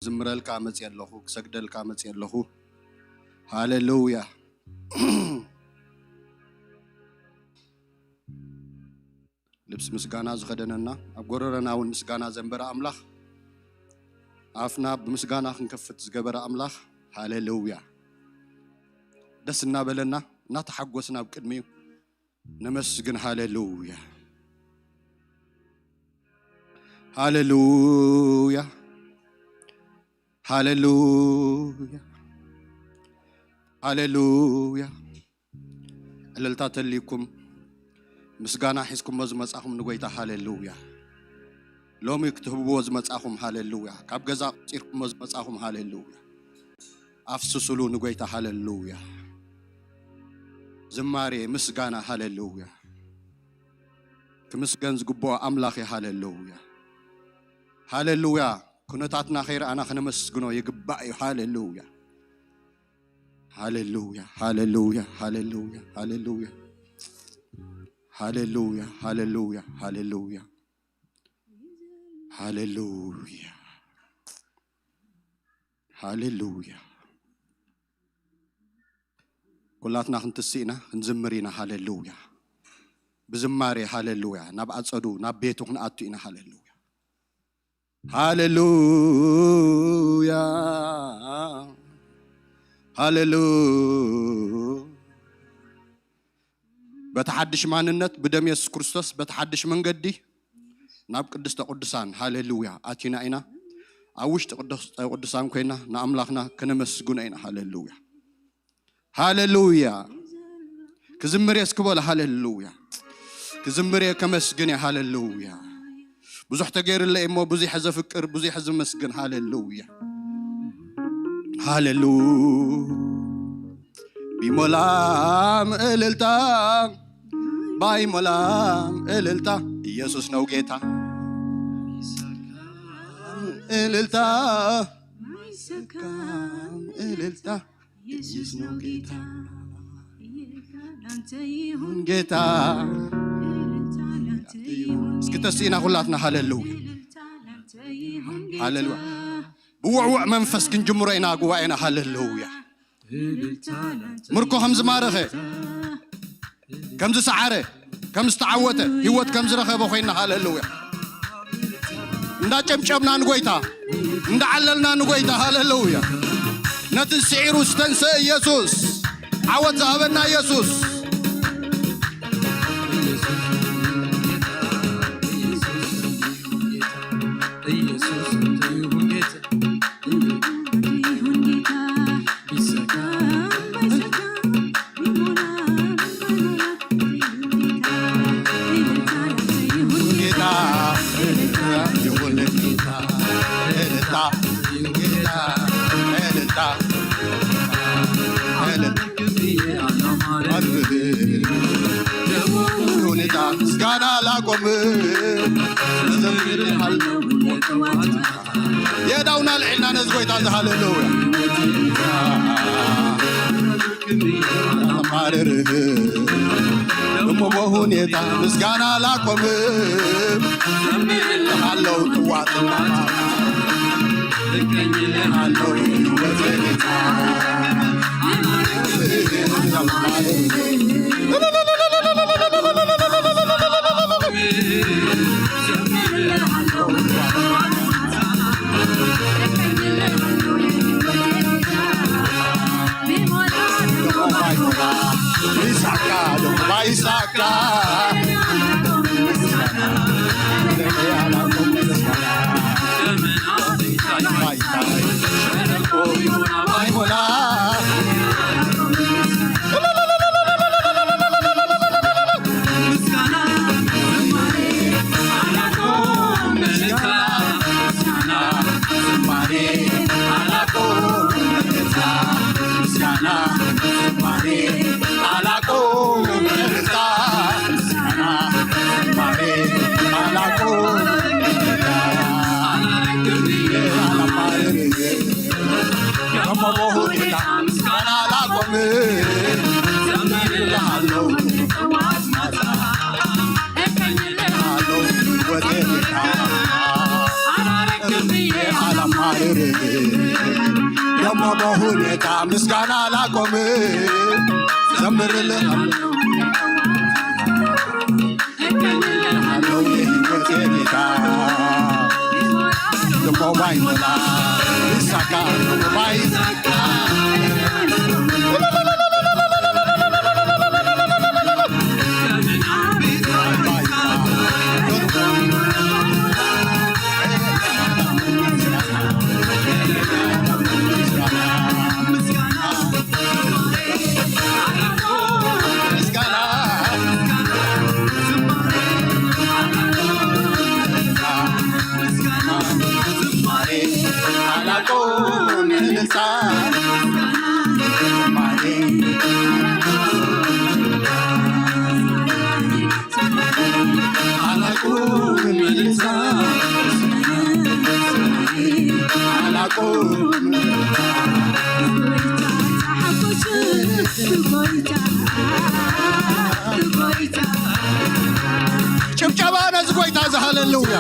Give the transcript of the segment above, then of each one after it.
ክዝምረልካ መጽየ ኣለኹ፣ ክሰግደልካ መጽየ ኣለኹ። ሃሌሉያ። ልብሲ ምስጋና ዝኸደነና፣ ኣብ ጎረረና እውን ምስጋና ዘንበረ ኣምላኽ፣ ኣፍና ብምስጋና ክንከፍት ዝገበረ ኣምላኽ፣ ሃሌሉያ። ደስ እናበለና፣ እናተሓጎስና ኣብ ቅድሚኡ ነመስግን። ሃሌሉያ። ሃሌሉያ። ሃሌሉያ። ሃሌሉያ። ዕልልታ ተልይኩም ምስጋና ሒዝኩሞ ዝመጻኹም ንጎይታ ሃሌሉያ። ሎሚ ክትህብዎ ዝመጻኹም ሃሌሉያ። ካብ ገዛ ቆጺርኩሞ ዝመጻኹም ሃሌሉያ። ኣፍስሱሉ ንጎይታ ሃሌሉያ። ዝማሬ ምስጋና ሃሌሉያ። ክምስገን ዝግብኦ ኣምላኽ እዩ። ሃሌሉያ። ሃሌሉያ። ኩነታትና ከይረኣና ክነመስግኖ ይግባእ እዩ። ሃሌሉያ። ሃሌሉያ። ሃሌሉያ። ሃሌሉያ። ሃሌሉያ። ሃሌሉያ። ሃሌሉያ። ሃሌሉያ። ሃሌሉያ። ሃሌሉያ። ኩላትና ክንትስእ ኢና፣ ክንዝምር ኢና። ሃሌሉያ። ብዝማሬ ሃሌሉያ። ናብ ኣጸዱ፣ ናብ ቤቱ ክንኣቱ ኢና። ሃሌሉያ። ሃሌሉያ። ሃሌሉ-፣ በቲ ሓድሽ ማንነት፣ ብደም የሱስ ክርስቶስ፣ በቲ ሓድሽ መንገዲ ናብ ቅድስተ ቅዱሳን፣ ሃሌሉያ፣ ኣቲና ኢና። ኣብ ውሽጢ ቅድስተ ቅዱሳን ኮይና ንኣምላኽና ክነመስግኖ ኢና። ሃሌሉያ። ሃሌሉያ። ክዝምር እየ እስኪ በሉ። ሃሌሉያ። ክዝምር እየ፣ ከመስግን እየ። ሃሌሉያ። ብዙሕ ተገይርለይ እሞ ብዙሕ ዘፍቅር፣ ብዙሕ ዝመስግን። ሃሌሉያ። ሃሌሉያ። ቢሞላም እልልታ፣ ባይሞላም እልልታ፣ ኢየሱስ ነው ጌታ። እልልታ፣ እልልታ፣ ኢየሱስ ነው ጌታ። ጌታ። እስኪ ተስኢና ኩላትና ሃሌሉያ። ሃሌሉያ። ብውዕውዕ መንፈስ ክንጅምሮ ኢና ጉባኤና። ሃሌሉያ። ምርኮ ከም ዝማረኸ፣ ከም ዝሰዓረ፣ ከም ዝተዓወተ፣ ህይወት ከም ዝረኸበ ኮይና። ሃሌሉያ። እንዳጨብጨብና ንጎይታ፣ እንዳዓለልና ንጎይታ። ሃሌሉያ። ነቲ ስዒሩ ዝተንሰ ኢየሱስ፣ ዓወት ዝሃበና ኢየሱስ። ጌታ ይሁን ጌታ፣ እልልታ፣ ጌታ፣ እልልታ፣ እልልታ። ሁኔታ ምስጋና ላቆም ዘምርሃለሁ። የዳውና ልዕልና ነዚ ጎይታ እዚ ሃሌሉያ። ማርር እሞ በሁኔታ ምስጋና ላቆም ዘምርሃለሁ። ጥዋጥና እቀኝልሃለሁ። በሁኔታ ምስጋና ላቆም ዘምርልህ አለው የህይወቴ ጌታ። ልቦ ባይሞላ ይሳካ፣ ልቦ ባይሳካ። ጭብጨባ ነዚ ጎይታ እዚ። ሃሌሉያ።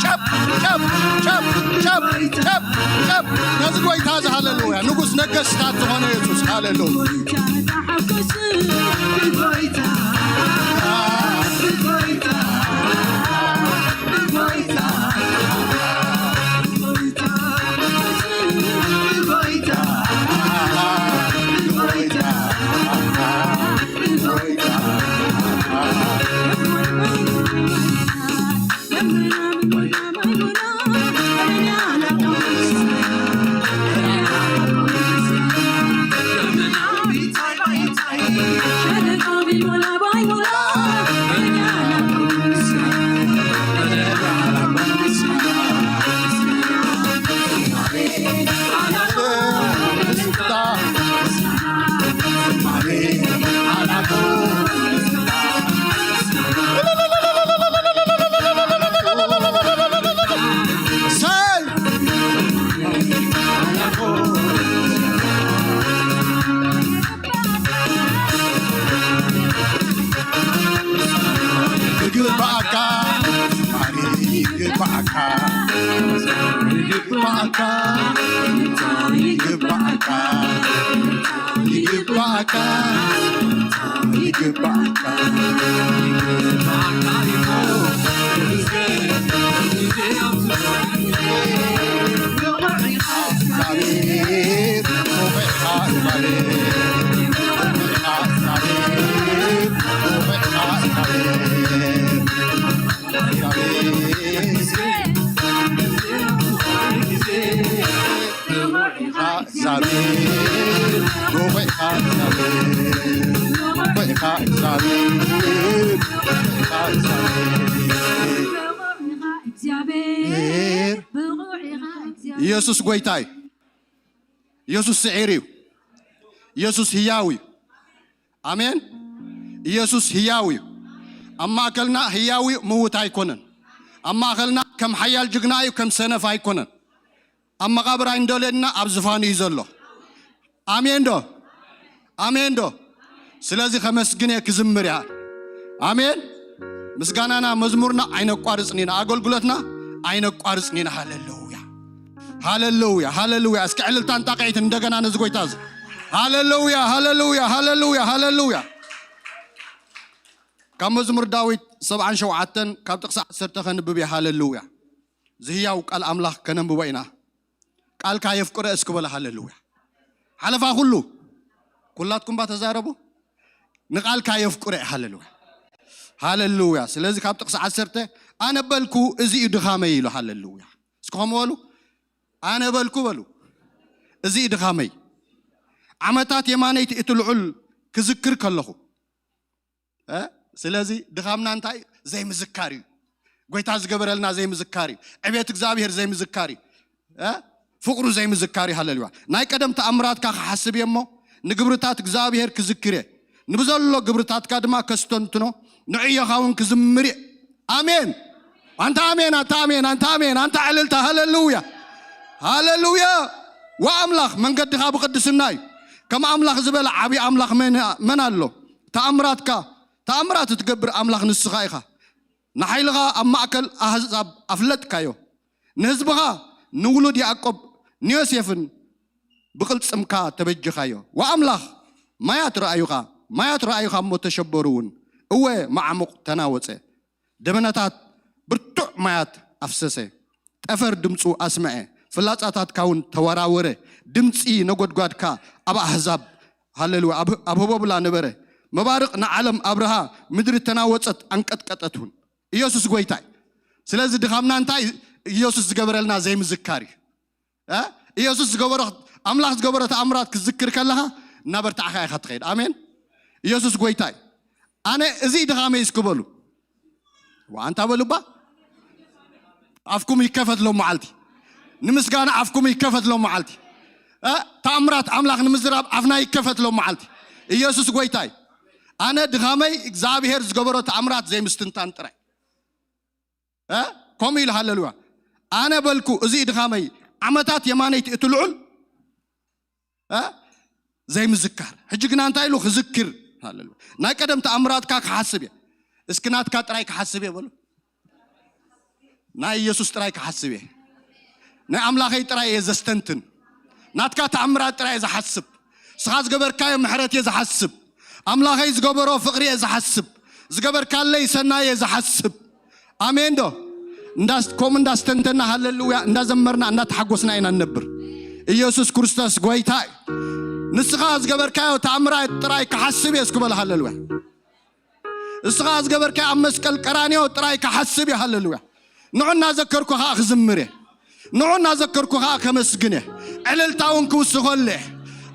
ጨብ ጨብ ጨብ ጨብ ጨብ ጨብ ነዚ ጎይታ እዚ። ሃሌሉያ። ንጉስ ነገስታት ዝኾነ የሱስ። ሃሌሉያ። ይግባእካ፣ ይግባእካ፣ ይግባእካ፣ ይግባእካ፣ ይግባእካ፣ ይግባእካ። ኢየሱስ ጎይታ እዩ። ኢየሱስ ስዒር እዩ። ኢየሱስ ህያው እዩ። ኣሜን። ኢየሱስ ህያው እዩ። ኣብ ማእከልና ህያው እዩ፣ ምውት ኣይኮነን። ኣብ ማእከልና ከም ሓያል ጅግና እዩ፣ ከም ሰነፍ ኣይኮነን። ኣብ መቓብር ኣይንደልየና፣ ኣብ ዝፋኑ እዩ ዘሎ። ኣሜን ዶ? ኣሜን ዶ? ስለዚ ከመስግን እየ፣ ክዝምር እያ። ኣሜን። ምስጋናና መዝሙርና ኣይነቋርጽን ኢና፣ ኣገልግሎትና ኣይነቋርጽን ኢና። ሃሌሉያ፣ ሃሌሉያ፣ ሃሌሉያ። እስኪ ዕልልታን ጣቕዒትን እንደገና ነዚ ጎይታ እዚ። ሃሌሉያ፣ ሃሌሉያ፣ ሃሌሉያ፣ ሃሌሉያ። ካብ መዝሙር ዳዊት ሰብዓን ሸውዓተን ካብ ጥቕሲ ዓሰርተ ከንብብ እየ። ሃሌሉያ። እዚ ህያው ቃል ኣምላኽ ከነንብቦ ኢና። ቃልካ የፍቅሮ እስኪ በለ። ሃሌሉያ። ሓለፋ ኩሉ፣ ኩላትኩም ባ ተዛረቡ። ንቃልካ የፍቅሮ እየ። ሃሌሉያ፣ ሃሌሉያ። ስለዚ ካብ ጥቕሲ ዓሰርተ ኣነ በልኩ፣ እዚ እዩ ድኻመይ ኢሉ። ሃሌሉያ። እስኪ ከምኡ በሉ። ኣነ በልኩ በሉ፣ እዚ እዩ ድኻመይ። ዓመታት የማነይቲ እቲ ልዑል ክዝክር ከለኹ። እ? ስለዚ ድኻምና እንታይ እዩ? ዘይምዝካር እዩ። ጎይታ ዝገበረልና ዘይምዝካር እዩ። ዕቤት እግዚኣብሔር ዘይምዝካር እዩ። እ? ፍቕሩ ዘይምዝካር እዩ። ሃሌሉያ። ናይ ቀደም ተኣምራትካ ክሓስብ እየ እሞ፣ ንግብርታት እግዚኣብሔር ክዝክር እየ። ንብዘሎ ግብርታትካ ድማ ከስተንትኖ፣ ንዕዮኻ እውን ክዝምር እየ። ኣሜን። ኣንታ ኣሜን፣ ኣንታ ኣሜን፣ ኣንታ ኣሜን፣ ኣንታ ዕልልታ። ሃሌሉያ፣ ሃሌሉያ። ወኣምላኽ መንገድኻ ብቅድስና እዩ። ከም ኣምላኽ ዝበለ ዓብዪ ኣምላኽ መን፣ መን ኣሎ? ተኣምራትካ፣ ተኣምራት እትገብር ኣምላኽ ንስኻ ኢኻ። ንሓይልኻ ኣብ ማእከል ኣህዛብ ኣፍለጥካዮ። ንህዝብኻ፣ ንውሉድ ያዕቆብ፣ ንዮሴፍን ብቕልጽምካ ተበጀኻዮ። ወኣምላኽ፣ ማያት ረኣዩኻ፣ ማያት ረኣዩኻ እሞ ተሸበሩ እውን። እወ፣ መዓሙቕ ተናወጸ፣ ደበናታት ብርቱዕ ማያት ኣፍሰሰ። ጠፈር ድምፁ ኣስምዐ፣ ፍላጻታትካ እውን ተወራወረ። ድምፂ ነጎድጓድካ ኣብ ኣህዛብ፣ ሃሌሉያ፣ ኣብ፣ ኣብ ህቦብላ ነበረ። መባርቕ ንዓለም ኣብርሃ፣ ምድሪ ተናወጸት፣ ኣንቀጥቀጠት እውን። ኢየሱስ ጎይታ እዩ። ስለዚ ድኻምና እንታይ? ኢየሱስ ዝገበረልና ዘይምዝካር እዩ። እ? ኢየሱስ ዝገበሮ፣ ኣምላኽ ዝገበሮ ተኣምራት ክትዝክር ከለኻ እናበርታዕካ ኢኻ ትኸይድ። ኣሜን። ኢየሱስ ጎይታ እዩ። ኣነ እዚ ድኻመይ እስኪ በሉ። ዋንታ በሉባ። ኣፍኩም ይከፈት ሎም መዓልቲ። ንምስጋና ኣፍኩም ይከፈት ሎም መዓልቲ። እ? ተኣምራት ኣምላኽ ንምዝራብ ኣፍና ይከፈት ሎም መዓልቲ። ኢየሱስ ጎይታ እዩ። ኣነ ድኻመይ እግዚኣብሔር ዝገበሮ ተኣምራት ዘይምስትንታን ጥራይ። እ? ከምኡ ኢሉ ሃለልዋ። ኣነ በልኩ፣ እዚ ድኻመይ ዓመታት የማነይቲ እቲ ልዑል፣ እ? ዘይምዝካር። ሕጂ ግና እንታይ ኢሉ ክዝክር? ሃለልዋ። ናይ ቀደም ተኣምራትካ ክሓስብ እየ። እስኪ ናትካ ጥራይ ክሓስብ እየ በሉ። ናይ ኢየሱስ ጥራይ ክሓስብ እየ። ናይ ኣምላኸይ ጥራይ እየ ዘስተንትን። ናትካ ተኣምራት ጥራይ እየ ዝሓስብ። ንስኻ ዝገበርካዮ ምሕረት እየ ዝሓስብ። ኣምላኸይ ዝገበሮ ፍቕሪ እየ ዝሓስብ። ዝገበርካለይ ሰናይ እየ ዝሓስብ። ኣሜን ዶ? እንዳስ-፣ ከምኡ እንዳስተንተና ሃለሉያ እንዳዘመርና እንዳተሓጎስና ኢና ንነብር። ኢየሱስ ክርስቶስ ጎይታ እዩ። ንስኻ ዝገበርካዮ ተኣምራት ጥራይ ክሓስብ እየ እስኪ በል ሃለሉያ። ንስኻ ዝገበርካዮ ኣብ መስቀል ቀራንዮ ጥራይ ክሓስብ እየ ሃለሉያ። ንዑ እናዘከርኩ ኸዓ ክዝምር እየ። ንዑ እናዘከርኩ ኸዓ ከመስግን እየ። ዕልልታ እውን ክውስኸሉ እየ።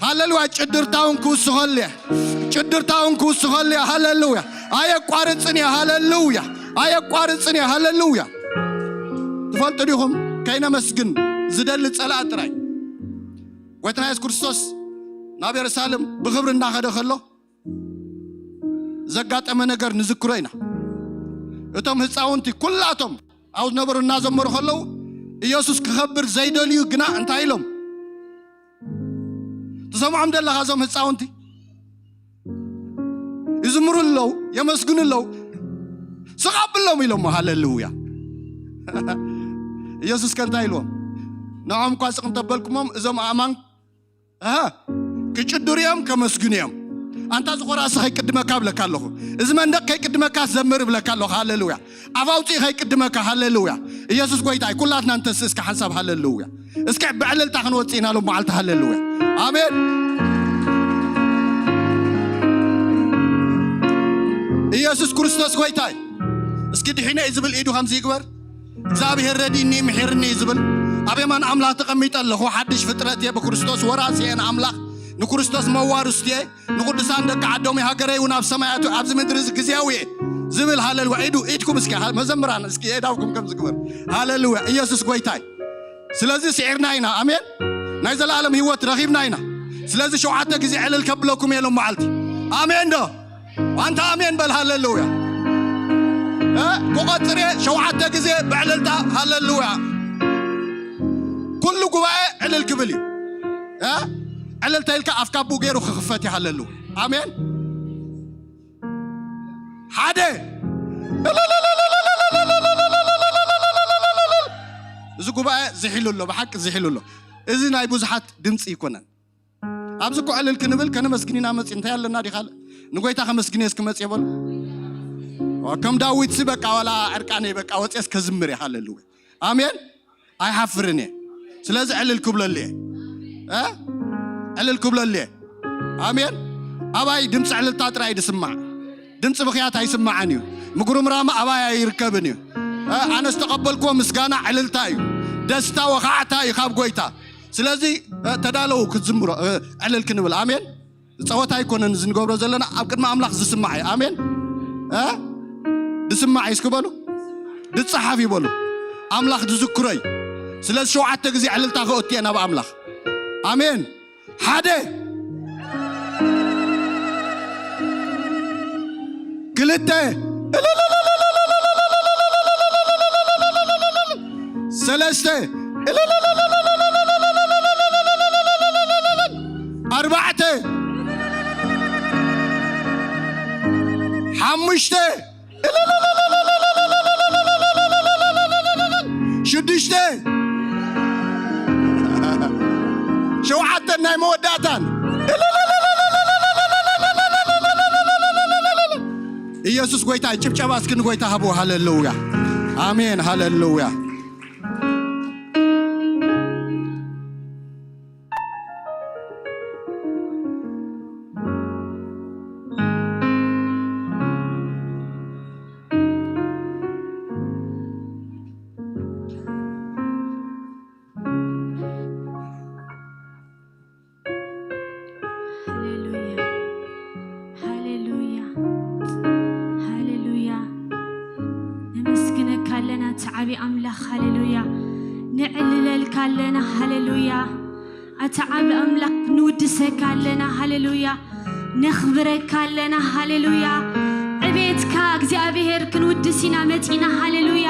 ሃለሉያ። ጭድርታ እውን ክውስኸሉ እየ። ጭድርታ እውን ክውስኸሉ እየ። ሃለሉያ። ኣየቋርጽን እየ። ሃለሉያ። ኣየቋርጽን እየ። ሃለሉያ። ትፈልጡ ዲኹም? ከይነመስግን ዝደሊ ጸላእ ጥራይ። ጎይታና የሱስ ክርስቶስ ናብ የሩሳሌም ብኽብሪ እናኸደ ከሎ ዘጋጠመ ነገር ንዝክሮ ኢና። እቶም ህፃውንቲ ኩላቶም ኣብኡ ዝነበሩ እናዘመሩ ከለዉ ኢየሱስ ክኸብር ዘይደልዩ ግና እንታይ ኢሎም? ትሰምዖም ደለኻ? እዞም ህፃውንቲ ይዝምሩ ኣለዉ፣ የመስግኑ ኣለዉ። ስቕ ኣብሎም ኢሎሞ። ሃሌሉያ። ኢየሱስ ከ እንታይ ኢልዎም? ንዖም እኳ ስቕ እንተበልኩሞም እዞም ኣእማን ኣሃ፣ ክጭድሩ እዮም፣ ከመስግኑ እዮም። ኣንታ ዝኾራሲ ከይቅድመካ እብለካ ኣለኹ። እዚ መንደቕ ከይቅድመካ ዘምር እብለካ ኣለኹ። ሃሌሉያ። ኣፍ ኣውፅኢ ከይቅድመካ። ሃሌሉያ። ኢየሱስ ጎይታ እዩ። ኩላትና እንተስ እስከ ሓንሳብ ሃሌሉያ። እስከ ብዕልልታ ክንወፅእ ኢና ሎም መዓልቲ። ሃሌሉያ። ኣሜን። ኢየሱስ ክርስቶስ ጎይታ እዩ። እስኪ ድሒነ እዩ ዝብል ኢዱ ከምዚ ይግበር። እግዚኣብሔር ረዲእኒ ምሒርኒ እዩ ዝብል። ኣብ የማን ኣምላኽ ተቐሚጠ ኣለኹ። ሓድሽ ፍጥረት እየ ብክርስቶስ፣ ወራሲ እየ ንኣምላኽ፣ ንክርስቶስ መዋርስቲ እየ፣ ንቅዱሳን ደቂ ዓዶም እየ፣ ሃገረይ እውን ኣብ ሰማያት፣ ኣብዚ ምድሪ እዚ ግዜያዊ እየ ዝብል። ሃሌሉያ። ኢዱ፣ ኢድኩም እስኪ፣ ሃ-፣ መዘምራን እስኪ የእዳውኩም ከም ዝግበር። ሃሌሉያ። ኢየሱስ ጎይታ እዩ። ስለዚ ስዒርና ኢና። ኣሜን። ናይ ዘላለም ህይወት ረኺብና ኢና። ስለዚ ሸውዓተ ግዜ ዕልል ከብለኩም እየ ሎም መዓልቲ። ኣሜን ዶ? ኣንታ ኣሜን በል። ሃሌሉያ። እ? ክቆጽር እየ ሸውዓተ ግዜ ብዕልልታ። ሃሌሉያ። ኩሉ ጉባኤ ዕልል ክብል እዩ። እ? ዕልልታ ኢልካ ኣፍካ ብኡ ገይሩ ክኽፈት እዩ። ሃሌሉያ። ኣሜን። ሓደ። እዚ ጉባኤ ዝሒሉ ኣሎ፣ ብሓቂ ዝሒሉ ኣሎ። እዚ ናይ ብዙሓት ድምፂ ይኮነን። ኣብዚ እኮ ዕልል ክንብል ከነመስግን ኢና መፂ-፣ እንታይ ኣለና ዲኻ? ንጎይታ ከመስግን እየ እስኪ መፂ በሉ። ከም ዳዊት ሲ በቃ ዋላ ዕርቃነይ በቃ ወፅየስ ከዝምር እየ። ሃሌሉያ። ኣሜን። ኣይሓፍርን እየ። ስለዚ ዕልል ክብለሉ እየ። እ? ዕልል ክብለሉ እየ። ኣሜን። ኣባይ ድምፂ ዕልልታ ጥራይ ድስማዕ። ድምፂ ብኽያት ኣይስማዕን እዩ። ምጉርምራማ ኣባይ ኣይርከብን እዩ። እ? ኣነ ዝተቐበልክዎ ምስጋና ዕልልታ እዩ። ደስታ ወኻዕታ እዩ ካብ ጎይታ። ስለዚ፣ እ፣ ተዳለዉ ክትዝምሮ፣ እ፣ ዕልል ክንብል። ኣሜን። ጸወታ ኣይኮነን እዚ ንገብሮ ዘለና፣ ኣብ ቅድሚ ኣምላኽ ዝስማዕ እዩ። ኣሜን። እ? ዝስማዕ እዩ እስኪ በሉ። ዝጸሓፍ እዩ በሉ። ኣምላኽ ዝዝክሮ እዩ። ስለዚ ሸውዓተ ግዜ ዕልልታ ከእቱ እየ ናብ ኣምላኽ። ኣሜን። ሓደ፣ ክልተ፣ ሰለስተ፣ ኣርባዕተ፣ ሓሙሽተ፣ ሽዱሽተ፣ ሸውዓተ። ናይ መወዳእታን። ኢየሱስ ጎይታ። ጭብጨባ እስኪ ንጎይታ ሃቡ። ሃሌሉያ፣ ኣሜን፣ ሃሌሉያ። ሃሌሉያ፣ ሃሌሉያ፣ ሃሌሉያ። ነመስግነካ ኣለና እቲ ዓቢ ኣምላኽ። ሃሌሉያ። ነዕልለልካ ኣለና። ሃሌሉያ። ኣቲ ዓቢ ኣምላኽ፣ ንውድሰካ ኣለና። ሃሌሉያ። ነኽብረካ ኣለና። ሃሌሉያ። ዕቤትካ እግዚኣብሔር ክንውድስ ኢና መጺና። ሃሌሉያ።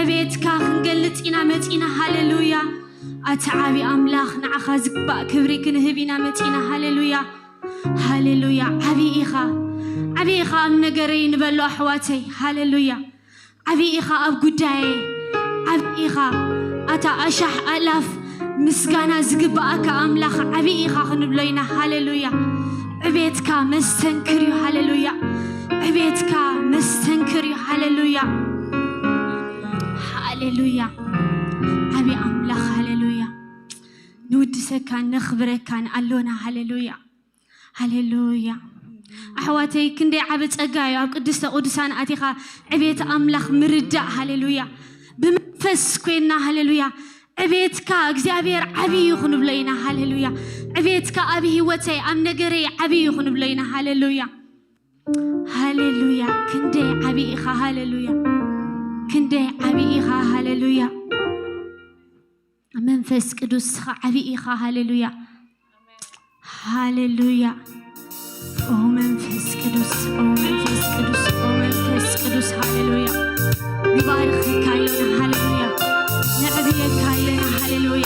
ዕቤትካ ክንገልጽ ኢና መጺና። ሃሌሉያ። ኣቲ ዓቢ ኣምላኽ፣ ንዓኻ ዝግባእ ክብሪ ክንህብ ኢና መጺና። ሃሌሉያ። ሃሌሉያ። ዓቢ ኢኻ። ዓቢ ኢኻ ኣብ ነገረይ ንበሎ ኣሕዋተይ። ሃሌሉያ። ዓቢ ኢኻ ኣብ ጉዳየይ። ዓቢ ኢኻ። ኣታ ኣሻሕ ኣእላፍ ምስጋና ዝግባኣካ ኣምላኽ፣ ዓቢ ኢኻ ክንብሎ ኢና። ሃሌሉያ። ዕቤትካ መስተንክር እዩ። ሃሌሉያ። ዕቤትካ መስተንክር እዩ። ሃሌሉያ። ሃሌሉያ። ዓቢ ኣምላኽ። ሃሌሉያ። ንውድሰካ ነኽብረካን ኣሎና። ሃሌሉያ። ሃሌሉያ። ኣሕዋተይ፣ ክንደይ ዓቢ ጸጋ እዩ ኣብ ቅድስተ ቅዱሳን ኣቲኻ ዕቤት ኣምላኽ ምርዳእ። ሃሌሉያ። ብመንፈስ ኮይንና፣ ሃሌሉያ፣ ዕቤትካ እግዚኣብሔር ዓቢ እዩ ክንብሎ ኢና። ሃሌሉያ። ዕቤትካ ኣብ ህይወተይ፣ ኣብ ነገረይ ዓቢ እዩ ክንብሎ ኢና። ሃሌሉያ። ሃሌሉያ። ክንደይ ዓቢ ኢኻ። ሃሌሉያ። ክንደይ ዓቢ ኢኻ። ሃሌሉያ። መንፈስ ቅዱስ፣ ንስኻ ዓቢ ኢኻ። ሃሌሉያ። ሃሌሉያ። ኦ መንፈስ ቅዱስ፣ ኦ መንፈስ ቅዱስ፣ ኦ መንፈስ ቅዱስ፣ ሃሌሉያ። ንባርኸካ ኣለና። ሃሌሉያ። ነዕብየካ ኣለና። ሃሌሉያ።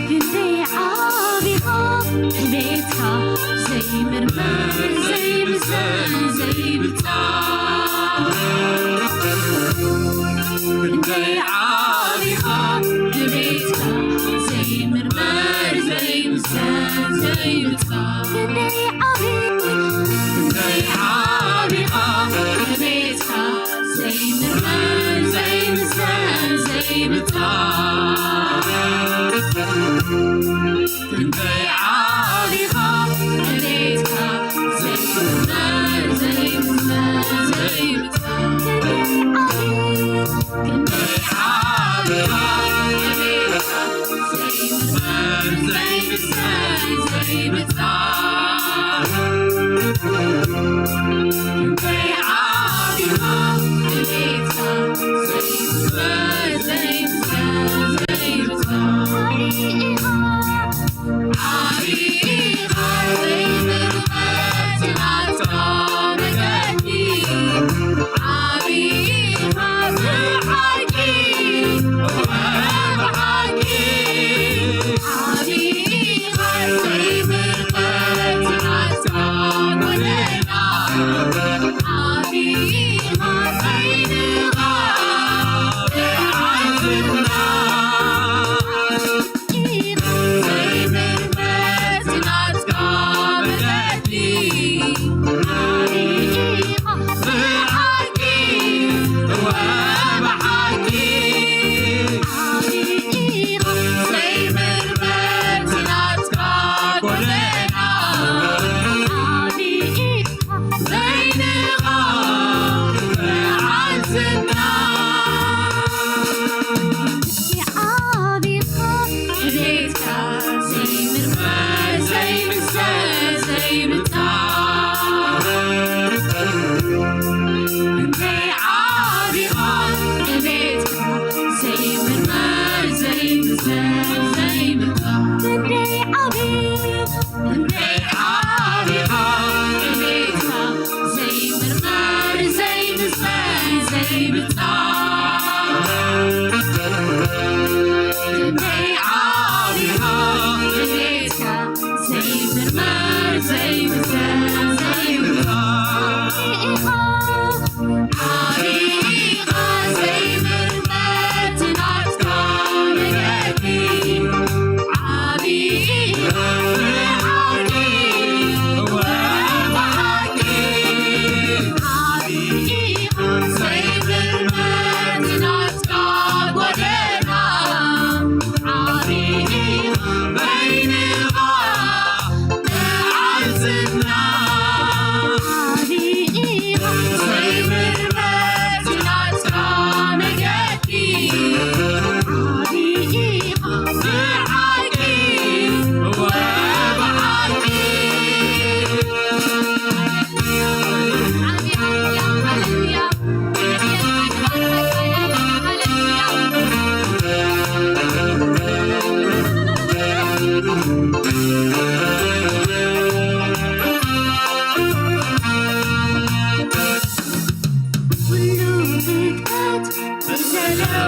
ክንደይ ዓቢኻ ዕቤትካ ዘይምርመር ዘይምዘን ዘይብጻ። ክንደይ ዓቢኻ ዕቤትካ ዘይምርመር ዘይምዘን ዘይብጻ። ክንደይ ዓቢ-፣ ክንደይ ዓቢኻ ዕቤትካ ዘይምርመር ዘይምዘን ዘይብጻ። ክንደይ ዓቢኻ ዕቤትካ ዘይምርመር ዘይምዘን ዘይብጻ። ክንደይ ዓቢኻ ዕቤትካ ዘይምርመር ዘይምዘን ዘይብጻ። ክንደይ ዓቢኻ ዕቤትካ ዘይምርመር ዘይምዘን ዘይብጻ። ዓቢ ኢኻ ዘይምርመር ናትካ መገዲ። ዓቢ ኢኻ ብሓቂ፣ ብሓቂ። ዓቢ ኢኻ ዘይምርመር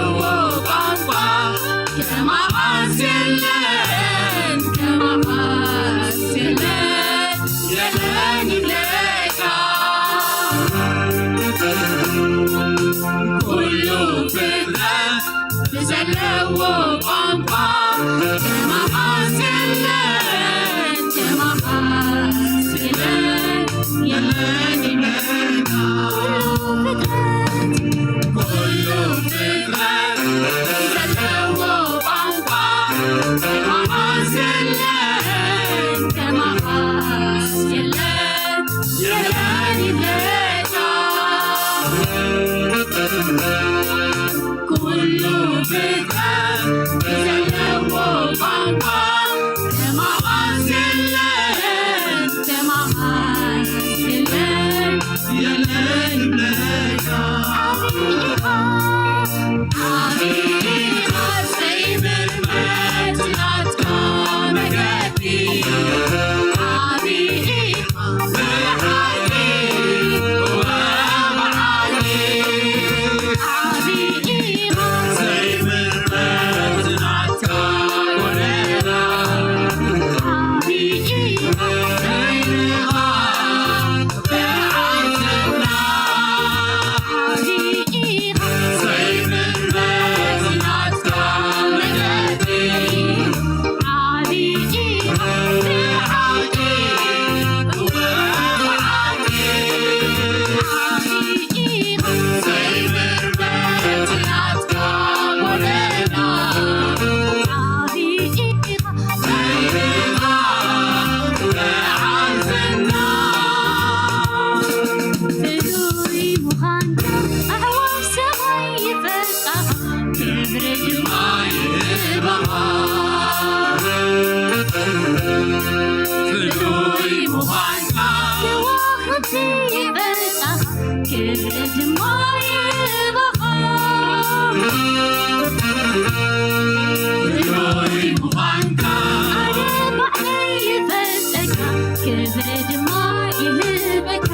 ቋንቋ ከማኻስ የለን፣ ከማኻስ የለን፣ የለን ይብለካ። ኩሉ ፍጥረት ብዘለዎ ቋንቋ ከማኻስ የለን፣ ከማኻስ የለን፣ የለን ይብለካ። ኩሉ ፍጥረት፣ ኩሉ ፍጥረት ብዘለዎ ቋንቋ ከማኻስ የለን፣ ከማኻስ የለን፣ የለን ይብለካ። ኩሉ ፍጥረት ብዘለዎ ቋንቋ ከማኻስ የለን፣ ከማኻስ የለን፣ የለን ይብለካ። ዓቢ ኢኻ፣ ዓቢ ኢኻ፣ ዘይምርመር ናትካ መገዲ። ዓቢ ኢኻ፣ ክብሪ ድማ ይህበኻ። ፍሉይ ምዃንካ ኣነ ባዕለይ ይፈልጠካ፣ ክብሪ ድማ ይህበካ።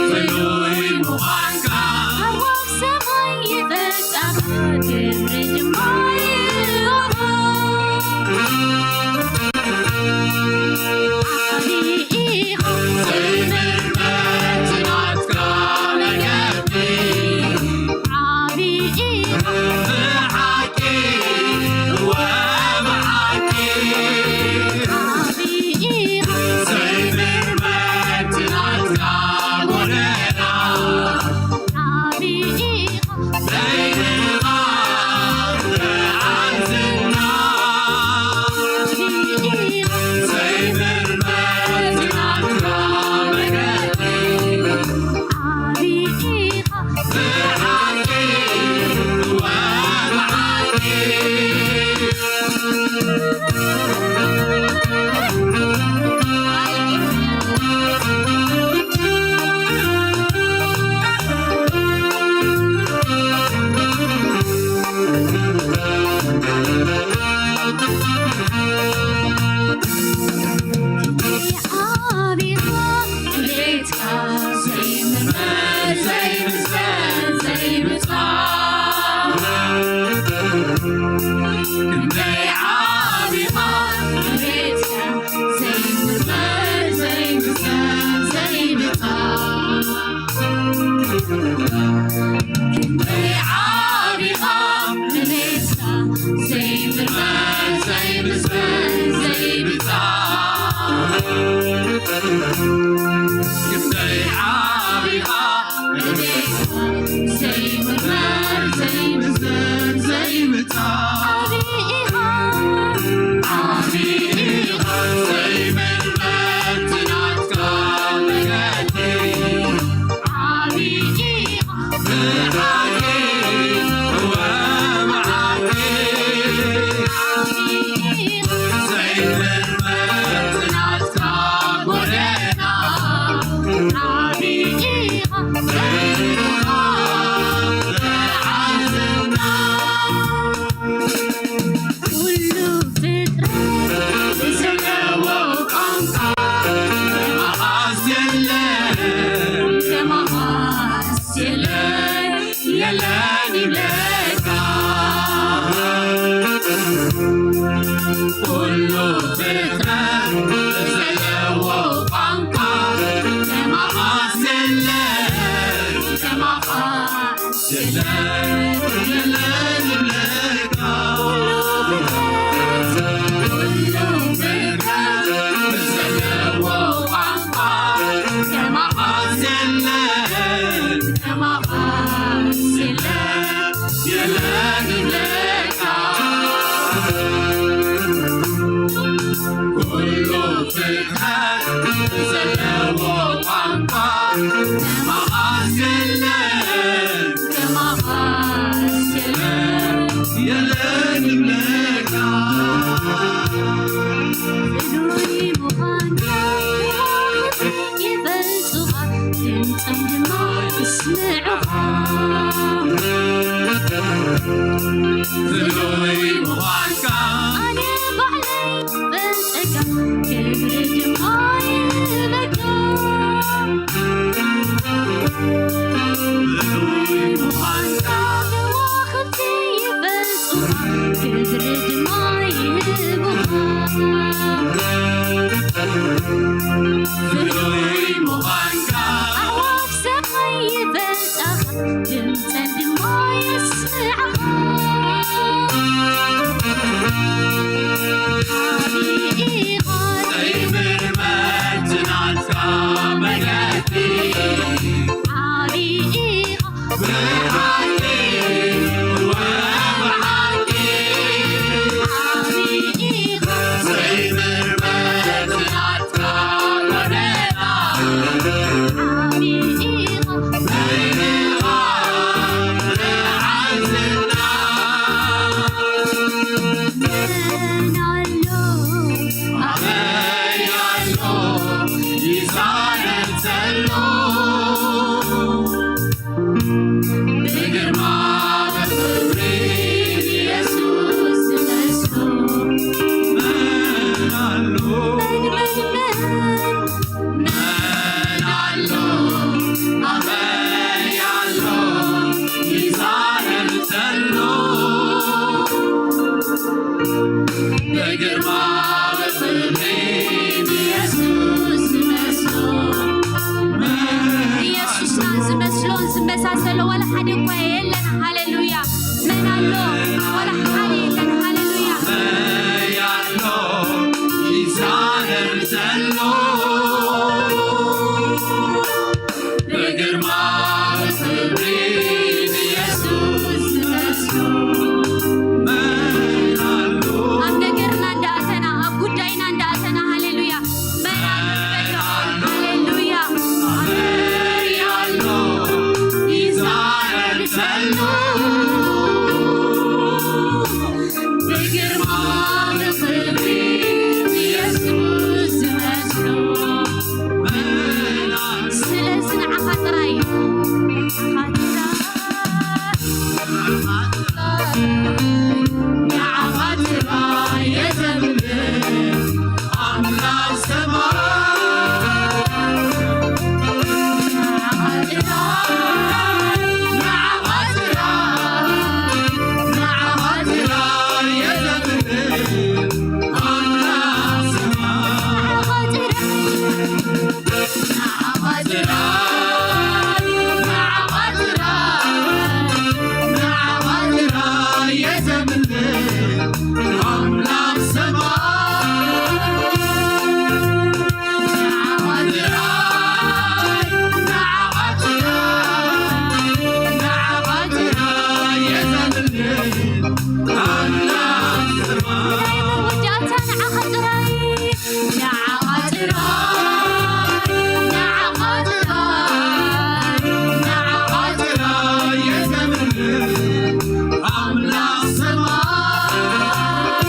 ፍሉይ ምዃንካ ኣርዋፍ ሰማይ ይፈልጣ፣ ክብሪ ድማ ይህበኻ። የለን ይብለካ። ኩሉ ፍጥረት ዘለዎ ቋንቋ፣ ከማኻስ የለን፣ ከማኻ የለን፣ የለን ይብለካ። ኩሉ ፍጥረት ዘለዎ ቋንቋ፣ ከማኻስ የለን፣ ከማኻስ የለን፣ የለን ይብለካ። ኩሉ ፍጥረት ዘለዎ ቋንቋ፣ ከማኻስ የለን፣ ከማኻስ የለን፣ የለን ይብለካ። ፍሉይ ምዃንካ ይፈልጡኻ፣ ድምጾም ድማ ይስምዑኻ። ፍሉይ ምዃንካ ኣነ ባዕለይ ፈልጠካ፣ ክብሪ ድማ ይህበካ። ፍሉይ ምዃንካ ከዋኽብቲ ይፈልጡኻ፣ ክብሪ ድማ ይህቡኻ። ፍሉይ ምዃንካ ኣዕዋፍ ሰማይ ይፈልጣኻ፣ ድምጸን ድማ የስምዓኻ። ዓቢ ኢኻ ዘይምርመር ናትካ መገዲ። ዓቢ ኢኻ ብሓቂ ወብሓቂ። ዓቢ ኢኻ ዘይምርመር ናትካ ብግርማ በክብሪ ኢየሱስ ዝመስሎ መን ኣሎ? መን፣ መን፣ መን፣ መን ኣሎ? ኣበይ ኣሎ? ይዛረብ ዘሎ። ብግርማ በክብሪ ኢየሱስ ዝመስሎ። ኢየሱስና ዝመስሎን ዝመሳሰሎ ዋላ ሓደ እኳ የለን። ሃሌሉያ። መን ኣሎ? ዋላ ሓደ የለን። ሃሌሉያ። ኣበይ ኣሎ? ይዛረብ ዘሎ። ብግርማ ብክብሪ ኢየሱስ ዝመስሎ መን ኣሎ? ኣብ ነገርና እንዳኣተና፣ ኣብ ጉዳይና እንዳኣተና፣ ሃሌሉያ፣ መን ኣሎ ንበሎ። ሃሌሉያ። ኣበይ ኣሎ? ይዛረብ ዘሎ። ብግርማ ብኽብሪ ኢየሱስ ዝመስሎ። ስለዚ ንዓኻ ጥራይ፣ ንዓኻ ጥራይ፣ ንዓኻ ጥራይ እየ ዘምልኽ። ኣምላኽ ሰማይ ንዓኻ ጥራይ፣ ንዓኻ ጥራይ፣ ንዓኻ ጥራይ እየ ዘምልኽ ኣምላኽ ሰማይ። ንዓኻ ጥራይ፣ ንዓኻ ጥራይ፣ ንዓኻ ጥራይ፣ ንዓኻ ጥራይ እየ ዘምልኽ ኣምላኽ ሰማይ። ኣምላኽ ሰማይ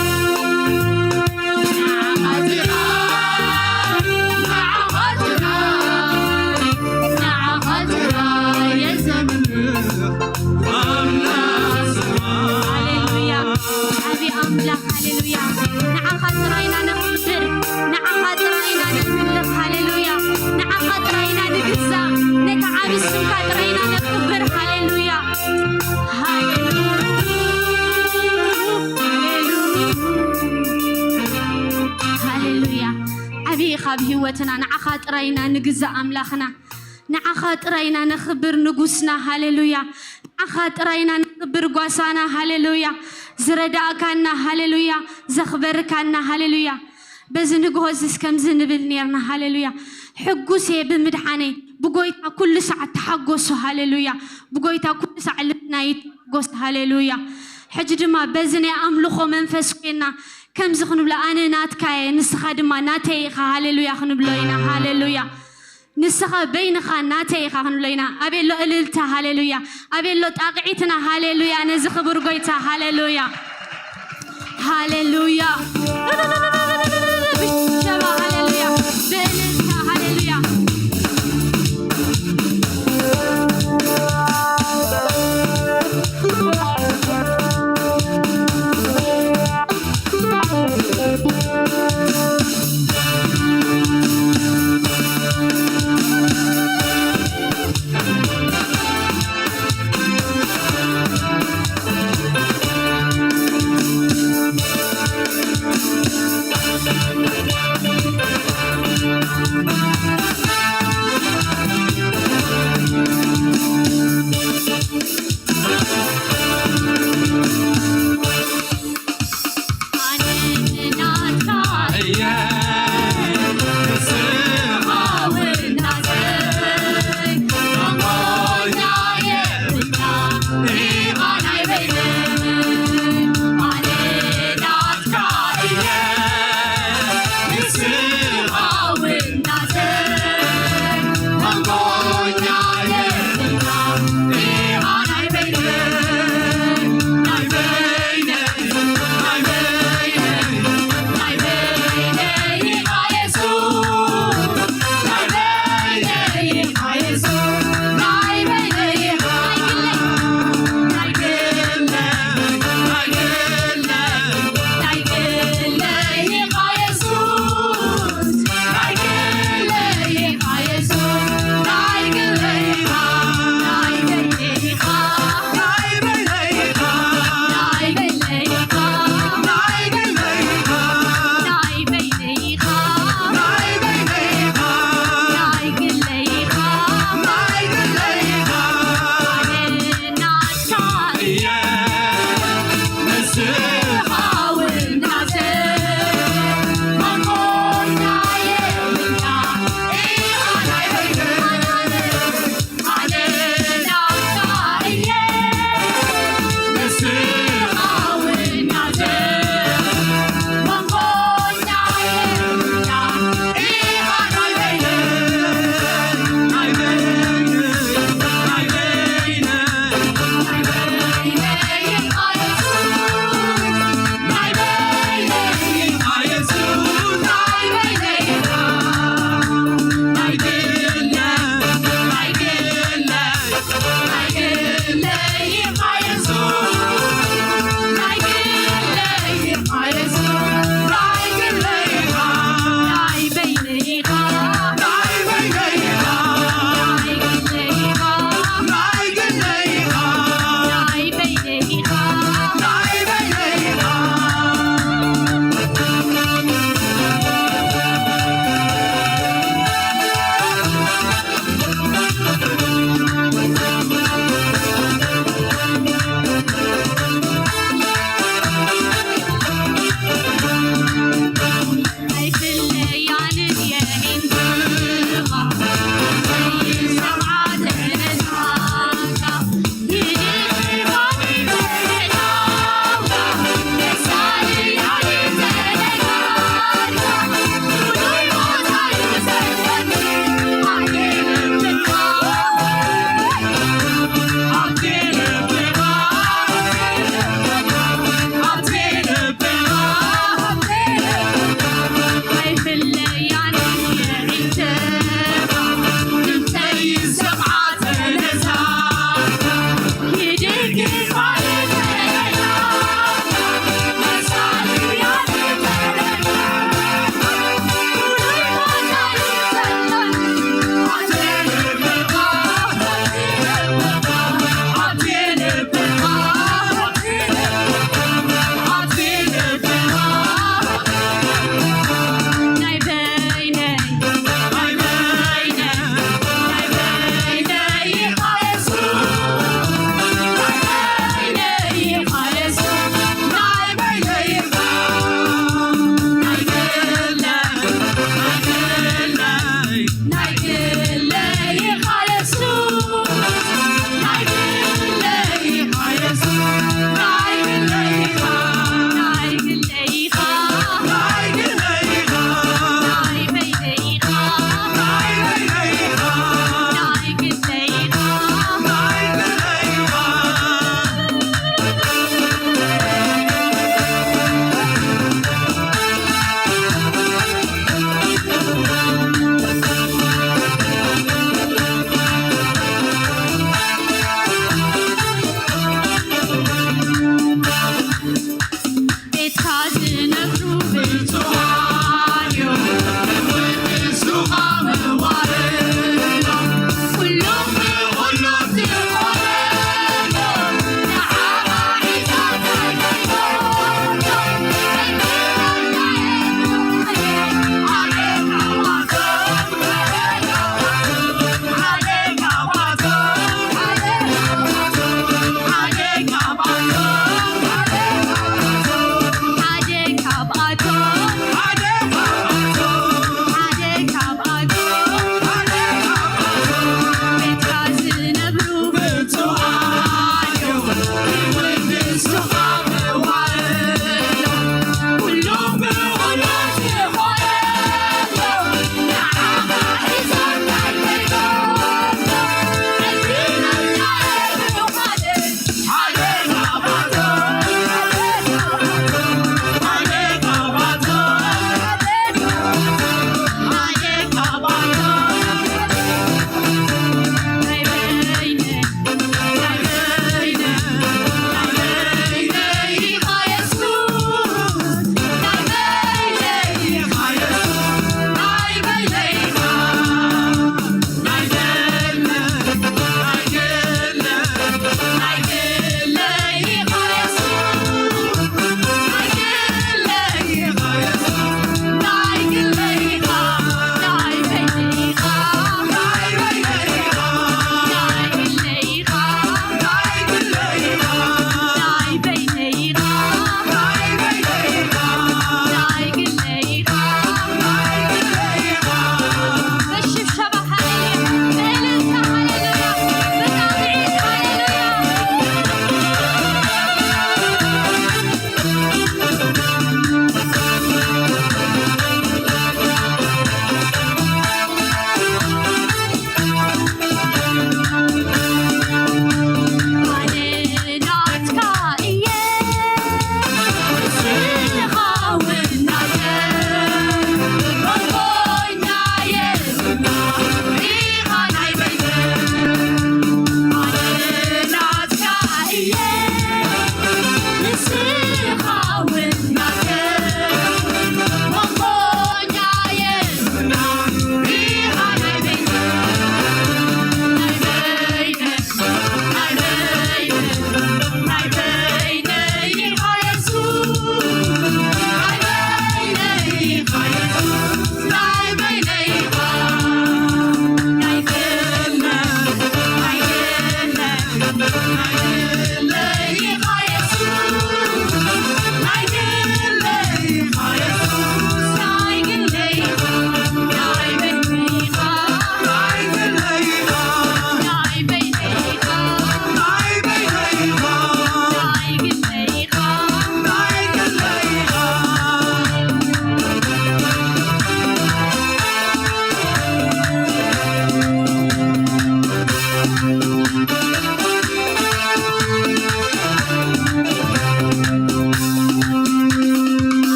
ትና ንዓኻ ጥራይ ኢና ንግዛእ ኣምላኽና። ንዓኻ ጥራይ ኢና ነኽብር ንጉስና። ሃሌሉያ። ንዓኻ ጥራይ ኢና ነኽብር ጓሳና። ሃሌሉያ። ዝረዳእካና። ሃሌሉያ። ዘኽበርካና። ሃሌሉያ። በዚ ንግሆ እዚስ ከምዚ ንብል ኔርና። ሃሌሉያ። ሕጉስ እየ ብምድሓነይ። ብጎይታ ኩሉ ሰዓት ተሓጎሱ። ሃሌሉያ። ብጎይታ ኩሉ ሰዓት ልብና ይተሓጎስ። ሃሌሉያ። ሕጂ ድማ በዚ ናይ ኣምልኾ መንፈስ ኮይና ከምዚ ክንብሎ፣ ኣነ ናትካ እየ፣ ንስኻ ድማ ናተይ ኢኻ። ሃሌሉያ ክንብሎ ኢና። ሃሌሉያ። ንስኻ በይንኻ ናተይ ኢኻ ክንብሎ ኢና። ኣቤሎ እልልታ። ሃሌሉያ። ኣቤሎ ጣቕዒትና። ሃሌሉያ። ነዚ ክቡር ጎይታ። ሃሌሉያ። ሃሌሉያ። ብሸባ። ሃሌሉያ። ብእልልታ። ሃሌሉያ።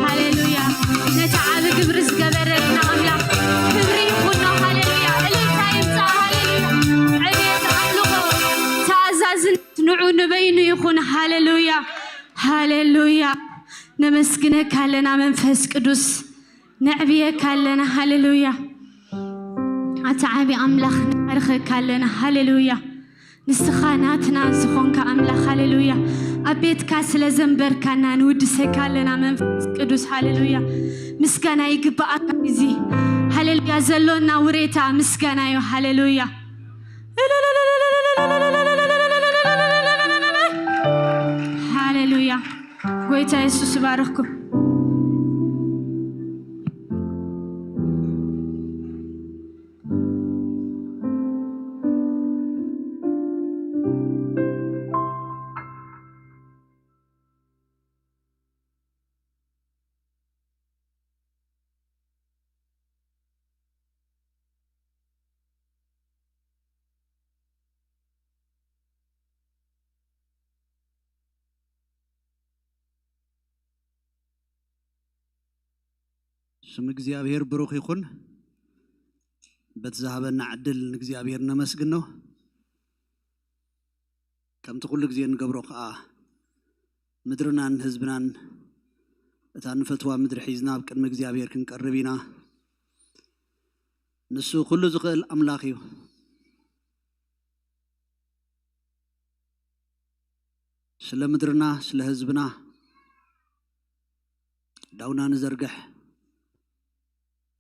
ሃሌሉያ። ነቲ ዓቢ ግብሪ ዝገበረልና ኣምላኽ ክብሪ ይኹኖ። ሃሌሉያ። እልልታ ይምጻእ። ሃሌሉያ። ዕቤት፣ ኣምልኾ፣ ተኣዛዝነት ንዑ ንበይኑ ይኹን። ሃሌሉያ። ሃሌሉያ። ነመስግነካ ኣለና መንፈስ ቅዱስ። ነዕብየካ ኣለና። ሃሌሉያ። ኣታ ዓቢ ኣምላኽ፣ ንባርኸካ ኣለና። ሃሌሉያ። ንስኻ ናትና ዝኾንካ ኣምላኽ፣ ሃሌሉያ። ኣብ ቤትካ ስለ ዘንበርካና ንውድሰካ ኣለና መንፈስ ቅዱስ፣ ሃሌሉያ። ምስጋና ይግብኣካ። እዚ፣ ሃሌሉያ፣ ዘሎና ውሬታ ምስጋና እዩ። ሃሌሉያ። ሃሌሉያ። ጎይታ የሱስ ይባርኽኩም። ስም እግዚኣብሔር ብሩኽ ይኹን። በቲ ዝሃበና ዕድል ንእግዚኣብሔር ነመስግኖ። ከምቲ ኩሉ ግዜ እንገብሮ ከኣ፣ ምድርናን ህዝብናን እታ ንፈትዋ ምድሪ ሒዝና ኣብ ቅድሚ እግዚኣብሔር ክንቀርብ ኢና። ንሱ ኩሉ ዝኽእል ኣምላኽ እዩ። ስለ ምድርና፣ ስለ ህዝብና ዳውና ንዘርግሕ።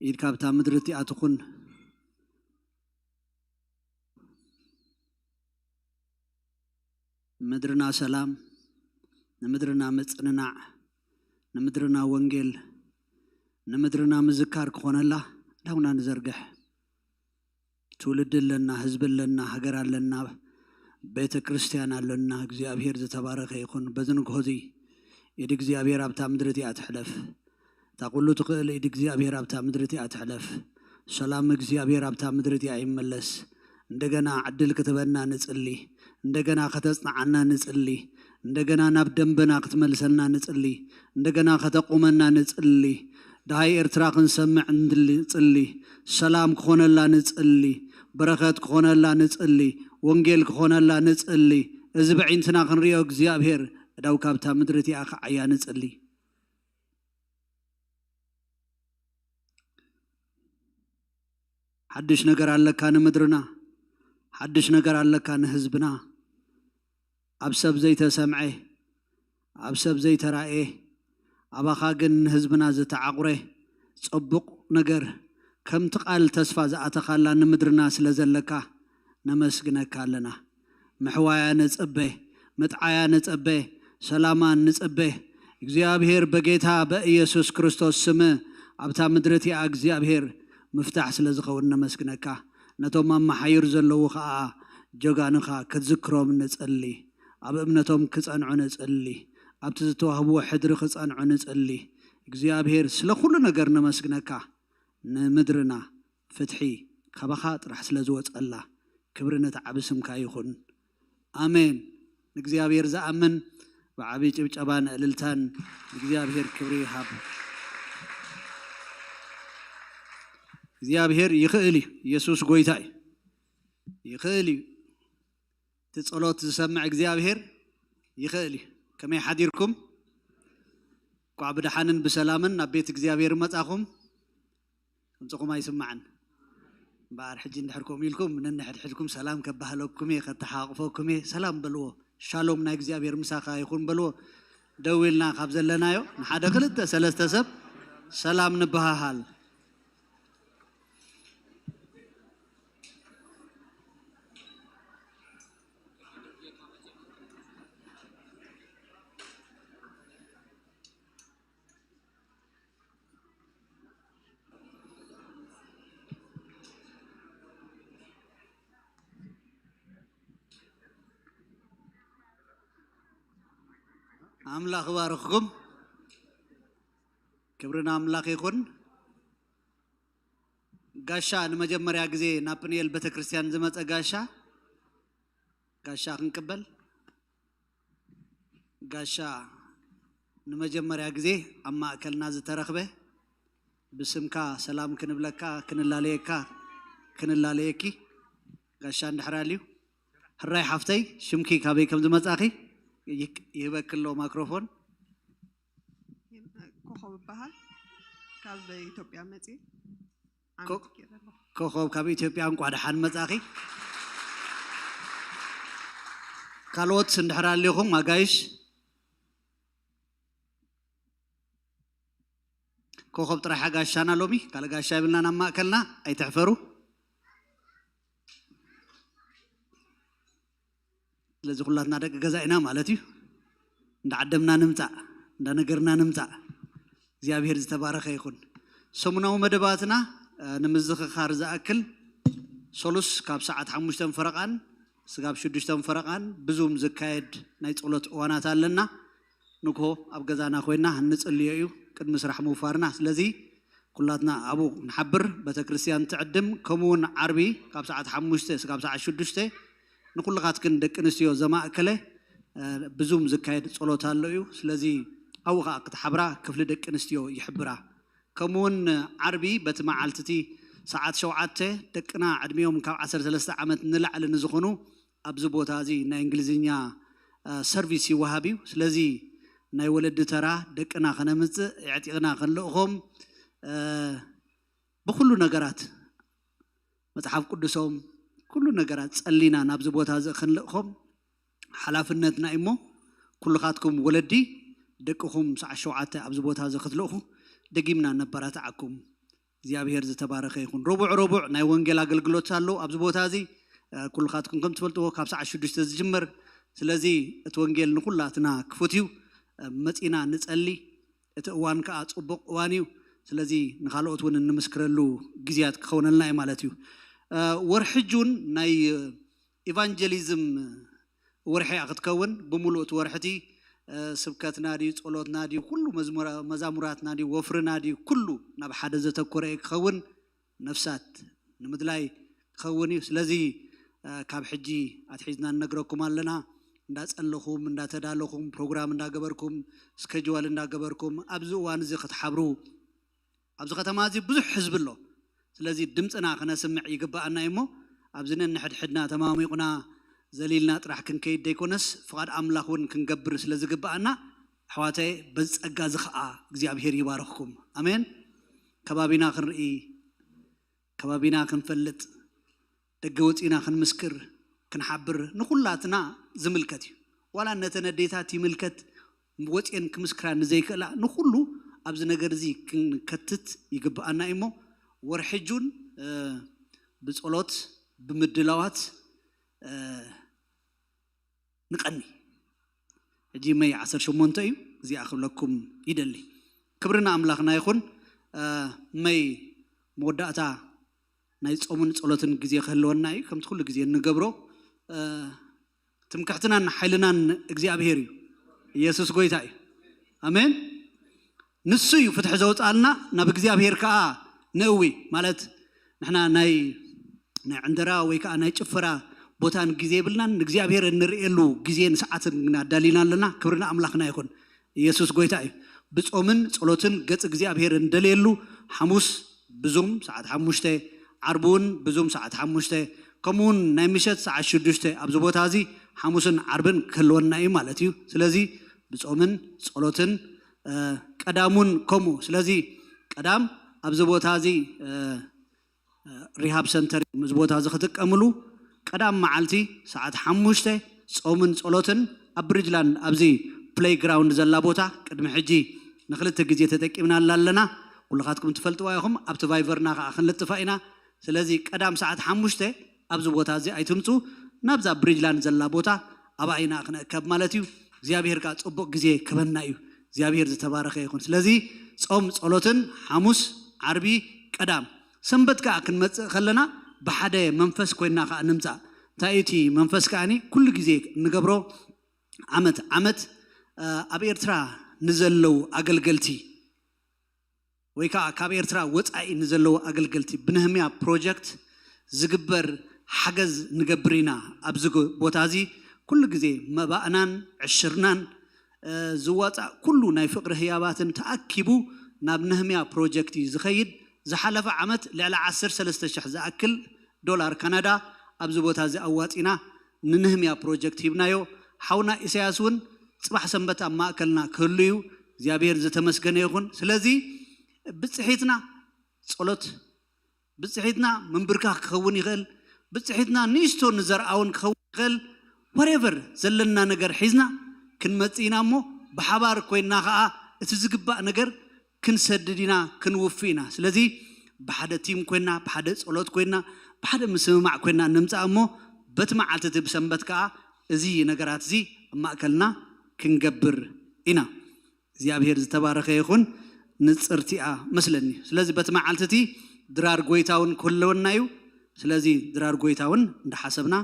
ኢድ ካብታ ምድሪ እቲኣ ትኹን። ምድርና ሰላም፣ ንምድርና ምጽንናዕ፣ ንምድርና ወንጌል፣ ንምድርና ምዝካር ክኾነላ ዳውና ንዘርግሕ። ትውልዲ ኣለና፣ ህዝቢ ኣለና፣ ሃገር ኣለና፣ ቤተ ክርስቲያን ኣለና። እግዚኣብሔር ዝተባረኸ ይኹን። በዚ ንግሆ እዚ ኢድ እግዚኣብሔር ኣብታ ምድሪ እቲኣ ትሕለፍ። እታ ኩሉ ትኽእል ኢድ እግዚኣብሔር ኣብታ ምድሪ እቲኣ ትሕለፍ። ሰላም እግዚኣብሔር ኣብታ ምድሪ እቲኣ ይመለስ። እንደገና ዕድል ክትበና ንጽሊ። እንደገና ከተጽንዓና ንጽሊ። እንደገና ናብ ደንበና ክትመልሰና ንጽሊ። እንደገና ከተቁመና ንጽሊ። ደሃይ ኤርትራ ክንሰምዕ ንጽሊ። ሰላም ክኾነላ ንጽሊ። በረኸት ክኾነላ ንጽሊ። ወንጌል ክኾነላ ንጽሊ። እዚ ብዒንትና ክንሪኦ እግዚኣብሔር እዳው ካብታ ምድሪ እቲኣ ክዓያ ንጽሊ። ሓድሽ ነገር ኣለካ ንምድርና፣ ሓድሽ ነገር ኣለካ ንህዝብና። ኣብ ሰብ ዘይተሰምዐ፣ ኣብ ሰብ ዘይተራእየ፣ ኣባኻ ግን ንህዝብና ዝተዓቑረ ጽቡቕ ነገር፣ ከምቲ ቃል ተስፋ ዝኣተኻላ ንምድርና ስለ ዘለካ ነመስግነካ ኣለና። ምሕዋያ ንጽበ፣ ምጥዓያ ንጽበ፣ ሰላማ ንጽበ። እግዚኣብሔር በጌታ በኢየሱስ ክርስቶስ ስም ኣብታ ምድሪ እቲኣ እግዚኣብሔር ምፍታሕ ስለ ዝኸውን ነመስግነካ። ነቶም ኣብ መሓይር ዘለዉ ኸኣ ጀጋንኻ ክትዝክሮም ንጽሊ። ኣብ እምነቶም ክጸንዑ ንጽሊ። ኣብቲ ዝተዋህብዎ ሕድሪ ክጸንዑ ንጽሊ። እግዚኣብሔር ስለ ኩሉ ነገር ነመስግነካ። ንምድርና ፍትሒ ካባኻ ጥራሕ ስለ ዝወጸላ ክብሪ ነቲ ዓቢ ስምካ ይኹን። ኣሜን። ንእግዚኣብሔር ዝኣምን ብዓቢ ጭብጨባን እልልታን ንእግዚኣብሔር ክብሪ ይሃብ። እግዚኣብሔር ይኽእል እዩ። ኢየሱስ ጎይታ እዩ። ይኽእል እዩ። እቲ ጸሎት ዝሰምዕ እግዚኣብሔር ይኽእል እዩ። ከመይ ሓዲርኩም? እንኳዕ ብደሓንን ብሰላምን ናብ ቤት እግዚኣብሔር መጻኹም። ድምፅኹም ኣይስማዕን። እምበኣር ሕጂ እንድሕር ከምኡ ኢልኩም ነንሕድሕድኩም ሰላም ከባህለኩም እየ፣ ከተሓቋቕፈኩም እየ። ሰላም በልዎ። ሻሎም ናይ እግዚኣብሔር ምሳኻ ይኹን በልዎ። ደው ኢልና ካብ ዘለናዮ ንሓደ ክልተ ሰለስተ ሰብ ሰላም ንበሃሃል። ኣምላኽ ይባርኽኩም። ክብሪ ንኣምላኽ ይኹን። ጋሻ ንመጀመርያ ግዜ ናብ ፕንኤል ቤተክርስትያን ዝመጸ ጋሻ፣ ጋሻ ክንቅበል። ጋሻ ንመጀመርያ ግዜ ኣብ ማእከልና ዝተረኽበ፣ ብስምካ ሰላም ክንብለካ፣ ክንላለየካ፣ ክንላለየኪ። ጋሻ እንድሕር ኣልዩ። ሕራይ ሓፍተይ፣ ሽምኪ ካበይ ከም ዝመጻኺ ይክ-፣ ይህበኪ ኣሎ ማይክሮፎን። ኮኾብ እበሃል። ካብ ኢትዮጵያ መጽየ። ዓመት ኮ-፣ ገይረ ኣለኹ። ኮኾብ ካብ ኢትዮጵያ እንኳዕ ደሓን መጻኺ። ካልኦት እንድሕር ኣሊኹም ኣጋይሽ፣ ኮኾብ ጥራይ ሓጋሻና ሎሚ፣ ካልእ ጋሻ የብልናን ኣብ ማእከልና፣ ኣይትሕፈሩ። ስለዚ ኩላትና ደቂ ገዛ ኢና ማለት እዩ። እንዳዓደምና ንምጻእ፣ እንዳነገርና ንምጻእ። እግዚኣብሔር ዝተባረኸ ይኹን። ሰሙናዊ መደባትና፣ እ፣ ንምዝኽኻር ዝኣክል፣ ሰሉስ ካብ ሰዓት ሓሙሽተ ፈረቓን ስጋብ ሽዱሽተ ፈረቓን ብዙም ዝካየድ ናይ ጸሎት እዋናት ኣለና። ንግሆ ኣብ ገዛና ኮይና እንጽልዮ እዩ ቅድሚ ስራሕ ምውፋርና። ስለዚ ኩላትና ኣብኡ ክንሓብር፣ ቤተክርስትያን ትዕድም፣ ከምኡ እውን ዓርቢ ካብ ሰዓት ሓሙሽተ ስጋብ ሰዓት ሽዱሽተ ንኩልኻትክን ደቂ ኣንስትዮ ዘማእከለ፣ እ፣ ብዙም ዝካየድ ጸሎት ኣሎ እዩ። ስለዚ ኣብኡ ኸኣ ክትሓብራ ክፍሊ ደቂ ኣንስትዮ ይሕብራ። ከምኡ እውን ዓርቢ በቲ መዓልቲ እቲ ሰዓት ሸውዓተ ደቅና ዕድሚኦም ካብ ዓሰርተ ሰለስተ ዓመት ንላዕሊ ንዝኾኑ ኣብዚ ቦታ እዚ ናይ እንግሊዝኛ፣ እ፣ ሰርቪስ ይወሃብ እዩ። ስለዚ ናይ ወለዲ ተራ ደቅና ከነምጽእ፣ ኣዕጢቕና ክንልእኾም፣ እ፣ ብኹሉ ነገራት መጽሓፍ ቅዱሶም፣ ኩሉ ነገራት ጸሊና ናብዚ ቦታ እዚ ክንልእኾም ሓላፍነትና እዩ። እሞ ኩልኻትኩም ወለዲ ደቅኹም ሰዓት ሸውዓተ ኣብዚ ቦታ እዚ ክትልእኹ ደጊምና ነበራትዓኩም። እግዚኣብሔር ዝተባረኸ ይኹን። ረቡዕ ረቡዕ ናይ ወንጌል ኣገልግሎት ኣሎ ኣብዚ ቦታ እዚ። እ፣ ኩልኻትኩም ከም ትፈልጥዎ ካብ ሰዓት ሽዱሽተ ዝጅመር። ስለዚ እቲ ወንጌል ንኹላትና ክፉት እዩ። እ፣ መጺና ንጸሊ። እቲ እዋን ከኣ ጽቡቕ እዋን እዩ። ስለዚ ንኻልኦት እውን እንምስክረሉ ግዜያት ክኸውነልና እዩ ማለት እዩ። እ፣ ወርሒ ጁን ናይ ኢቫንጀሊዝም ወርሒ እያ ክትከውን። ብምሉእ እቲ ወርሒ እቲ፣ እ፣ ስብከትና ድዩ፣ ጸሎትና ድዩ፣ ኩሉ መዝሙራ-፣ መዛሙራትና ድዩ፣ ወፍርና ድዩ፣ ኩሉ ናብ ሓደ ዘተኮረ እዩ ክኸውን። ነፍሳት ንምድላይ ክኸውን እዩ። ስለዚ፣ እ፣ ካብ ሕጂ ኣትሒዝና ንነግረኩም ኣለና። እንዳጸለኹም፣ እንዳተዳለኹም፣ ፕሮግራም እንዳገበርኩም፣ ስኬጅዋል እንዳገበርኩም፣ ኣብዚ እዋን እዚ ክትሓብሩ፣ ኣብዚ ከተማ እዚ ብዙሕ ህዝቢ ኣሎ። ስለዚ ድምፅና ክነስምዕ ይግብኣና እዩ እሞ፣ ኣብዚ ነንሕድሕድና ተማሚቑና ዘሊልና ጥራሕ ክንከይድ ዘይኮነስ፣ ፍቓድ ኣምላኽ እውን ክንገብር ስለ ዝግብኣና፣ ኣሕዋተይ፣ በዚ ጸጋ እዚ ኸኣ እግዚኣብሄር ይባርኽኩም። ኣሜን። ከባቢና ክንርኢ፣ ከባቢና ክንፈልጥ፣ ደገ ወጺእና ክንምስክር፣ ክንሓብር፣ ንኹላትና ዝምልከት እዩ። ዋላ ነተን ኣዴታት ይምልከት፣ ወጺኤን ክምስክራ ንዘይክእላ፣ ንኹሉ ኣብዚ ነገር እዚ ክንከትት ይግብኣና እዩ እሞ፣ ወርሒ ጁን ብፀሎት ብምድላዋት ንቀኒ። ሕጂ መይ ዓሰርተ ሸሞንተ እዩ። እዚኣ ክብለኩም ይደሊ። ክብሪ ንኣምላኽና ይኹን። መይ መወዳእታ ናይ ጾምን ጸሎትን ግዜ ክህልወና እዩ። ከምቲ ኩሉ ግዜ እንገብሮ ትምክሕትናን ሓይልናን እግዚኣብሔር እዩ። ኢየሱስ ጎይታ እዩ። ኣሜን። ንሱ እዩ ፍትሒ ዘውፅኣልና፣ ናብ እግዚኣብሔር ከዓ ንእዊ። ማለት ንሕና ናይ ናይ ዕንደራ ወይ ከዓ ናይ ጭፈራ ቦታን ግዜ የብልናን። ንእግዚኣብሔር እንርእየሉ ግዜን ሰዓትን ግን ኣዳሊና ኣለና። ክብሪ ንኣምላኽና ይኹን። ኢየሱስ ጎይታ እዩ። ብጾምን ጸሎትን ገጽ እግዚኣብሔር እንደልየሉ ሓሙስ ብዙም ሰዓት ሓሙሽተ፣ ዓርቢ እውን ብዙም ሰዓት ሓሙሽተ፣ ከምኡውን ናይ ምሸት ሰዓት ሽዱሽተ ኣብዚ ቦታ እዚ ሓሙስን ዓርብን ክህልወና እዩ ማለት እዩ። ስለዚ ብጾምን ጸሎትን ቀዳሙን ከምኡ። ስለዚ ቀዳም ኣብዚ ቦታ እዚ ሪሃብ ሰንተር እዮም እዚ ቦታ እዚ ክጥቀምሉ። ቀዳም መዓልቲ ሰዓት ሓሙሽተ ጾምን ጸሎትን ኣብ ብሪጅላንድ ኣብዚ ፕሌይግራውንድ ዘላ ቦታ ቅድሚ ሕጂ ንክልተ ግዜ ተጠቂምናላ ኣለና። ኩልኻትኩም ትፈልጥዋ ኢኹም። ኣብቲ ቫይቨርና ከዓ ክንልጥፋ ኢና። ስለዚ ቀዳም ሰዓት ሓሙሽተ ኣብዚ ቦታ እዚ ኣይትምፁ፣ ናብዛ ብሪጅላንድ ዘላ ቦታ ኣብኣ ኢና ክንእከብ ማለት እዩ። እግዚኣብሔር ከዓ ፅቡቅ ግዜ ክበና እዩ። እግዚኣብሔር ዝተባረኸ ይኹን። ስለዚ ጾም ጸሎትን ሓሙስ፣ ዓርቢ፣ ቀዳም፣ ሰንበት ከዓ ክንመፅእ ከለና ብሓደ መንፈስ ኮይና ከዓ ንምፃእ። እንታይ እቲ መንፈስ ከዓኒ ኩሉ ግዜ እንገብሮ ዓመት ዓመት ኣብ ኤርትራ ንዘለዉ ኣገልገልቲ ወይ ከዓ ካብ ኤርትራ ወፃኢ ንዘለዉ ኣገልገልቲ ብነህምያ ፕሮጀክት ዝግበር ሓገዝ ንገብር ኢና። ኣብዚ ቦታ እዚ ኩሉ ግዜ መባእናን ዕሽርናን ዝዋፃእ ኩሉ ናይ ፍቕሪ ህያባትን ተኣኪቡ ናብ ነህምያ ፕሮጀክት እዩ ዝኸይድ። ዝሓለፈ ዓመት ልዕሊ ዓሰርተ ሰለስተ ሽሕ ዝኣክል ዶላር ካናዳ ኣብዚ ቦታ እዚ ኣዋፂና ንነህምያ ፕሮጀክት ሂብናዮ። ሓውና ኢሳያስ እውን ፅባሕ ሰንበት ኣብ ማእከልና ክህሉ እዩ። እግዚኣብሔር ዝተመስገነ ይኹን። ስለዚ ብፅሒትና ጸሎት፣ ብፅሒትና ምንብርካኽ ክኸውን ይኽእል። ብፅሒትና ንእሽቶ ንዘርኣውን ክኸውን ይኽእል። ወሬቨር ዘለና ነገር ሒዝና ክንመፅእ ኢና እሞ ብሓባር ኮይና ከዓ እቲ ዝግባእ ነገር ክንሰድድ ኢና፣ ክንውፍ ኢና። ስለዚ ብሓደ ቲም ኮይና፣ ብሓደ ጸሎት ኮይና፣ ብሓደ ምስምማዕ ኮይና ንምፃእ እሞ በቲ መዓልቲ እቲ ብሰንበት ከዓ እዚ ነገራት እዚ ኣብ ማእከልና ክንገብር ኢና። እግዚኣብሔር ዝተባረኸ ይኹን። ንፅርቲኣ መስለኒ። ስለዚ በቲ መዓልቲ እቲ ድራር ጎይታ እውን ክህልወና እዩ። ስለዚ ድራር ጎይታ እውን እንዳሓሰብና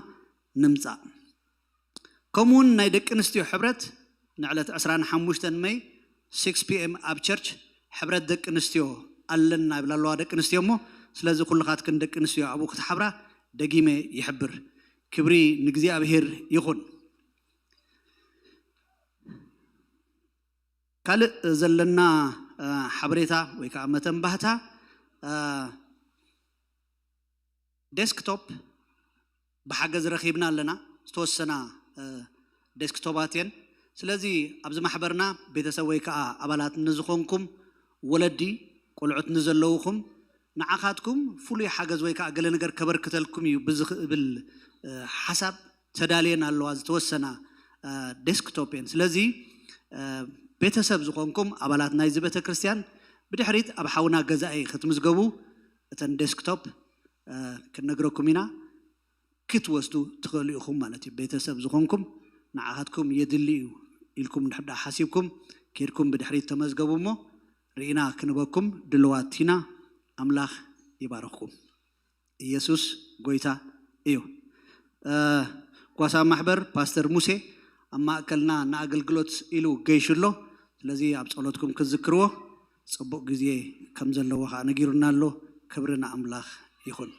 ንምፃእ። ከምኡውን ናይ ደቂ ኣንስትዮ ሕብረት ንዕለት ዕስራን ሓሙሽተን መይ ሲክስ ፒ ኤም ኣብ ቸርች ሕብረት ደቂ ኣንስትዮ ኣለና ይብላ ኣለዋ ደቂ ኣንስትዮ እሞ፣ ስለዚ ኩልኻትክን ደቂ ኣንስትዮ ኣብኡ ክትሓብራ ደጊመ ይሕብር። ክብሪ ንእግዚኣብሔር ይኹን። ካልእ ዘለና ሓበሬታ ወይ ከዓ መተንባህታ፣ ዴስክቶፕ ብሓገዝ ረኺብና ኣለና። ዝተወሰና ዴስክቶባት እየን። ስለዚ ኣብዚ ማሕበርና ቤተሰብ ወይ ከዓ ኣባላት ንዝኾንኩም ወለዲ፣ ቆልዑት ንዘለውኹም፣ ንዓኻትኩም ፍሉይ ሓገዝ ወይ ከዓ ገለ ነገር ከበርክተልኩም እዩ ብዝኽእል ሓሳብ ተዳልየን ኣለዋ ዝተወሰና ዴስክቶፕ እየን። ስለዚ ቤተሰብ ዝኾንኩም ኣባላት ናይዚ ቤተክርስትያን ብድሕሪት ኣብ ሓውና ገዛኢ ክትምዝገቡ እተን ዴስክቶፕ ክንነግረኩም ኢና። ክትወስዱ ትኽእሉ ኢኹም ማለት እዩ። ቤተሰብ ዝኾንኩም ንዓኻትኩም የድሊ እዩ ኢልኩም እንድሕር ደኣ ሓሲብኩም ኬድኩም ብድሕሪት ተመዝገቡ እሞ ርኢና ክንበኩም ድልዋት ኢና። ኣምላኽ ይባርኽኩም። ኢየሱስ ጎይታ እዩ። ጓሳ ማሕበር ፓስተር ሙሴ ኣብ ማእከልና ንኣገልግሎት ኢሉ ገይሹ ኣሎ። ስለዚ ኣብ ጸሎትኩም ክትዝክርዎ ጽቡቕ ግዜ ከም ዘለዎ ኸዓ ነጊሩና ኣሎ። ክብሪ ንኣምላኽ ይኹን።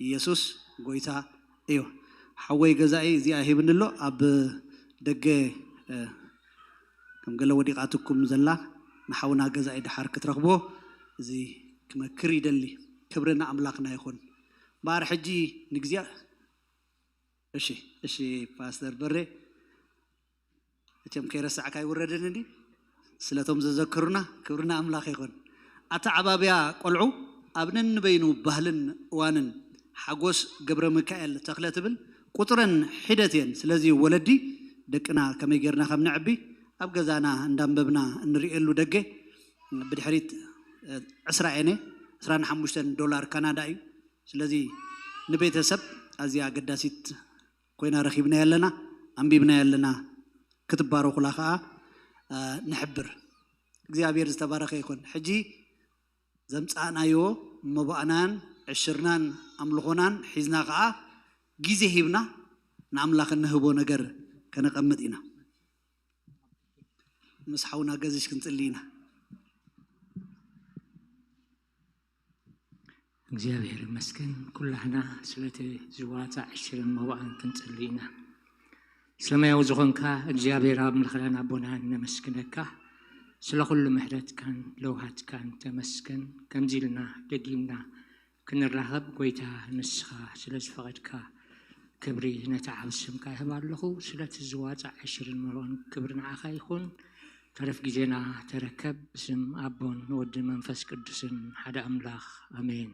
ኢየሱስ ጎይታ እዩ። ሓወይ ገዛኢ እዚኣ ሂብኒ ኣሎ። ኣብ ደገ ከም ገለ ወዲቓትኩም ዘላ ንሓውና ገዛኢ ድሓር ክትረኽቦ እዚ ክመክር ይደሊ። ክብሪ ንኣምላኽና ይኹን። እምበኣር ሕጂ ንግዜ እሺ፣ እሺ ፓስተር በሬ፣ መቸም ከይረሳዕካ ኣይውረድን እንዲ ስለቶም ዘዘክሩና። ክብሪ ንኣምላኽ ይኹን። ኣተዓባብያ ቆልዑ ኣብ ነንበይኑ ባህልን እዋንን። ሓጎስ ገብረ ሚካኤል ተኽለ ትብል ቁፅረን ሒደት እየን። ስለዚ ወለዲ ደቅና ከመይ ጌርና ከም ነዕቢ ኣብ ገዛና እንዳንበብና እንርእየሉ ደገ ብድሕሪት ዕስራ እየን። ዕስራን ሓሙሽተን ዶላር ካናዳ እዩ። ስለዚ ንቤተሰብ ኣዝያ ኣገዳሲት ኮይና ረኺብናያ ኣለና፣ ኣንቢብናያ ኣለና። ክትባረኹላ ከዓ እ፣ ንሕብር። እግዚኣብሔር ዝተባረኸ ይኹን። ሕጂ ዘምጻእናዮ መባእናን ዕሽርናን ኣምልኾናን ሒዝና ከዓ ግዜ ሂብና ንኣምላኽ እንህቦ ነገር ከነቐምጥ ኢና። ምስ ሓውና ገዝሽ ክንጽሊ ኢና። እግዚኣብሔር ይመስገን። ኩላህና ስለቲ ዝዋፃ ዕሽርን መባእን ክንጽሊ ኢና። ሰማያዊ ዝኾንካ እግዚኣብሔር ኣምላኽናን ኣቦናን ነመስግነካ። ስለ ኩሉ ምሕረትካን ለውሃትካን ተመስገን። ከምዚ ኢልና ደጊምና ክንራኸብ ጎይታ ንስኻ ስለ ዝፈቐድካ ክብሪ ነቲ ዓብ ስምካ ይህብ ኣለኹ። ስለቲ ዝዋፃ ዕሽርን መባእን ክብሪ ንዓኻ ይኹን። ተረፍ ግዜና ተረከብ። ብስም ኣቦን ወድን መንፈስ ቅዱስን ሓደ ኣምላኽ ኣሜን።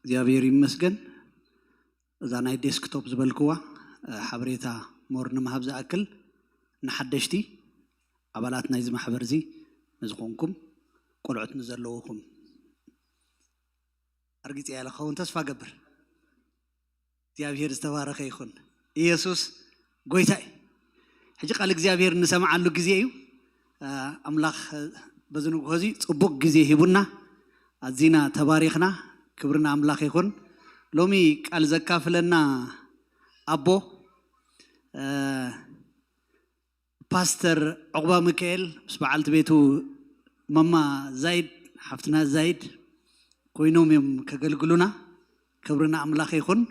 እግዚኣብሔር ይመስገን። እዛ ናይ ዴስክቶፕ ዝበልክዋ ሓበሬታ ሞር ንምሃብ ዝኣክል፣ ንሓደሽቲ ኣባላት ናይዚ ማሕበር እዚ ንዝኾንኩም፣ ቆልዑት ንዘለውኹም፣ ኣርጊፀያ ኢለ ክኸውን ተስፋ ገብር። እግዚኣብሔር ዝተባረኸ ይኹን። ኢየሱስ ጎይታ እዩ። ሕጂ ቃል እግዚኣብሔር እንሰምዓሉ ግዜ እዩ። ኣምላኽ በዚ ንግሆ እዚ ጽቡቕ ግዜ ሂቡና፣ ኣዚና ተባሪኽና። ክብሪ ንኣምላኽ ይኹን። ሎሚ ቃል ዘካፍለና ኣቦ ፓስተር ዑቕባ ሚካኤል ምስ በዓልቲ ቤቱ ማማ ዛይድ፣ ሓፍትና ዛይድ ኮይኖም እዮም ከገልግሉና። ክብሪ ንኣምላኽ ይኹን።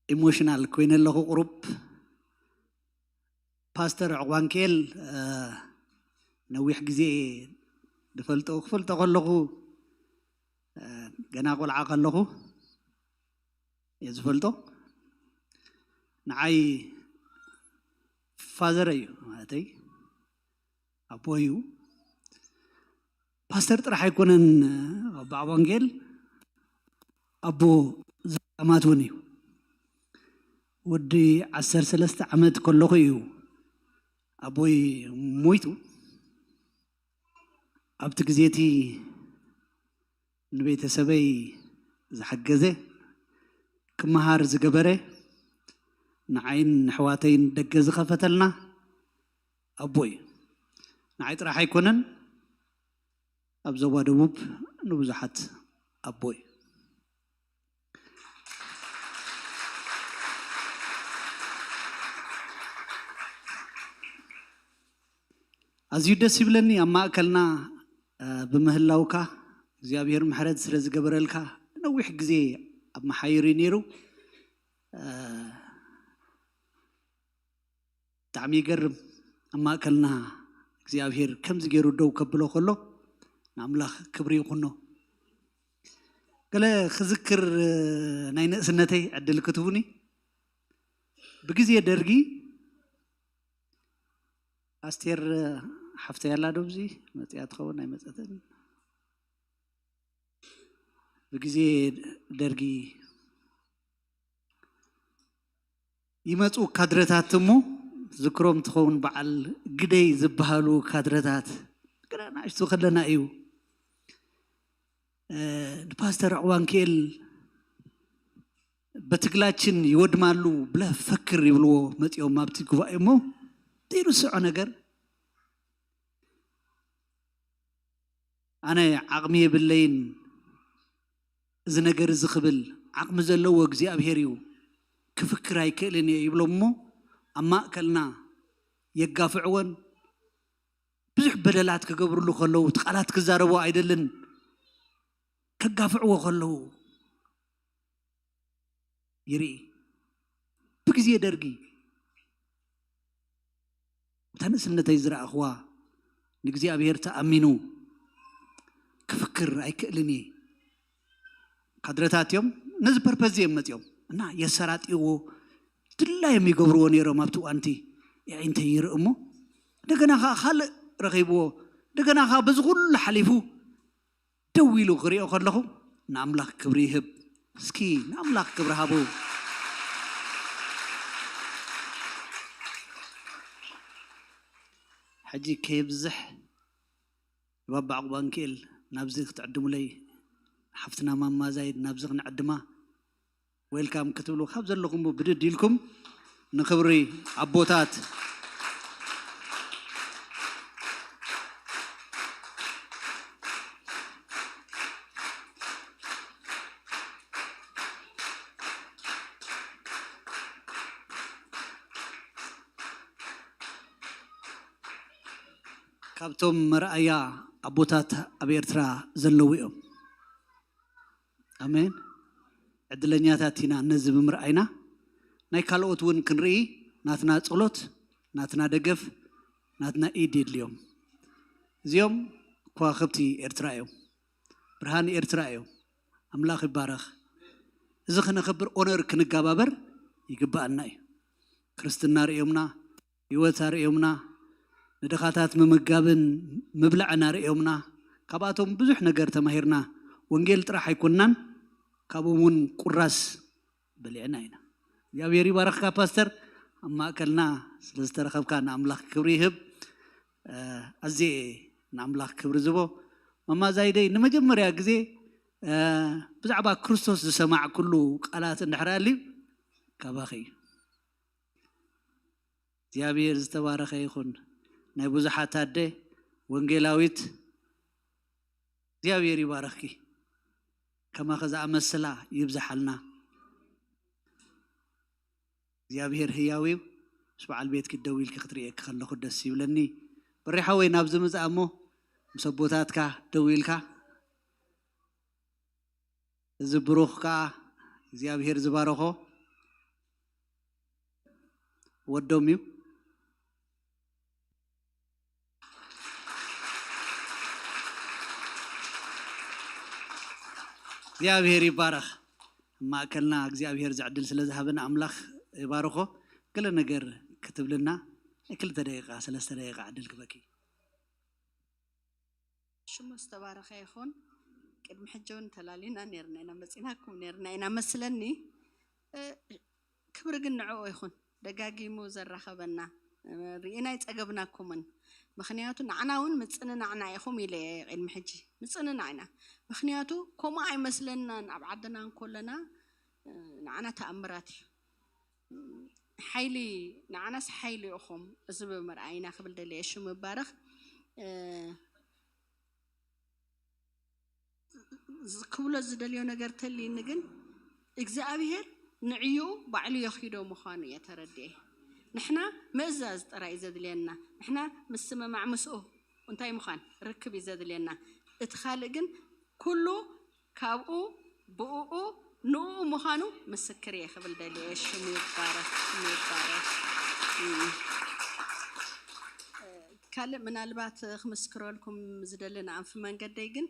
ኢሞሽናል ኮይነ ኣለኹ ቁሩብ። ፓስተር ዑቕባንኬል ነዊሕ ግዜ ዝፈልጦ፣ ክፈልጦ ከለኹ ገና ቆልዓ ከለኹ እየ ዝፈልጦ። ንዓይ ፋዘረ እዩ ማለተይ፣ ኣቦ እዩ። ፓስተር ጥራሕ ኣይኮነን፣ ኣቦ ኣባንጌል ኣቦ ዘማት እውን እዩ። ወዲ ዓሰርተ ሰለስተ ዓመት ከለኹ እዩ ኣቦይ ሞይቱ። ኣብቲ ግዜ እቲ ንቤተሰበይ ዝሓገዘ፣ ክመሃር ዝገበረ፣ ንዓይን ንሕዋተይን ደገ ዝኸፈተልና ኣቦ እዩ። ንዓይ ጥራሕ ኣይኮነን፣ ኣብ ዞባ ደቡብ ንብዙሓት ኣቦ እዩ። ኣዝዩ ደስ ይብለኒ ኣብ ማእከልና ብምህላውካ። እግዚኣብሔር ምሕረት ስለ ዝገበረልካ፣ ነዊሕ ግዜ ኣብ መሓይር እዩ ነይሩ። ብጣዕሚ ይገርም። ኣብ ማእከልና እግዚኣብሔር ከምዚ ገይሩ ደው ከብሎ ከሎ፣ ንኣምላኽ ክብሪ ይኹኖ። ገለ ክዝክር ናይ ንእስነተይ ዕድል ክትህቡኒ። ብግዜ ደርጊ ኣስቴር ሓፍተይ ኣላ ዶ ኣብዚ መፅያ ትኸውን ኣይመፀትን? ብግዜ ደርጊ ይመፁ ካድረታት እሞ ዝክሮም ትኸውን በዓል ግደይ ዝበሃሉ ካድረታት ገና ንኣሽቱ ከለና እዩ። ንፓስተር ዕዋንክኤል በትግላችን ይወድማሉ ብለህ ፈክር ይብልዎ መፂኦም ኣብቲ ጉባኤ እሞ ዘይርስዖ ነገር ኣነ ዓቕሚ የብለይን እዚ ነገር እዚ ክብል ዓቕሚ ዘለዎ እግዚኣብሔር እዩ ክፍክር ኣይክእልን እየ ይብሎም እሞ ኣብ ማእከልና የጋፍዕዎን ብዙሕ በደላት ክገብርሉ ከለዉ እቲ ቃላት ክዛረቡ ኣይደልን ከጋፍዕዎ ከለዉ ይርኢ ብግዜ ደርጊ እታ ንእስነተይ ዝረኣኽዋ ንእግዚኣብሔር ተኣሚኑ ክፍክር ኣይክእልን እየ ካድረታት እዮም ነዚ ፐርፐዝ እዮም መፅኦም እና የሰራጥይዎ ድላዮም ይገብርዎ ነይሮም ኣብቲ እዋንቲ የዒንተይ ይርኢ እሞ እንደገና ከዓ ካልእ ረኺብዎ እንደገና ከዓ በዚ ኩሉ ሓሊፉ ደው ኢሉ ክሪኦ ከለኹ ንኣምላኽ ክብሪ ይህብ እስኪ ንኣምላኽ ክብሪ ሃቡ ሕጂ ከየብዝሕ ባባ ዕቑባንክኤል ናብዚ ክትዕድሙለይ ሓፍትና ማማ ዛይድ ናብዚ ክንዕድማ ዌልካም ክትብሉ ካብ ዘለኹም ብድድ ኢልኩም ንክብሪ ኣቦታት ካብቶም መርኣያ ኣቦታት ኣብ ኤርትራ ዘለዉ እዮም ኣሜን ዕድለኛታት ኢና ነዚ ብምርኣይና ናይ ካልኦት እውን ክንርኢ ናትና ጸሎት ናትና ደገፍ ናትና ኢድ የድልዮም እዚኦም ከዋክብቲ ኤርትራ እዮም ብርሃን ኤርትራ እዮም ኣምላኽ ይባረኽ እዚ ክነኸብር ኦነር ክንጋባበር ይግባኣና እዩ ክርስትና ርእዮምና ህይወት ኣርእዮምና ንድኻታት ምምጋብን ምብላዕን ኣርእዮምና ካብኣቶም ብዙሕ ነገር ተማሂርና ወንጌል ጥራሕ ኣይኮንናን ካብኦም እውን ቁራስ በሊዕና ኢና እግዚኣብሔር ይባረኽካ ፓስተር ኣብ ማእከልና ስለ ዝተረኸብካ ንኣምላኽ ክብሪ ይህብ ኣዜ ንኣምላኽ ክብሪ ዝቦ ማማ ዛይደይ ንመጀመርያ ግዜ ብዛዕባ ክርስቶስ ዝሰማዕ ኩሉ ቃላት እንድሕር ኣልዩ ካባኺ እዩ እግዚኣብሔር ዝተባረኸ ይኹን ናይ ብዙሓት ኣደ ወንጌላዊት እግዚኣብሔር ይባረኽኪ ከማኸ ዝኣመስላ ይብዝሓልና እግዚኣብሔር ህያው እዩ ምስ በዓል ቤትኪ ደው ኢልኪ ክትርእየኪ ከለኹ ደስ ይብለኒ በሪሓ ወይ ናብዚ ምፅኣ እሞ ምስ ኣቦታትካ ደው ኢልካ እዚ ብሩኽ ከዓ እግዚኣብሔር ዝባረኾ ወዶም እዩ እግዚኣብሔር ይባረኽ ማእከልና እግዚኣብሔር ዝዕድል ስለ ዝሃበና ኣምላኽ ይባርኾ ገለ ነገር ክትብልና ናይ ክልተ ደቂቃ ሰለስተ ደቂቃ ዕድል ክበኪ ሽሙ ዝተባረኸ ይኹን ቅድሚ ሕጂ እውን ተላሊና ነርና ኢና መፂናኩም ነርና ኢና መስለኒ ክብሪ ግን ንዕኡ ይኹን ደጋጊሙ ዘራኸበና ርኢና ይፀገብናኩምን ምክንያቱ ንዓና እውን ምፅንናዕና ኢኹም ኢለ ቅድሚ ሕጂ ምፅንናዕ ኢና ምክንያቱ ከምኡ ኣይመስለናን ኣብ ዓድና እንኮለና ንዓና ተኣምራት እዩ ሓይሊ ንዓናስ ሓይሊ ኢኹም እዚ ብምርኣይና ክብል ደልየ ሽሙ ይባረኽ ክብሎ ዝደልዮ ነገር ተልይኒ ግን እግዚኣብሄር ንዕኡ ባዕሉ የኺዶ ምዃኑ እየ ተረድኤ ንሕና ምእዛዝ ጥራይ እዩ ዘድልየና ንሕና ምስምማዕ ምስኡ እንታይ ምዃን ርክብ እዩ ዘድልየና እቲ ካልእ ግን ኩሉ ካብኡ ብእኡ ንኡ ምዃኑ ምስክር እየ ክብል ደልየ ሽሙ ይባረክ ይባረክ ካልእ ምናልባት ክምስክረልኩም ዝደሊ ንኣንፊ መንገደይ ግን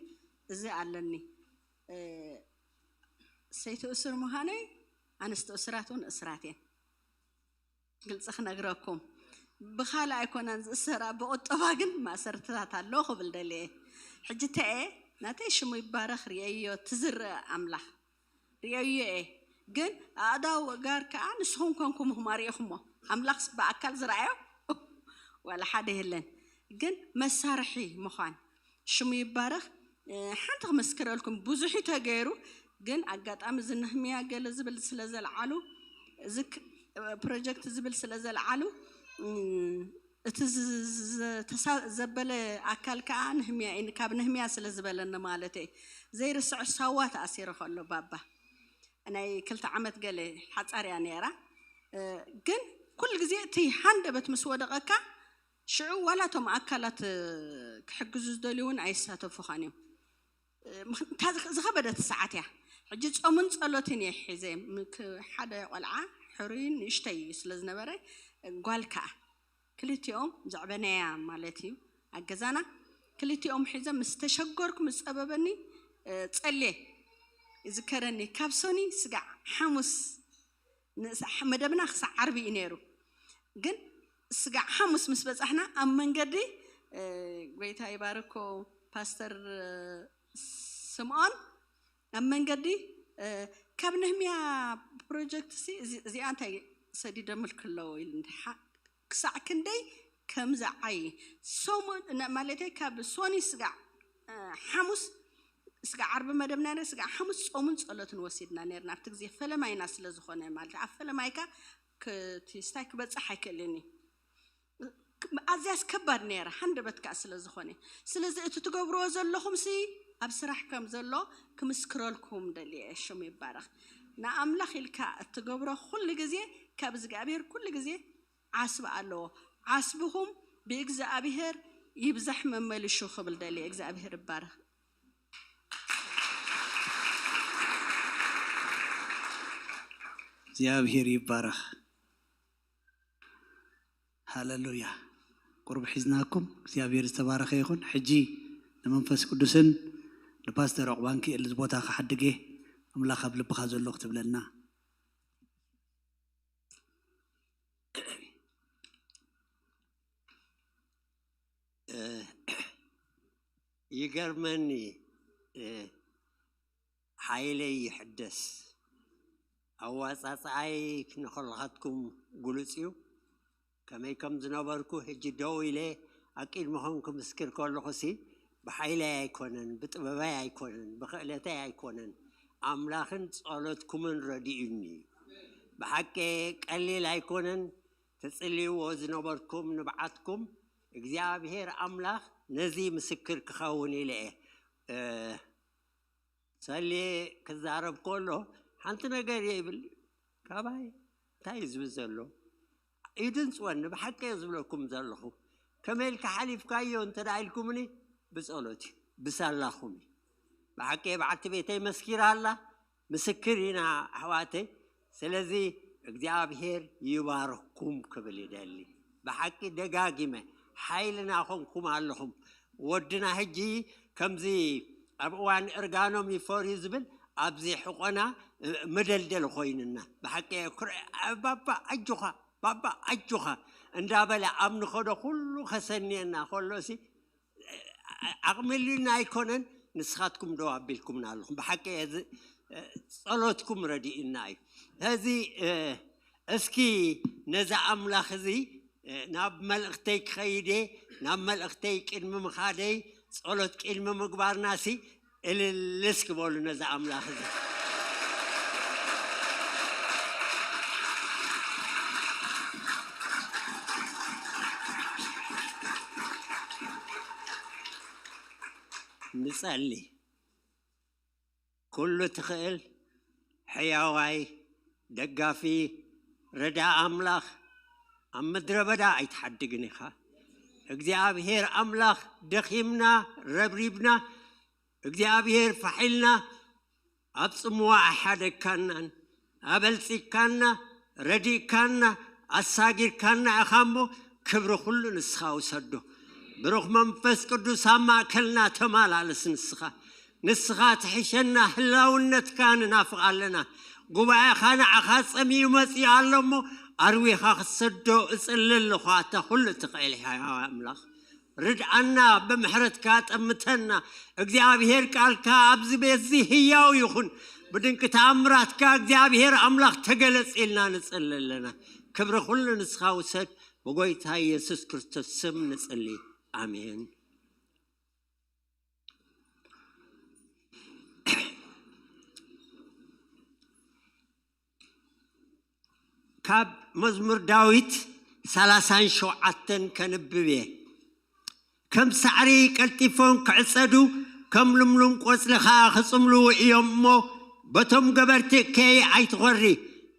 እዚ ኣለኒ ሰይቲ እሱር ምዃነይ ኣንስቲ እሱራት እውን እስራት እየን ግልፂ ክነግረኩም ብኻልእ ኣይኮናን ዝእሰራ፣ ብቁጠባ ግን ማእሰርትታት ኣሎ ክብል ደልየ። ሕጂ ተኤ ናተይ ሽሙ ይባረኽ፣ ርእየዮ ትዝርእ ኣምላኽ ርእየዮ እየ። ግን ኣእዳው ጋር ከዓ ንስኹም ኮንኩም ኢኹም ኣርእኹሞ። ኣምላኽ ብኣካል ዝረኣዮ ዋላ ሓደ የለን። ግን መሳርሒ ምዃን ሽሙ ይባረኽ። ሓንቲ ክምስክረልኩም፣ ብዙሕ ተገይሩ፣ ግን ኣጋጣሚ እዚ ነህምያ ገለ ዝብል ስለ ዘልዓሉ፣ እዚ ፕሮጀክት ዝብል ስለ ዘልዓሉ፣ እቲ ዘበለ ኣካል ከዓ ነህምያ እዩ፣ ካብ ነህምያ ስለ ዝበለኒ ማለት እየ። ዘይርስዖ ሳዋ ተኣሲሩ ከሎ ባባ ናይ ክልተ ዓመት ገለ ሓፃር እያ ነይራ። ግን ኩሉ ግዜ እቲ ሃንደበት ምስ ወደቐካ ሽዑ ዋላ እቶም ኣካላት ክሕግዙ ዝደልዩ እውን ኣይሳተፉኻን እዮም። ዝኸበደት ሰዓት እያ። ሕጂ ጾምን ጸሎትን እየ ሒዘ፣ ሓደ ቆልዓ ሕሩይ ንእሽተይ እዩ ስለ ዝነበረ፣ ጓል ከኣ ክልቲኦም ዘዕበናያ ማለት እዩ ኣብ ገዛና። ክልቲኦም ሒዘ ምስ ተሸገርኩ ምስ ጸበበኒ፣ ጸልየ ይዝከረኒ። ካብ ሶኒ ስጋዕ ሓሙስ መደብና ክሳዕ ዓርቢ እዩ ነይሩ። ግን ስጋዕ ሓሙስ ምስ በጻሕና ኣብ መንገዲ፣ ጎይታ ይባርኮ ፓስተር ስምዖን ኣብ መንገዲ፣ ካብ ነህምያ ፕሮጀክት ሲ እዚኣ እንታይ ሰዲደምልክ ኣለዎ ኢሉ፣ ክሳዕ ክንደይ ከም ዝዓይ ሰሙን ማለተይ ካብ ሶኒ ስጋዕ ሓሙስ ስጋዕ ዓርቢ መደብና ነይሩ። ስጋዕ ሓሙስ ጾምን ጸሎትን ወሲድና ነይርና። ኣብቲ ግዜ ፈለማይና ስለ ዝኾነ ማለት ኣብ ፈለማይካ ክስታይ ክበጽሕ ኣይክእልን እዩ። ኣዝያስ ከባድ ነይራ፣ ሃንደበት ከኣ ስለ ዝኾነ። ስለዚ እቲ ትገብርዎ ዘለኹም ሲ ኣብ ስራሕ ከም ዘሎ ክምስክረልኩም ደልየ። ሽሙ ይባረኽ። ንኣምላኽ ኢልካ እትገብሮ ኩሉ ግዜ ካብ እግዚኣብሔር ኩሉ ግዜ ዓስቢ ኣለዎ። ዓስብኹም ብእግዚኣብሔር ይብዛሕ መመልሹ ክብል ደልየ። እግዚኣብሔር ይባረኽ። እግዚኣብሔር ይባረኽ። ሃለሉያ። ቁርብ ሒዝናኩም እግዚኣብሔር ዝተባረኸ ይኹን። ሕጂ ንመንፈስ ቅዱስን ንፓስተር ዕቑባን ክእል እዚ ቦታ ክሓድግ እየ። ኣምላኽ ኣብ ልብኻ ዘሎ ክትብለልና። ይገርመኒ፣ ሓይለይ ይሕደስ። ኣዋፃፅኣይ ንኸልኻትኩም ግሉፅ እዩ። ከመይ ከም ዝነበርኩ ሕጂ ደው ኢለ ኣብ ቅድሚኹም ክምስክር ከለኹሲ ብሓይለይ ኣይኮነን፣ ብጥበባይ ኣይኮነን፣ ብኽእለተይ ኣይኮነን፣ ኣምላኽን ጸሎትኩምን ረዲኡኒ እዩ። ብሓቂ ቀሊል ኣይኮነን። ትጽልይዎ ዝነበርኩም ንብዓትኩም እግዚኣብሔር ኣምላኽ ነዚ ምስክር ክኸውን ኢለ እየ። ሰሌ ክዛረብ ከሎ ሓንቲ ነገር እየ ይብል፣ ካባይ እንታይ እዩ ዝብል ዘሎ? ይድንፅወኒ፣ ብሓቂ እየ ዝብለኩም ዘለኹ። ከመይ ኢልካ ሓሊፍካዮ እንተ ደኣ ኢልኩምኒ፣ ብጸሎት እዩ፣ ብሳላኹም እዩ። ብሓቂ እየ፣ በዓልቲ ቤተይ መስኪራ ኣላ፣ ምስክር ኢና ኣሕዋተይ። ስለዚ እግዚኣብሔር ይባርኽኩም ክብል ይደሊ። ብሓቂ ደጋጊመ ሓይልና ኾንኩም ኣለኹም። ወድና ሕጂ ከምዚ ኣብ እዋን እርጋኖም ይፈርዩ ዝብል ኣብዚ ሕቆና መደልደል ኮይንና ብሓቂ ባባ ኣጆኻ ባባ ኣጆኻ እንዳበለ ኣብ ንኸዶ ኩሉ ከሰንየና ከሎሲ ዓቕሚ ልና ኣይኮነን። ንስኻትኩም ደው ኣቢልኩምና ኣለኹም። ብሓቂ ጸሎትኩም ረዲእና እዩ። ሕዚ እስኪ ነዚ ኣምላኽ እዚ ናብ መልእኽተይ ክኸይድ እየ። ናብ መልእኽተይ ቅድሚ ምኻደይ ጸሎት ቅድሚ ምግባርና ሲ እልል እስኪ በሉ ነዚ ኣምላኽ እዚ። ንጸሊ። ኩሉ ትኽእል፣ ሕያዋይ፣ ደጋፊ፣ ረዳኢ ኣምላኽ፣ ኣብ ምድረ በዳ ኣይትሓድግን ኢኻ። እግዚኣብሔር ኣምላኽ፣ ደኺምና፣ ረብሪብና፣ እግዚኣብሔር ፋሕ ኢልና፣ ኣብ ጽምዋ ኣይሓደግካናን፣ ኣበልጺግካና፣ ረዲእካና፣ ኣሳጊርካና ኢኻ እሞ፣ ክብሪ ኩሉ ንስኻ ውሰዶ። ብሩኽ መንፈስ ቅዱስ ኣብ ማእከልና ተማላለስ ንስኻ። ንስኻ ትሕሸና፣ ህላውነትካ ንናፍቕ ኣለና። ጉባኤኻ ንዓኻ ጸሚዩ መጺኡ ኣሎ እሞ፣ ኣርዊኻ ክትሰዶ እጽሊ ኣለኹ። ኣታ ኩሉ ትኽእል ኢኻ ኣምላኽ። ርድኣና፣ ብምሕረትካ ጠምተና። እግዚኣብሔር ቃልካ ኣብዚ ቤት እዚ ህያው ይኹን። ብድንቂ ተኣምራትካ እግዚኣብሔር ኣምላኽ ተገለጽ ኢልና ንጽሊ ኣለና። ክብሪ ኩሉ ንስኻ ውሰድ። ብጎይታ ኢየሱስ ክርስቶስ ስም ንጽሊ። ኣሜን። ካብ መዝሙር ዳዊት ሰላሳን ሸውዓተን ከንብብ እየ። ከም ሳዕሪ ቀልጢፎም ክዕጸዱ፣ ከም ልምሉም ቆጽሊ ኸኣ ክጽምልዉ እዮም እሞ፣ በቶም ገበርቲ እከይ ኣይትኾሪ፣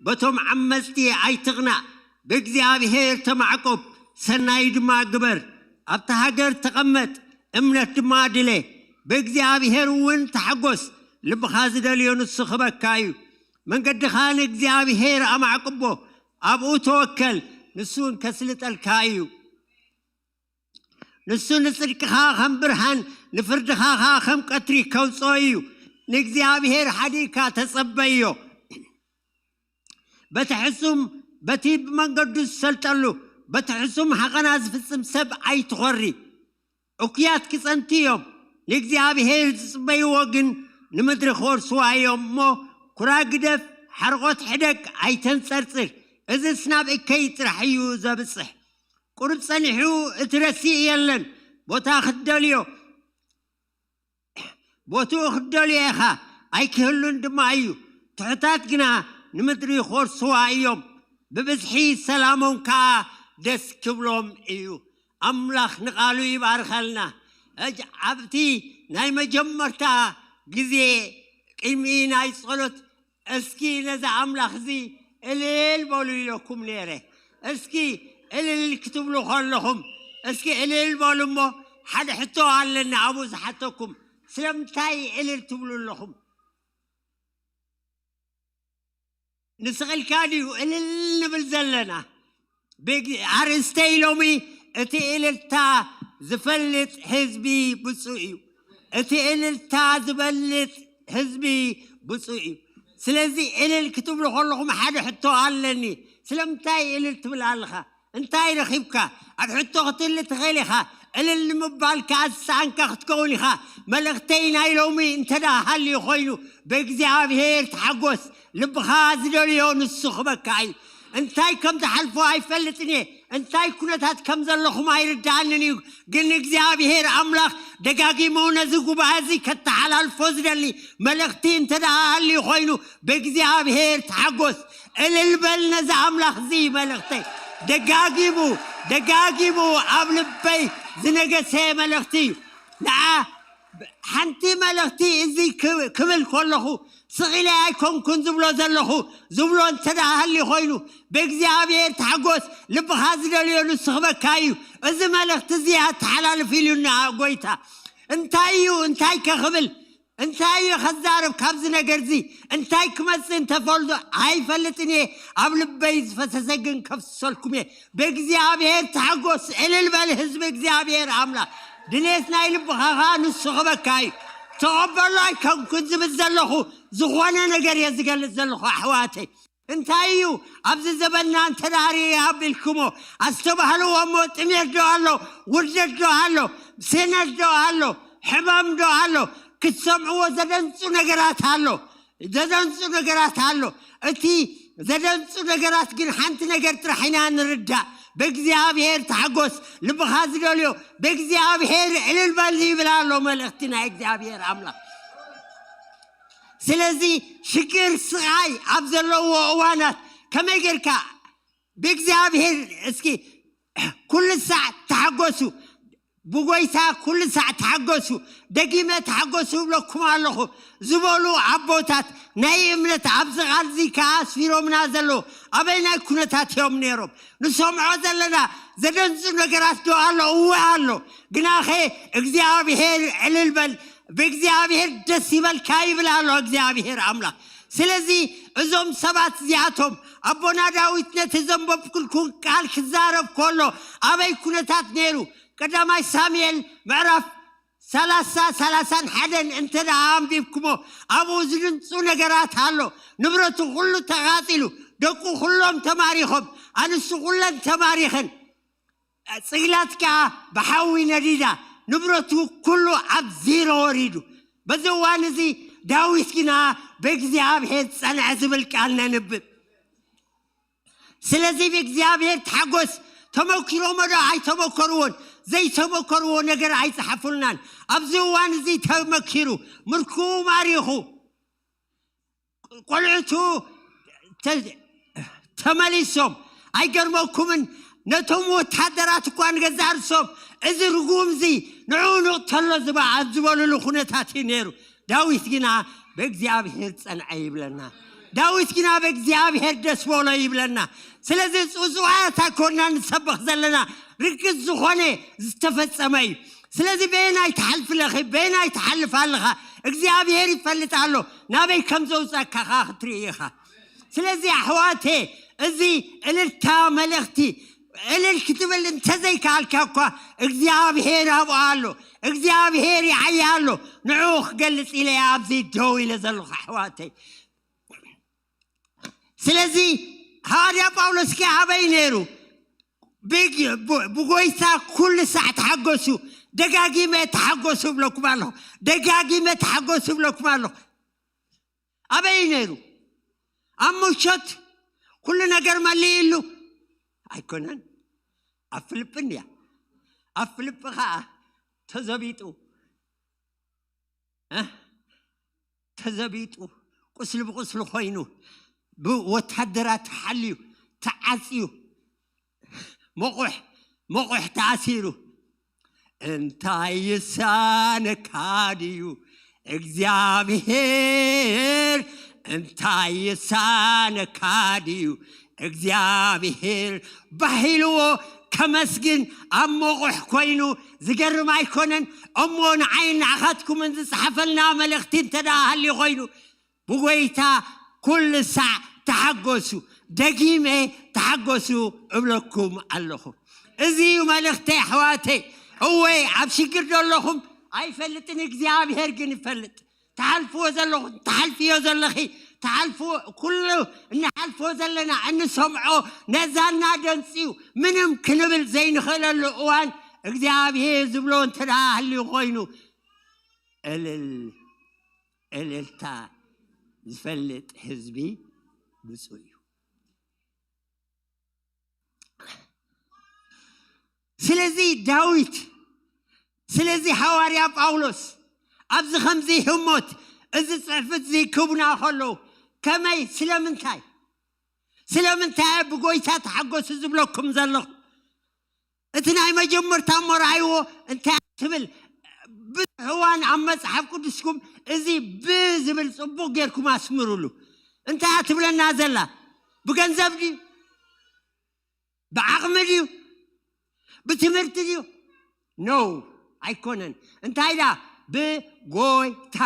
በቶም ዓመጽቲ ኣይትቕናእ። ብእግዚኣብሔር ተማዕቆብ፣ ሰናይ ድማ ግበር። ኣብታ ሃገር ተቐመጥ፣ እምነት ድማ ድለ። ብእግዚኣብሔር እውን ተሓጎስ፣ ልብኻ ዝደልዮ ንሱ ክበካ እዩ። መንገድኻ ንእግዚኣብሔር ኣማዕቅቦ፣ ኣብኡ ተወከል፣ ንሱ እውን ከስልጠልካ እዩ። ንሱ ንጽድቅኻ ከም ብርሃን፣ ንፍርድኻ ኸኣ ከም ቀትሪ ከውጽኦ እዩ። ንእግዚኣብሔር ሓዲግካ ተጸበዮ። በቲ ሕሱም፣ በቲ ብመንገዱ ዝሰልጠሉ፣ በቲ ሕሱም ሃቐና ዝፍጽም ሰብ ኣይትኾሪ። እኩያት ክጸንቱ እዮም፣ ንእግዚኣብሔር ዝጽበይዎ ግን ንምድሪ ክወርስዋ እዮም እሞ፣ ኩራ ግደፍ፣ ሓርቖት ሕደግ፣ ኣይተንጸርጽር። እዝስ ናብ እከይ ጥራሕ እዩ ዘብጽሕ። ቁሩብ ጸኒሑ እቲ ረሲእ የለን፣ ቦታ ክትደልዮ፣ ቦትኡ ክትደልዮ ኢኻ፣ ኣይክህሉን ድማ እዩ። ትሑታት ግና ንምድሪ ክወርስዋ እዮም፣ ብብዝሒ ሰላሞም ከኣ ደስ ክብሎም እዩ። ኣምላኽ ንቓሉ ይባርከልና። ሕጂ ኣብቲ ናይ መጀመርታ ግዜ ቅድሚ ናይ ጸሎት፣ እስኪ ነዚ ኣምላኽ እዚ እልል በሉ ኢለኩም ነይረ። እስኪ እልል ክትብሉ ከለኹም፣ እስኪ እልል በሉ እሞ፣ ሓደ ሕቶ ኣለኒ ኣብኡ ዝሓተኩም። ስለምንታይ እልል ትብሉ ኣለኹም? ንስቕ ኢልካ ድዩ እልል ንብል ዘለና? ብግ-፣ ኣርእስተይ ሎሚ፣ እቲ እልልታ ዝፈልጥ ህዝቢ ብፁዕ እዩ። እቲ እልልታ ዝበልጥ ህዝቢ ብፁዕ እዩ። ስለዚ እልል ክትብሉ ከለኹም ሓደ ሕቶ ኣለኒ። ስለምንታይ እልል ትብል ኣለኻ? እንታይ ረኺብካ? ኣብ ሕቶ ክትህሊ ትኽእል ኢኻ። እልል ንምባል ከኣ ዝሰኣንካ ክትከውን ኢኻ። መልእኽተይ ናይ ሎሚ እንተ ደኣ ሃልዩ ኮይኑ፣ ብእግዚኣብሔር ተሓጎስ። ልብኻ ዝደልዮ ንሱ ክበካ እዩ። እንታይ ከም ዝሓልፎ ኣይፈልጥን እየ። እንታይ ኩነታት ከም ዘለኹም ኣይርድኣንን እዩ። ግን እግዚኣብሔር ኣምላኽ ደጋጊሙ ነዚ ጉባኤ እዚ ከተሓላልፎ ዝደሊ መልእኽቲ እንተ ደኣ ሃልዩ ኮይኑ፣ ብእግዚኣብሔር ተሓጎስ። እልል በል ነዚ ኣምላኽ እዚ መልእኽተይ። ደጋጊሙ፣ ደጋጊሙ ኣብ ልበይ ዝነገሰ መልእኽቲ እዩ። ንዓ ሓንቲ መልእኽቲ እዚ ክብ-፣ ክብል ከለኹ፣ ስቕ ኢለ ኣይኮንኩን ዝብሎ ዘለኹ፣ ዝብሎ እንተ ደኣ ሃልዩ ኮይኑ፣ ብእግዚኣብሔር ተሓጎስ፣ ልብኻ ዝደልዮ ንሱ ክበካ እዩ። እዚ መልእኽቲ እዚ ኣተሓላልፍ ኢሉና ጎይታ። እንታይ እዩ፣ እንታይ ከ ክብል፣ እንታይ እዩ ከዛረብ ካብዚ ነገር እዚ? እንታይ ክመጽእ እንተፈልዶ ኣይፈልጥን እየ። ኣብ ልበይ ዝፈሰሰ ግን ከፍስሰልኩም እየ። ብእግዚኣብሔር ተሓጎስ፣ እልል በል ህዝቢ እግዚኣብሔር ኣምላኽ። ድሌት ናይ ልብኻ ኸኣ ንሱ ክበካ እዩ። ተቐበሎ ኣይኮንኩን ዝብል ዘለኹ፣ ዝኾነ ነገር እየ ዝገልጽ ዘለኹ ኣሕዋተይ። እንታይ እዩ ኣብዚ ዘበንና እንተ ደኣ ርእ ኣቢልኩሞ፣ ኣስተባህልዎ እሞ፣ ጥሜት ዶ ኣሎ? ውርደት ዶ ኣሎ? ስእነት ዶ ኣሎ? ሕማም ዶ ኣሎ? ክትሰምዕዎ ዘደንጹ ነገራት ኣሎ። ዘደንጹ ነገራት ኣሎ። እቲ ዘደንጹ ነገራት ግን ሓንቲ ነገር ጥራሕ ኢና ንርዳእ። ብእግዚኣብሔር ተሓጎስ፣ ልብኻ ዝደልዮ ብእግዚኣብሔር እልል በል ይብል ኣሎ መልእኽቲ ናይ እግዚኣብሔር ኣምላኽ። ስለዚ ሽግር፣ ስቓይ ኣብ ዘለዎ እዋናት ከመይ ጌርካ ብእግዚኣብሔር፣ እስኪ ኩሉ ሳዕ ተሓጎሱ፣ ብጎይታ ኩሉ ሳዕ ተሓጎሱ፣ ደጊመ ተሓጎሱ እብለኩም ኣለኹ ዝበሉ ኣቦታት ናይ እምነት ኣብዚ ቃል እዚ ከኣ ኣስፊሮምና ዘለዉ ኣበየናይ ኩነታት እዮም ነይሮም? ንሰምዖ ዘለና ዘደንጹ ነገራት ዶ ኣሎ? እወ ኣሎ። ግናኸ እግዚኣብሔር እልል በል፣ ብእግዚኣብሔር ደስ ይበልካ ይብል ኣሎ እግዚኣብሔር ኣምላኽ። ስለዚ እዞም ሰባት እዚኣቶም ኣቦና ዳዊት ነቲ ዘንበብኩልኩም ቃል ክዛረብ ከሎ ኣበይ ኩነታት ነይሩ? ቀዳማይ ሳሙኤል ምዕራፍ ሰላሳ፣ ሰላሳን ሓደን እንተ ደኣ ኣንቢብኩሞ፣ ኣብኡ ዝድንጹ ነገራት ኣሎ። ንብረቱ ኩሉ ተቓጺሉ፣ ደቁ ኩሎም ተማሪኾም፣ ኣንስቱ ኩለን ተማሪኸን፣ ጽላት ከኣ ብሓዊ ነዲዳ፣ ንብረቱ ኩሉ ኣብ ዜሮ ወሪዱ። በዚ እዋን እዚ ዳዊት ግና ብእግዚኣብሔር ጸንዐ ዝብል ቃል ነንብብ። ስለዚ ብእግዚኣብሔር ተሓጎስ። ተመኪሮሞ ዶ ኣይተመከርዎን? ዘይተመከርዎ ነገር ኣይጸሓፉልናን። ኣብዚ እዋን እዚ ተመኪሩ፣ ምርኩ ማሪኹ፣ ቆልዑቱ ተ- ተመሊሶም። ኣይገርመኩምን? ነቶም ወታደራት እኳ ንገዛእ ርእሶም፣ እዚ ርጉም እዚ ንዕኡ ንቕተሎ ዝባ- ኣብ ዝበሉሉ ኩነታት እዩ ነይሩ። ዳዊት ግና ብእግዚኣብሔር ጸንዐ ይብለና። ዳዊት ግና ብእግዚኣብሔር ደስ በሎ ይብለና። ስለዚ ጽውጽዋያት ኣይኮንና ንሰብኽ ዘለና፣ ርግጽ ዝኾነ ዝተፈጸመ እዩ። ስለዚ በየናይ ትሓልፍ ኣለኺ? በየናይ ትሓልፍ ኣለኻ? እግዚኣብሔር ይፈልጥ ኣሎ ናበይ ከም ዘውፀካ ክትርኢ ኢኻ። ስለዚ ኣሕዋቴ፣ እዚ እልልታ መልእኽቲ እልል ክትብል እንተዘይከኣልካ እኳ እግዚኣብሔር ኣብኡ ኣሎ። እግዚኣብሔር ይዓያ ኣሎ። ንዕኡ ክገልጽ ኢለ እየ ኣብዚ ደው ኢለ ዘለኹ ኣሕዋተይ። ስለዚ ሃዋርያ ጳውሎስ ከ ኣበይ ነይሩ? ብግ- ብ- ብጎይታ ኩሉ ሳዕ ተሓገሱ። ደጋጊመ ተሓገሱ እብለኩም ኣለኹ። ደጋጊመ ተሓገሱ እብለኩም ኣለኹ። ኣበይ ነይሩ? ኣብ ምሾት ኩሉ ነገር መሊእሉ ኣይኮነን። ኣብ ፍልጵን እያ። ኣብ ፍልጲ ኸዓ ተዘቢጡ እ? ተዘቢጡ፣ ቁስሊ ብቁስሊ ኮይኑ፣ ብወታደራት ተሓልዩ፣ ተዓፅዩ፣ መቑሕ መቑሕ ተኣሲሩ። እንታይ ይሳነካ ድዩ እግዚኣብሔር? እንታይ ይሳነካ ድዩ እግዚኣብሔር? ባሂልዎ ከመስግን ኣብ መቑሕ ኮይኑ ዝገርም ኣይኮነን። እሞ ንዓይን ንዓኻትኩምን ዝፅሓፈልና መልእኽቲ እንተ ደኣ ሃልዩ ኮይኑ፣ ብጎይታ ኩሉ ሳዕ ተሓጎሱ። ደጊመ ተሓጎሱ እብለኩም ኣለኹ። እዚ እዩ መልእኽተይ ኣሕዋተይ። እወ፣ ኣብ ሽግር ዘለኹም ኣይፈልጥን፣ እግዚኣብሔር ግን ይፈልጥ። ትሓልፍዎ ዘለኹም፣ ትሓልፍዮ ዘለኺ፣ ትሓልፍዎ፣ ኩሉ እንሓልፎ ዘለና እንሰምዖ፣ ነዛና ደንፅዩ ምንም ክንብል ዘይንኽእለሉ እዋን እግዚኣብሔር ዝብሎ እንተ ደኣ ሃልዩ ኮይኑ፣ እልል እልልታ ዝፈልጥ ህዝቢ ብፁዕ እዩ። ስለዚ ዳዊት፣ ስለዚ ሃዋርያ ጳውሎስ ኣብዚ ከምዚ ህሞት እዚ ጽሕፍት እዚ ክቡና ከለዉ ከመይ፣ ስለምንታይ፣ ስለምንታይ ብጎይታ ተሓጎሱ ዝብለኩም ዘለኹ? እቲ ናይ መጀመርታ እሞ ረኣይዎ እንታይ ትብል? ብዙሕ እዋን ኣብ መጽሓፍ ቅዱስኩም እዚ ብ ዝብል ጽቡቕ ጌርኩም ኣስምሩሉ። እንታይ እያ ትብለና ዘላ? ብገንዘብ ድዩ? ብዓቕሚ ድዩ? ብትምህርቲ ድዩ? ኖ፣ ኣይኮነን። እንታይ ዳ? ብጎይታ።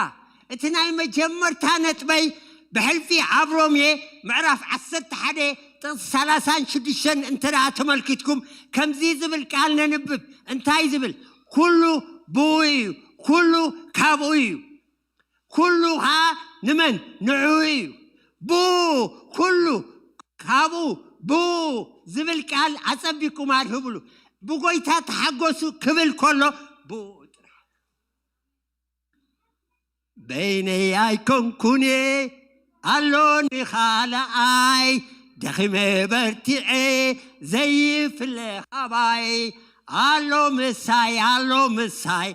እቲ ናይ መጀመርታ ነጥበይ ብሕልፊ ኣብ ሮሜ ምዕራፍ ዓሰርተ ሓደ ጥቕሲ ሰላሳን ሽዱሽተን እንተ ደኣ ተመልኪትኩም ከምዚ ዝብል ቃል ነንብብ። እንታይ ዝብል? ኩሉ ብኡ እዩ፣ ኩሉ ካብኡ እዩ፣ ኩሉ ኸዓ ንመን? ንዕኡ እዩ። ብኡ ኩሉ ካብኡ ብኡ ዝብል ቃል ኣጸቢቅኩም ኣድህብሉ። ብጎይታ ተሓጎሱ ክብል ከሎ ብኡ ጥራሕ። በይነይ ኣይኮንኩን እየ፣ ኣሎኒ ካልኣይ፣ ደኺመ በርቲዐ ዘይፍለ ካባይ። ኣሎ ምሳይ፣ ኣሎ ምሳይ፣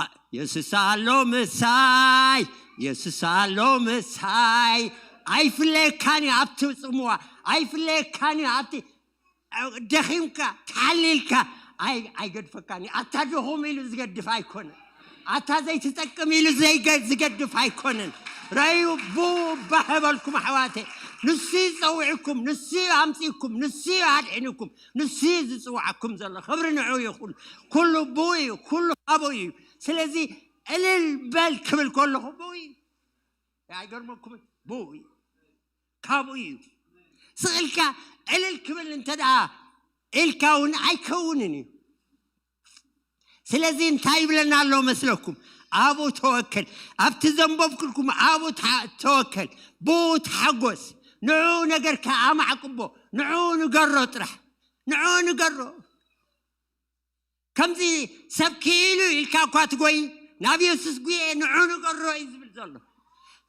ኣ- የሱስ ኣሎ ምሳይ፣ የሱስ ኣሎ ምሳይ። ኣይፍለየካን እዩ ኣብቲ ጽምዋ፣ ኣይፍለየካን እዩ ኣብቲ ደኺምካ፣ ተሓሊልካ፣ ኣይ- ኣይገድፈካን እዩ። ኣታ ድኹም ኢሉ ዝገድፍ ኣይኮነን። ኣታ ዘይትጠቅም ኢሉ ዘይገ- ዝገድፍ ኣይኮነን። ረዩ ቡ ባህ በልኩም ኣሕዋተይ። ንሱ እዩ ዝጸውዕኩም፣ ንሱ እዩ ኣምጺእኩም፣ ንሱ እዩ ኣድዒንኩም፣ ንሱ እዩ ዝጽውዓኩም ዘሎ። ክብሪ ንዑ ይኹን። ኩሉ ብኡ እዩ፣ ኩሉ ካብኡ እዩ። ስለዚ እልል በል ክብል ከለኹ ብኡ እዩ። ኣይገርመኩምን? ብኡ እዩ፣ ካብኡ እዩ። ስቕ ኢልካ እልል ክብል እንተ ደኣ ኢልካ እውን ኣይከውንን እዩ። ስለዚ እንታይ ይብለና ኣሎ መስለኩም? ኣብኡ ተወከል። ኣብቲ ዘንበብኩልኩም ኣብኡ ተሓ- ተወከል፣ ብኡ ተሓጎስ። ንዑ ነገርካ ኣማዕቅቦ፣ ንዑ ንገሮ ጥራሕ፣ ንዑ ንገሮ። ከምዚ ሰብ ክኢሉ ኢልካ እኳ ትጎይ፣ ናብ የሱስ ጉየ ንዑ ንገሮ እዩ ዝብል ዘሎ።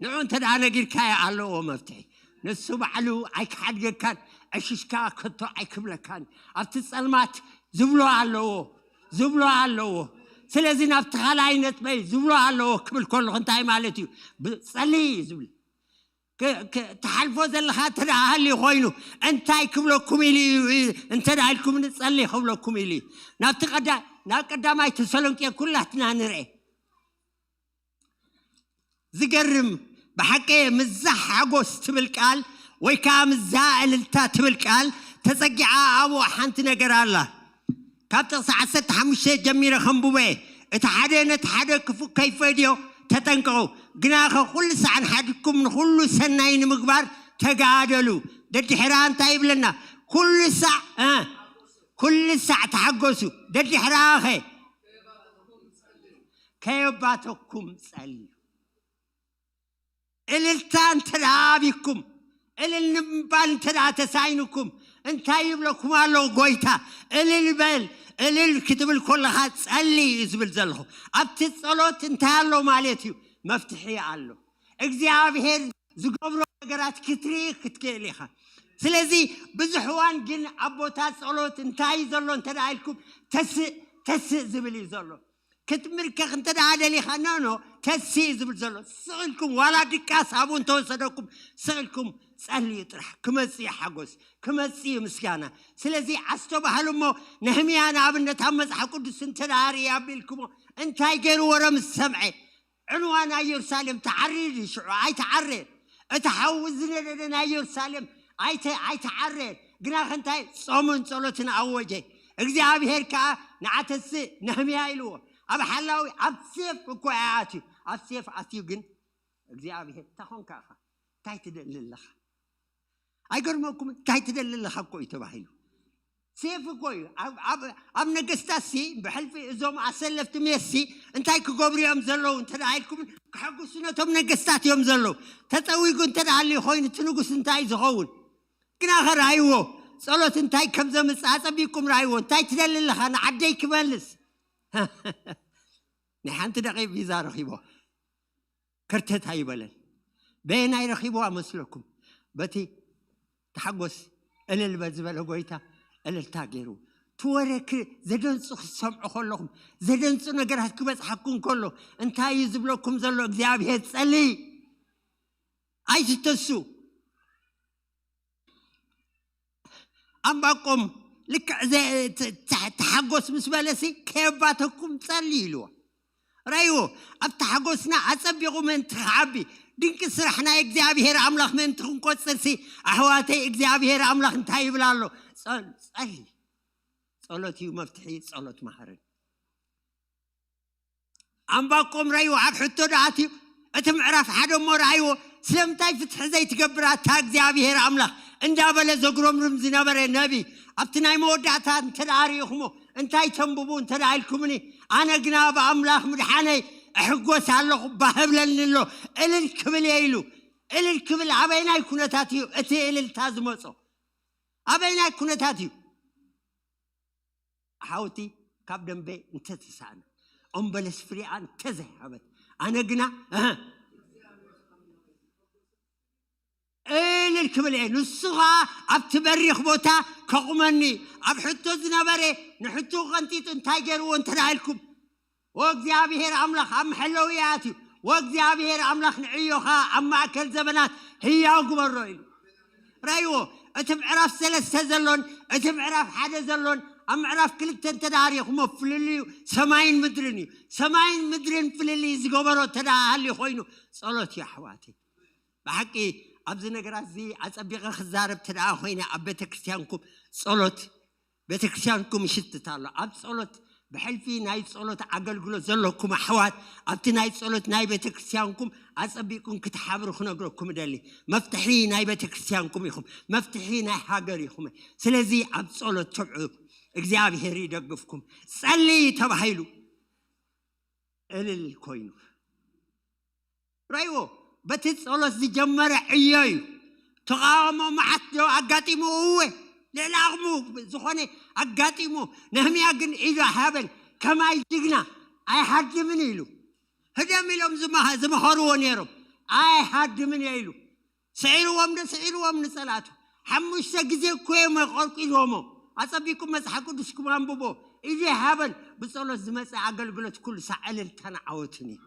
ንዑ እንተ ደኣ ነጊርካዮ ኣለዎ መፍትሒ። ንሱ ባዕሉ ኣይክሓድገካን፣ ዕሽሽካ ከቶ ኣይክብለካን። ኣብቲ ጸልማት ዝብሎ ኣለዎ፣ ዝብሎ ኣለዎ። ስለዚ ናብቲ ካልኣይ ነጥበይ ዝብሎ ኣለዎ ክብል ከለኹ እንታይ ማለት እዩ? ብ-፣ ጸሊ እዩ ዝብል። ክ-፣ ክ-፣ ትሓልፎ ዘለኻ እንተ ደኣ ሃልዩ ኮይኑ እንታይ ክብለኩም ኢሉ እዩ? እንተ ደኣ ኢልኩም ንጸሊ ክብለኩም ኢሉ እዩ። ናብቲ ቀዳ-፣ ናብ ቀዳማይ ተሰሎንቄ ኩላትና ንርኤ። ዝገርም ብሓቂ፣ ምዛ ሓጎስ ትብል ቃል ወይ ከዓ ምዛ እልልታ ትብል ቃል ተጸጊዓ ኣብኡ ሓንቲ ነገር ኣላ። ካብ ጥቕሲ ዓሰርተ ሓሙሽተ ጀሚረ ከንብቦ እየ። እቲ ሓደ ነቲ ሓደ ክፉእ ከይፈድዮ ተጠንቀቑ። ግናኸ ኩሉ ሳዕ ንሓድኩም ንኹሉ ሰናይ ንምግባር ተጋደሉ። ደድሕራ እንታይ ይብለና? ኩሉ ሳዕ፣ እ፣ ኩሉ ሳዕ ተሓጎሱ። ደድሕራኸ ከየባተኩም ጸልዩ። እልልታ እንተ ደኣ ኣቢኩም፣ እልል ንምባል እንተ ደኣ ተሳኢኑኩም፣ እንታይ ይብለኩም ኣሎ ጎይታ? እልል በል። እልል ክትብል ከለኻ ጸሊ እዩ ዝብል ዘለኹ። ኣብቲ ጸሎት እንታይ ኣሎ ማለት እዩ? መፍትሒ ኣሎ። እግዚኣብሔር ዝገብሮ ነገራት ክትርኢ ክትክእል ኢኻ። ስለዚ ብዙሕ እዋን ግን ኣብ ቦታ ጸሎት እንታይ እዩ ዘሎ እንተ ደኣ ኢልኩም፣ ተስእ ተስእ ዝብል እዩ ዘሎ። ክትምርከኽ እንተ ደኣ ደሊኻ፣ ኖ፣ ኖ፣ ተሲ እዩ ዝብል ዘሎ። ስቕ ኢልኩም፣ ዋላ ድቃስ ኣብኡ እንተወሰደኩም፣ ስቕ ኢልኩም ጸልዩ ጥራሕ። ክመጽእ እዩ ሓጎስ፣ ክመጽእ እዩ ምስጋና። ስለዚ ኣስተባህሉ እሞ፣ ነህምያ ንኣብነት ኣብ መጽሓፍ ቅዱስ እንተ ደኣ ርኢ ኣቢልኩሞ፣ እንታይ ገይሩ ወረ ምስ ሰምዐ? ዕንዋ ናይ የሩሳሌም ተዓርዩ ድዩ ሽዑ? ኣይተዓረየን። እቲ ሓዊ ዝነደደ ናይ የሩሳሌም ኣይተ-፣ ኣይተዓረየን። ግናኸ እንታይ? ጾምን ጸሎትን ኣወጀ። እግዚኣብሔር ከኣ ንዓተስእ ነህምያ ኢልዎ። ኣብ ሓላዊ፣ ኣብ ሴፍ እኮ ኣትዩ። ኣብ ሴፍ ኣትዩ ግን እግዚኣብሔር፣ እንታይ ኾንካ ኢኻ? እንታይ ትደሊ ኣለኻ? ኣይገርመኩም? እንታይ ትደሊ ኣለኻ እኮ እዩ ተባሂሉ። ሴፍ እኮ እዩ። ኣብ፣ ኣብ፣ ኣብ ነገስታት ሲ፣ ብሕልፊ እዞም ኣሰለፍቲ ሜስ ሲ እንታይ ክገብሩ እዮም ዘለዉ እንተ ደኣ ኢልኩም፣ ከሐጉሱ ነቶም ነገስታት እዮም ዘለዉ። ተጸዊጉ እንተ ደኣ ሃልዩ ኮይኑ፣ እቲ ንጉስ እንታይ እዩ ዝኸውን? ግናኸ ርኣይዎ፣ ጸሎት እንታይ ከም ዘምጽእ ኣጸቢቅኩም ርኣይዎ። እንታይ ትደሊ ኣለኻ? ንዓደይ ክመልስ። ናይ ሓንቲ ደቂቕ ቪዛ ረኺቦ። ከርተት ኣይበለን። በየናይ ረኺብዋ መስለኩም? በቲ ተሓጎስ እልል በል ዝበለ ጎይታ እልልታ ገይሩ። እቲ ወረ ክ-፣ ዘደንጹ ክትሰምዑ ከለኹም፣ ዘደንጹ ነገራት ክበጽሓኩም ከሎ፣ እንታይ እዩ ዝብለኩም ዘሎ እግዚኣብሔር? ጸልይ፣ ኣይትተሱ። ኣምባቆም ልክዕ ዘ-፣ ተ-፣ ተ-፣ ተሓጎስ ምስ በለሲ ከየባተኩም ጸልዩ ኢልዎ። ረእይዎ፣ ኣብ ተሓጎስና ኣጸቢቑ ምእንቲ ክዓቢ፣ ድንቂ ስራሕ ናይ እግዚኣብሔር ኣምላኽ ምእንቲ ክንቆጽርሲ፣ ኣሕዋተይ እግዚኣብሔር ኣምላኽ እንታይ ይብል ኣሎ? ጸል-፣ ጸሊ። ጸሎት እዩ መፍትሒ፣ ጸሎት መሃርን። ኣምባቆም ረእይዎ፣ ኣብ ሕቶ ደኣትዩ፣ እቲ ምዕራፍ ሓደ እሞ ረኣይዎ፣ ስለምንታይ ፍትሒ ዘይትገብር ኣታ እግዚኣብሔር ኣምላኽ እንዳበለ ዘጉረምርም ዝነበረ ነቢ፣ ኣብቲ ናይ መወዳእታ እንተ ደኣ ርኢኹሞ፣ እንታይ ተንብቡ እንተ ደኣ ኢልኩምኒ፣ ኣነ ግና ብኣምላኽ ምድሓነይ እሕጎስ ኣለኹ፣ ባህ እብለኒ ኣሎ፣ እልል ክብል እየ ኢሉ። እልል ክብል ኣበይናይ ኩነታት እዩ እቲ እልልታ ዝመጾ? ኣበይናይ ኩነታት እዩ? ሓውቲ ካብ ደንበ እንተተሳእነ፣ ኦም በለስ ፍሪኣ እንተዘይሃበት፣ ኣነ ግና፣ እህ፣ እልል ክብል እየ። ንሱ ኸኣ ኣብቲ በሪኽ ቦታ ከቑመኒ፣ ኣብ ሕቶ ዝነበረ ንሕቶ ቐንጢጡ እንታይ ገይርዎ እንተ ደኣ ኢልኩም፣ ወእግዚኣብሔር ኣምላኽ ኣብ መሐለዊ ኣትዩ፣ ወእግዚኣብሔር ኣምላኽ ንዕዮ ኸኣ ኣብ ማእከል ዘበናት ህያው ግበሮ ኢሉ። ረእይዎ፣ እቲ ምዕራፍ ሰለስተ ዘሎን እቲ ምዕራፍ ሓደ ዘሎን፣ ኣብ ምዕራፍ ክልተ እንተ ደኣ ርኢኹሞ ፍልልዩ ሰማይን ምድርን እዩ። ሰማይን ምድርን ፍልልይ ዝገበሮ እንተ ደኣ ሃልዩ ኮይኑ፣ ጸሎት እዩ ኣሕዋተይ። ብሓቂ ኣብዚ ነገራት እዚ ኣጸቢቐ ክዛረብ እንተ ደኣ ኮይነ፣ ኣብ ቤተ ክርስቲያንኩም ጸሎት፣ ቤተ ክርስቲያንኩም ይሽትት ኣሎ። ኣብ ጸሎት፣ ብሕልፊ ናይ ጸሎት ኣገልግሎት ዘለኩም ኣሕዋት፣ ኣብቲ ናይ ጸሎት ናይ ቤተ ክርስቲያንኩም ኣጸቢቅኩም ክትሓብሩ ክነግረኩም እደሊ። መፍትሒ ናይ ቤተ ክርስቲያንኩም ኢኹም፣ መፍትሒ ናይ ሃገር ኢኹም። ስለዚ ኣብ ጸሎት ትብዑ፣ እግዚኣብሔር ይደግፍኩም። ጸልይ ተባሂሉ እልል ኮይኑ። ረእይዎ፣ በቲ ጸሎት ዝጀመረ ዕዮ እዩ። እቲ ተቓውሞ መዓት ዶ ኣጋጢሙ? እወ፣ ልዕሊ ዓቕሙ ዝኾነ ኣጋጢሙ። ነህምያ ግን ኢዱ ኣይሃበን። ከማይ ጅግና ኣይሃድምን ኢሉ። ህደም ኢሎም ዝመሃ-፣ ዝመኸርዎ ነይሮም። ኣይሃድምን እየ ኢሉ። ስዒርዎም ዶ ስዒርዎም ንጸላቱ። ሓሙሽተ ግዜ እኮ እዮም ኣቐርቂዝዎሞ። ኣጸቢቅኩም መጽሓፍ ቅዱስኩም ኣንብቦ። ኢዱ ይሃበን። ብጸሎት ዝመጸ ኣገልግሎት ኩሉ ሳዕ ዕልልታን ዓወትን እዩ።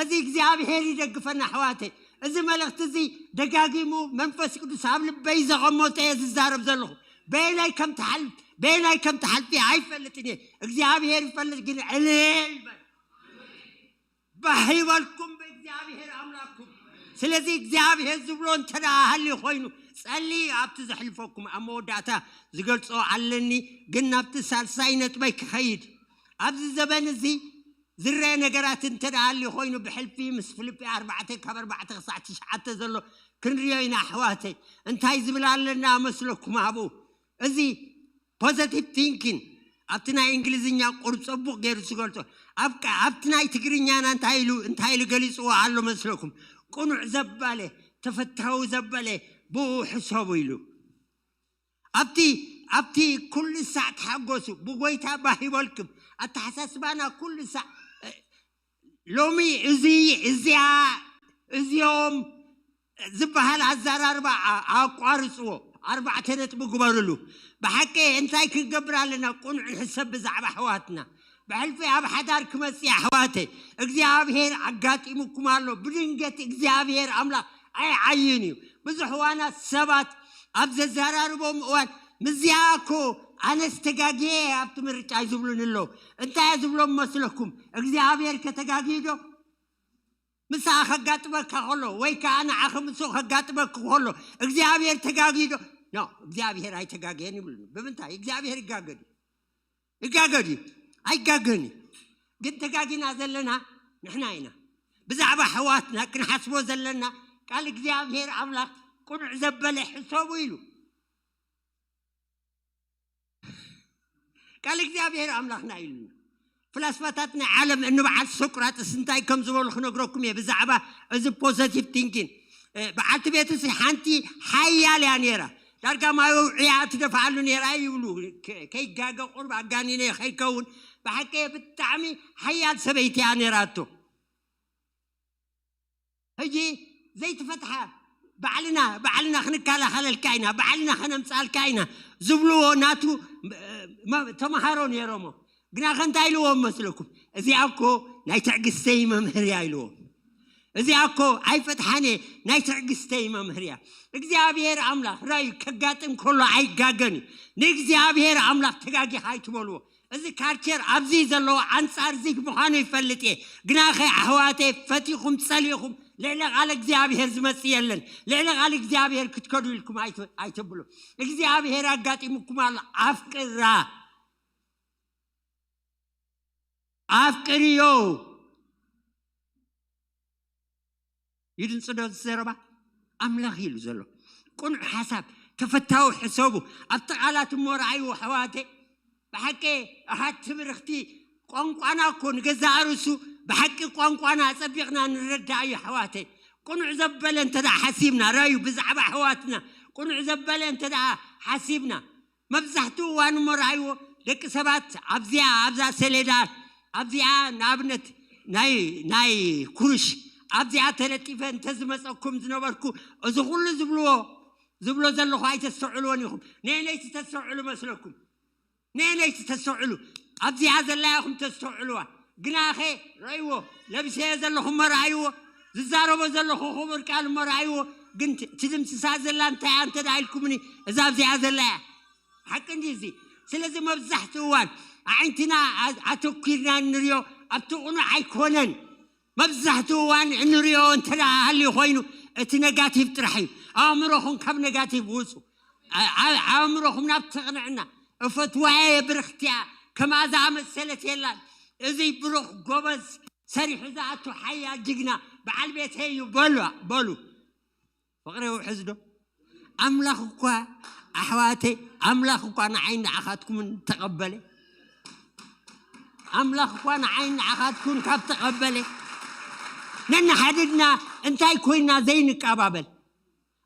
እዚ እግዚኣብሔር ይደግፈና ኣሕዋተይ። እዚ መልእኽቲ እዚ ደጋጊሙ መንፈስ ቅዱስ ኣብ ልበይ ዘቐመጦ እየ ዝዛረብ ዘለኹ። በየናይ ከም ትሓልፍ፣ በየናይ ከም ትሓልፊ ኣይፈልጥን እየ። እግዚኣብሔር ይፈልጥ፣ ግን ዕልል በል። ባህ ይበልኩም ብእግዚኣብሔር ኣምላኽኩም። ስለዚ እግዚኣብሔር ዝብሎ እንተ ደኣ ሃልዩ ኮይኑ፣ ጸሊ ኣብቲ ዘሕልፈኩም ኣብ መወዳእታ ዝገልጾ ኣለኒ፣ ግን ናብቲ ሳልሳይ ነጥበይ ክኸይድ። ኣብዚ ዘበን እዚ ዝረአ ነገራት እንተ ደኣ ሃልዩ ኮይኑ፣ ብሕልፊ ምስ ፊልጲ ኣርባዕተ ካብ ኣርባዕተ ክሳዕ ትሽዓተ ዘሎ ክንሪኦ ኢና ኣሕዋተይ። እንታይ ዝብል ኣለና መስለኩም ኣብኡ? እዚ ፖዘቲቭ ቲንኪን ኣብቲ ናይ እንግሊዝኛ ቁሩብ ጽቡቕ ገይሩ ዝገልጾ። ኣብ ቃ-፣ ኣብቲ ናይ ትግርኛና እንታይ ኢሉ፣ እንታይ ኢሉ ገሊጽዎ ኣሎ መስለኩም? ቅኑዕ ዘበለ፣ ተፈታዊ ዘበለ፣ ብኡ ሕሰቡ ኢሉ። ኣብቲ፣ ኣብቲ ኩሉ ሳዕ ተሓጎሱ፣ ብጎይታ ባህ ይበልኩም። ኣተሓሳስባና ኩሉ ሳዕ፣ እ፣ ሎሚ እዚ፣ እዚኣ፣ እዚኦም ዝበሃል ኣዘራርባ ኣ-፣ ኣቋርጽዎ። ኣርባዕተ ነጥቢ ግበርሉ። ብሓቂ እንታይ ክንገብር ኣለና? ቅኑዕ ንሕሰብ ብዛዕባ ኣሕዋትና። ብሕልፊ ኣብ ሓዳር ክመጽእ ኣሕዋተይ፣ እግዚኣብሔር ኣጋጢሙኩም ኣሎ። ብድንገት እግዚኣብሔር ኣምላኽ ኣይዓይን እዩ። ብዙሕ እዋናት ሰባት ኣብ ዘዘራርቦም እዋን፣ "ምስዚኣ እኮ ኣነስ ተጋግየ እየ ኣብቲ ምርጫይ" ዝብሉኒ ኣለዉ። እንታይ እየ ዝብሎም መስለኩም? እግዚኣብሔር ከተጋግዩ ዶ? ምሳኣ ከጋጥመካ ከሎ፣ ወይ ከኣ ንዓኺ ምስኡ ከጋጥመኪ ከሎ፣ እግዚኣብሔር ተጋግዩ ዶ? ኖ፣ እግዚኣብሔር ኣይተጋገየን ይብሉኒ። ብምንታይ? እግዚኣብሔር ይጋገ ድዩ? ይጋገ ድዩ? ኣይጋገን እዩ። ግን ተጋጊና ዘለና ንሕና ኢና። ብዛዕባ ኣሕዋትና ክንሓስቦ ዘለና፣ ቃል እግዚኣብሔር ኣምላኽ ቅኑዕ ዘበለ ሕሰቡ ኢሉ። ቃል እግዚኣብሔር ኣምላኽና ኢሉና። ፍላስፋታት ናይ ዓለም እንበዓል ሶቅራጥስ እንታይ ከም ዝበሉ ክነግረኩም እየ ብዛዕባ እዚ ፖዘቲቭ ቲንኪን። እ፣ በዓልቲ ቤትሲ ሓንቲ ሓያል እያ ነይራ። ዳርጋ ማይ ኣውዕያ ትደፍኣሉ ነይራ ይብሉ። ከ-፣ ከይጋገ ቁርብ ኣጋኒነ ከይከውን፣ ብሓቂ ብጣዕሚ ሓያል ሰበይቲ እያ ነይራቶ። ሕጂ ዘይትፈትሓ ባዕልና፣ ባዕልና ክንከላኸለልካ ኢና፣ ባዕልና ከነምጻልካ ኢና ዝብልዎ ናቱ፣ እ፣ መ-፣ ተምሃሮ ነይሮሞ። ግናኸ እንታይ ኢልዎም መስለኩም? "እዚኣ እኮ ናይ ትዕግስተይ መምህር እያ" ኢልዎም። "እዚኣ እኮ ኣይፈትሓን እየ፣ ናይ ትዕግስተይ መምህር እያ።" እግዚኣብሔር ኣምላኽ ራእዩ ከጋጥም ከሎ ኣይጋገን እዩ። ንእግዚኣብሔር ኣምላኽ ተጋጊኻ ኣይትበልዎ። እዚ ካልቸር ኣብዚ ዘለዎ ኣንጻር እዚ ምዃኑ ይፈልጥ እየ። ግናኸ ኣሕዋተይ፣ ፈቲኹም ጸሊእኹም ልዕሊ ቃል እግዚኣብሔር ዝመጽእ የለን። ልዕሊ ቃል እግዚኣብሔር ክትከዱ ኢልኩም ኣይት-፣ ኣይተብሉ። እግዚኣብሔር ኣጋጢሙኩም ኣሎ። ኣፍቅራ። ኣፍቅርዮ። ይድንጽዶ እዚ ዘረባ? ኣምላኽ ኢሉ ዘሎ። ቅኑዕ ሓሳብ፣ ተፈታዊ ሕሰቡ። ኣብቲ ቃላት እሞ ረኣይዎ ኣሕዋተይ። ብሓቂ ኣሃት ትብርኽቲ ቋንቋና እኮ ንገዛእ ርእሱ ብሓቂ ቋንቋና ኣጸቢቕና ንረዳእ እዩ ኣሕዋተይ። ቅኑዕ ዘበለ እንተ ደኣ ሓሲብና፣ ረኣዩ ብዛዕባ ኣሕዋትና ቅኑዕ ዘበለ እንተ ደኣ ሓሲብና፣ መብዛሕትኡ እዋን እሞ ረኣይዎ፣ ደቂ ሰባት ኣብዚኣ፣ ኣብዛ ሰሌዳ፣ ኣብዚኣ ንኣብነት ናይ፣ ናይ ኩርሽ ኣብዚኣ ተለጢፈ እንተዝመጸኩም ዝነበርኩ፣ እዚ ኩሉ ዝብልዎ፣ ዝብሎ ዘለኹ ኣይተስተውዕልዎን ኢኹም። ነየነይቲ ተስተውዕሉ መስለኩም? ነየነይቲ ተስተውዕሉ? ኣብዚኣ ዘላ ኢኹም ተስተውዕልዋ። ግናኸ ረእይዎ፣ ለብሰዮ ዘለኹ እሞ ረኣይዎ፣ ዝዛረቦ ዘለኹ ክቡር ቃል እሞ ረኣይዎ። ግን ት-፣ ትድምስሳ ዘላ እንታይ እያ እንተ ደኣ ኢልኩምኒ፣ እዛ ኣብዚኣ ዘላ እያ። ሓቂ እንዲ እዚ። ስለዚ መብዛሕትኡ እዋን ኣዒንትና ኣ-፣ ኣተኲርና እንሪኦ ኣብቲ ቅኑዕ ኣይኮነን። መብዛሕትኡ እዋን እንሪኦ እንተ ደኣ ሃልዩ ኮይኑ፣ እቲ ነጋቲቭ ጥራሕ እዩ። ኣእምሮኹም ካብ ነጋቲቭ ውጹ። ኣ-፣ ኣ-፣ ኣእምሮኹም ናብ ተቕንዕና። እፈትዋየ ብርኽቲ እያ፣ ከምኣ ዝኣመሰለት የላን። እዚ ብሩኽ ጎበዝ ሰሪሑ ዝኣቱ ሓያል ጅግና በዓል ቤተይ እዩ በሉ፣ በሉ። ፍቕሪ ውሕዝ ዶ? ኣምላኽ እኳ ኣሕዋተይ፣ ኣምላኽ እኳ ንዓይ ንዓኻትኩምን ተቐበለ። ኣምላኽ እኳ ንዓይ ንዓኻትኩን ካብ ተቐበለ፣ ነንሓድድና እንታይ ኮይንና ዘይንቀባበል?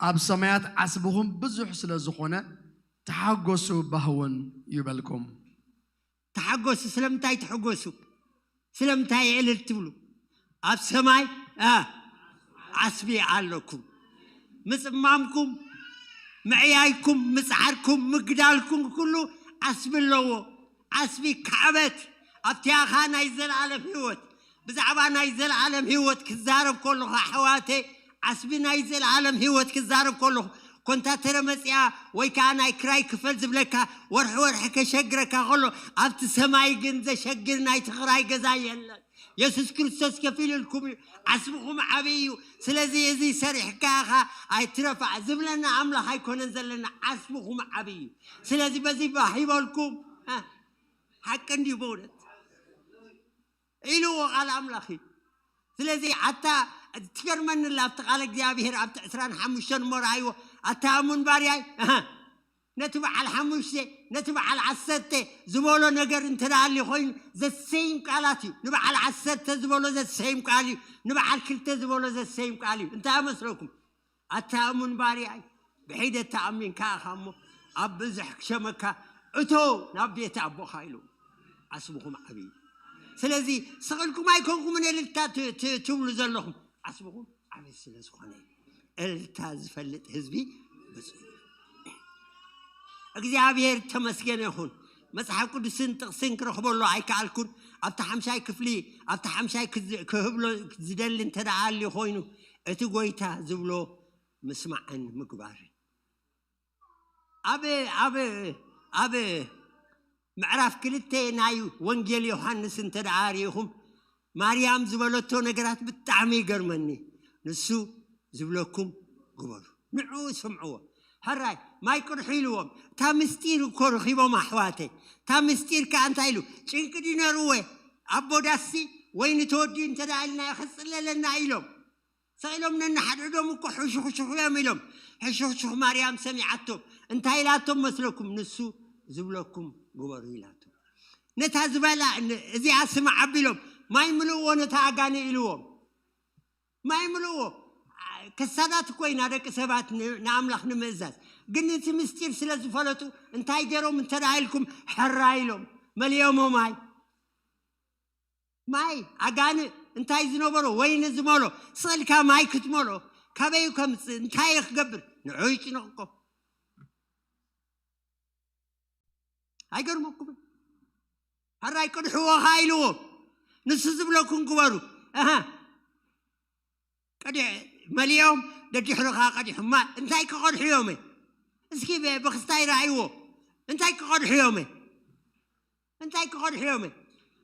ኣብ ሰማያት ዓስብኹም ብዙሕ ስለ ዝኾነ፣ ተሓጎሱ፣ ባህውን ይበልኩም። ተሓጎሱ። ስለምንታይ ትሕጎሱ? ስለምንታይ እልል ትብሉ? ኣብ ሰማይ፣ አ፣ ዓስቢ ኣለኩም። ምጽማምኩም፣ ምዕያይኩም፣ ምጽዓርኩም፣ ምግዳልኩም ኩሉ ዓስቢ ኣለዎ። ዓስቢ ካዕበት ኣብቲኣኻ ናይ ዘለኣለም ህይወት። ብዛዕባ ናይ ዘለኣለም ህይወት ክዛረብ ከለኹ ኣሕዋተይ፣ ዓስቢ ናይ ዘለኣለም ህይወት ክዛረብ ከለኹ፣ ኮንታተረ መጽያ ወይ ከዓ ናይ ክራይ ክፈል ዝብለካ ወርሒ ወርሒ ከሸግረካ ከሎ፣ ኣብቲ ሰማይ ግን ዘሸግር ናይ ትኽራይ ገዛ የለን። የሱስ ክርስቶስ ከፊሉልኩም እዩ። ዓስብኹም ዓብይ እዩ። ስለዚ እዚ ሰሪሕካ ኢኻ ኣይትረፋዕ ዝብለና ኣምላኽ ኣይኮነን ዘለና። ዓስብኹም ዓብይ እዩ። ስለዚ በዚ ባህ ይበልኩም። እ፣ ሓቂ እንድዩ በእውነት ኢልዎ ቃል ኣምላኽ እዩ። ስለዚ ኣታ ትገርመኒ ኣላ ኣብቲ ቃል እግዚኣብሔር ኣብቲ ዕስራን ሓሙሽተን እሞ ረኣይዎ። ኣታ እሙን ባርያይ፣ ኣሃ፣ ነቲ በዓል ሓሙሽተ፣ ነቲ በዓል ዓሰርተ ዝበሎ ነገር እንተ ደኣ ኣልዩ ኮይኑ፣ ዘሰይም ቃላት እዩ። ንበዓል ዓሰርተ ዝበሎ ዘሰይም ቃል እዩ። ንበዓል ክልተ ዝበሎ ዘሰይም ቃል እዩ። እንታይ መስለኩም? ኣታ እሙን ባርያይ፣ ብሒደት ተኣሚንካ ኢኻ እሞ፣ ኣብ ብዙሕ ክሸመካ፣ እቶ ናብ ቤት ኣቦኻ ኢሉ። ዓስብኹም ዓብዪ። ስለዚ ስቕ ኢልኩም ኣይኮንኩምን እልልታ ት-፣ ት-፣ ትብሉ ዘለኹም። ዓስብኹም ዓብዪ ስለ ዝኾነ እዩ። እልልታ ዝፈልጥ ህዝቢ ብፁዕ እዩ። እግዚኣብሔር ተመስገን ይኹን። መጽሓፍ ቅዱስን ጥቕስን ክረኽበሉ ኣይከኣልኩን። ኣብቲ ሓምሻይ ክፍሊ፣ ኣብቲ ሓምሻይ ክዝ-፣ ክህብሎ ዝደሊ እንተ ደኣ ኣልዩ ኮይኑ፣ እቲ ጐይታ ዝብሎ ምስማዕን ምግባርን። ኣብ፣ ኣብ፣ ኣብ ምዕራፍ ክልተ ናይ ወንጌል ዮሃንስ እንተ ደኣ ርኢኹም፣ ማርያም ዝበለቶ ነገራት ብጣዕሚ ይገርመኒ። ንሱ ዝብለኩም ግበሩ፣ ንዕኡ ስምዕዎ። ሕራይ ማይ ቅድሑ ኢልዎም። እታ ምስጢር እኮ ረኺቦም ኣሕዋተይ። እታ ምስጢር ከኣ እንታይ ኢሉ? ጭንቂ ድዩ ነይርዎ? ኣቦ ዳስሲ ወይኒ ተወዲኡ እንተ ደኣ ኢልናዮ ከጽለለና ኢሎም። ስቕ ኢሎም ነንሓድሕዶም እኮ ሕሹኽሹኽ እዮም ኢሎም። ሕሹኽሹኽ ማርያም ሰሚዓቶም። እንታይ ኢላቶም መስለኩም? ንሱ ዝብለኩም ግበሩ ኢላቶም። ነታ ዝበላ ን-፣ እዚኣ ስማዕ ኣቢሎም ማይ ምልእዎ ነታ ኣጋንእ ኢልዎም። ማይ ምልእዎ። ከሳዳት እኮ ኢና ደቂ ሰባት ን-፣ ንኣምላኽ ንምእዛዝ። ግን እቲ ምስጢር ስለ ዝፈለጡ እንታይ ገይሮም እንተ ደኣ ኢልኩም ሕራ ኢሎም መሊኦሞ ማይ። ማይ ኣጋንእ እንታይ ዝነበሮ ወይኒ ዝመሎ ስቕ ኢልካ ማይ ክትመሎ ካበይ ከምጽእ እንታይ ክገብር ንዑ ይጭነቕኮ። ኣይገርመኩምን? ሕራይ ቅድሕዎ ኸዓ ኢልዎም። ንሱ ዝብለኩም ግበሩ። ኣሃ። ቀዲሕ መሊኦም ደድሕሩ ኸዓ ቀዲሑ። ማ-፣ እንታይ ክቐድሑ እዮም? እስኪ ብ-፣ ብኽስታይ ረኣይዎ። እንታይ ክቐድሑ እዮም? እንታይ ክቐድሑ እዮም?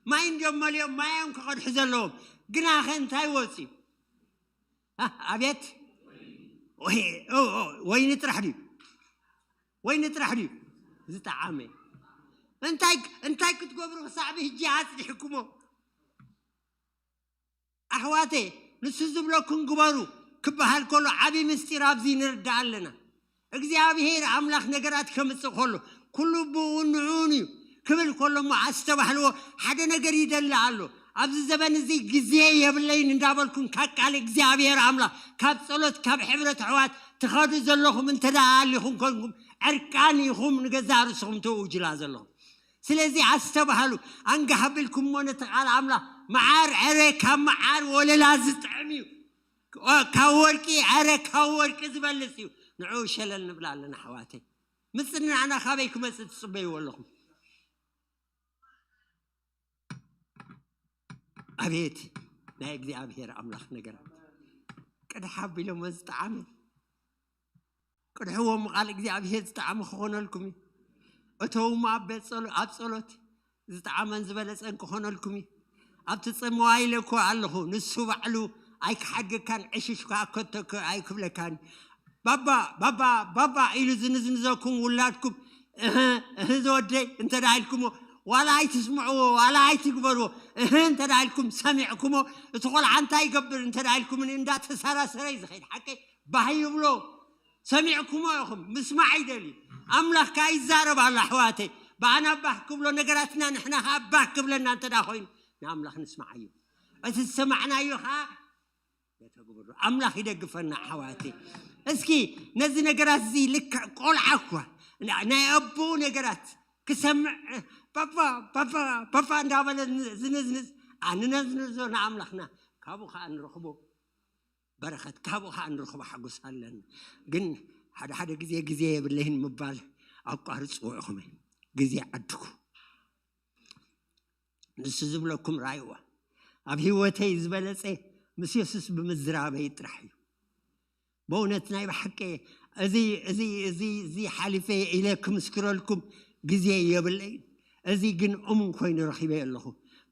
ማይ እንድዮም መሊኦም ማዮም ክቐድሑ ዘለዎም። ግናኸ እንታይ ወፅዩ? አ-፣ ኣቤት። ወይ-፣ ኦ-፣ ኦ-፣ ወይኒ ጥራሕ ድዩ? ወይኒ ጥራሕ ድዩ? ዝጠዓመ። እንታይ፣ እንታይ ክትገብሩ ክሳዕ ብሕጂ ኣጽኒሕኩሞ? ኣሕዋተይ፣ ንሱ ዝብለኩም ግበሩ ክበሃል ከሎ ዓቢ ምስጢር ኣብዚ ንርዳእ ኣለና። እግዚኣብሄር ኣምላኽ ነገራት ከምጽእ ከሎ፣ ኩሉ ብኡን ንዕኡን እዩ ክብል ከሎ እሞ ኣስተባህልዎ፣ ሓደ ነገር ይደሊ ኣሎ። ኣብዚ ዘበን እዚ ግዜ የብለይን እንዳበልኩም ካብ ቃል እግዚኣብሄር ኣምላኽ፣ ካብ ጸሎት፣ ካብ ሕብረት ኣሕዋት ትኸዱ ዘለኹም እንተ ደኣ ኣሊኹም ኮንኩም፣ ዕርቃን ኢኹም ንገዛእ ርእስኹም ተውጅላ ዘለኹም። ስለዚ ኣስተባህሉ፣ ኣንጋህ ኣቢልኩሞ ነቲ ቃል ኣምላኽ። መዓር ዕረ ካብ መዓር ወለላ ዝጥዕም እዩ። ኦ፣ ካብ ወርቂ ዕረ ካብ ወርቂ ዝበልጽ እዩ። ንዕኡ ሸለል ንብላ ኣለና ኣሕዋተይ። ምጽንናዕና ካበይ ክመጽእ ትጽበይዎ ኣለኹም? ኣቤት ናይ እግዚኣብሔር ኣምላኽ ነገራት። ቅድሕ ኣቢሎሞ ዝጠዓመ ቅድሕዎም ቃል እግዚኣብሔር ዝጠዓመ ክኾነልኩም እዩ። እተውሞ ኣብ ቤት ጸሎ-፣ ኣብ ጸሎት ዝጠዓመን ዝበለጸን ክኾነልኩም እዩ። ኣብቲ ጽምዋ ኢለ እኮ ኣለኹ፣ ንሱ ባዕሉ ኣይክሓድገካን ዕሽሽ ከኣ ከቶ ክ-፣ ኣይክብለካን። ባባ፣ ባባ፣ ባባ ኢሉ ዝንዝንዘኩም ውላድኩም፣ እህ፣ እህ ዝወደይ እንተ ደኣ ኢልኩሞ፣ ዋላ ኣይትስምዕዎ፣ ዋላ ኣይትግበርዎ። እህ እንተ ደኣ ኢልኩም ሰሚዕኩሞ፣ እቲ ቆልዓ እንታይ ይገብር እንተ ደኣ ኢልኩምኒ፣ እንዳተሰራሰረ እዩ ዝኸይድ። ሓቀይ ባህ ይብሎ። ሰሚዕኩሞ ኢኹም፣ ምስማዕ ይደሊ። ኣምላኽ ከኣ ይዛረብ ኣሎ ኣሕዋተይ። ብኣና ባህ ክብሎ ነገራትና ንሕና ከኣ ባህ ክብለና እንተ ደኣ ኮይኑ፣ ንኣምላኽ ንስማዓዮ። እቲ ዝሰማዕናዮ ከኣ ነቲ ተግብሩ። ኣምላኽ ይደግፈና ኣሕዋተይ። እስኪ ነዚ ነገራት እዚ ልክዕ ቆልዓ እኳ ናይ ኣቦ ነገራት ክሰምዕ ፓፓ ፓፓ ፓፓ እንዳበለ ዝንዝንዝ ኣንነዝንዞ ንኣምላኽና ካብኡ ከዓ ንረኽቦ በረኸት ካብኡ ከዓ ንረኽቦ ሓጎስ ኣለና። ግን ሓደ ሓደ ግዜ ግዜ የብለይን ምባል ኣቋርፅዎ ኢኹም። ግዜ ዓድኩ ንሱ ዝብለኩም ራእይዋ ኣብ ህይወተይ ዝበለፀ ምስ የሱስ ብምዝራበይ ጥራሕ እዩ። በእውነት ናይ ብሓቂ እዚ እዚ እዚ እዚ ሓሊፈ ኢለ ክምስክረልኩም ግዜ የብለይ። እዚ ግን እሙን ኮይኑ ረኺበ ኣለኹ።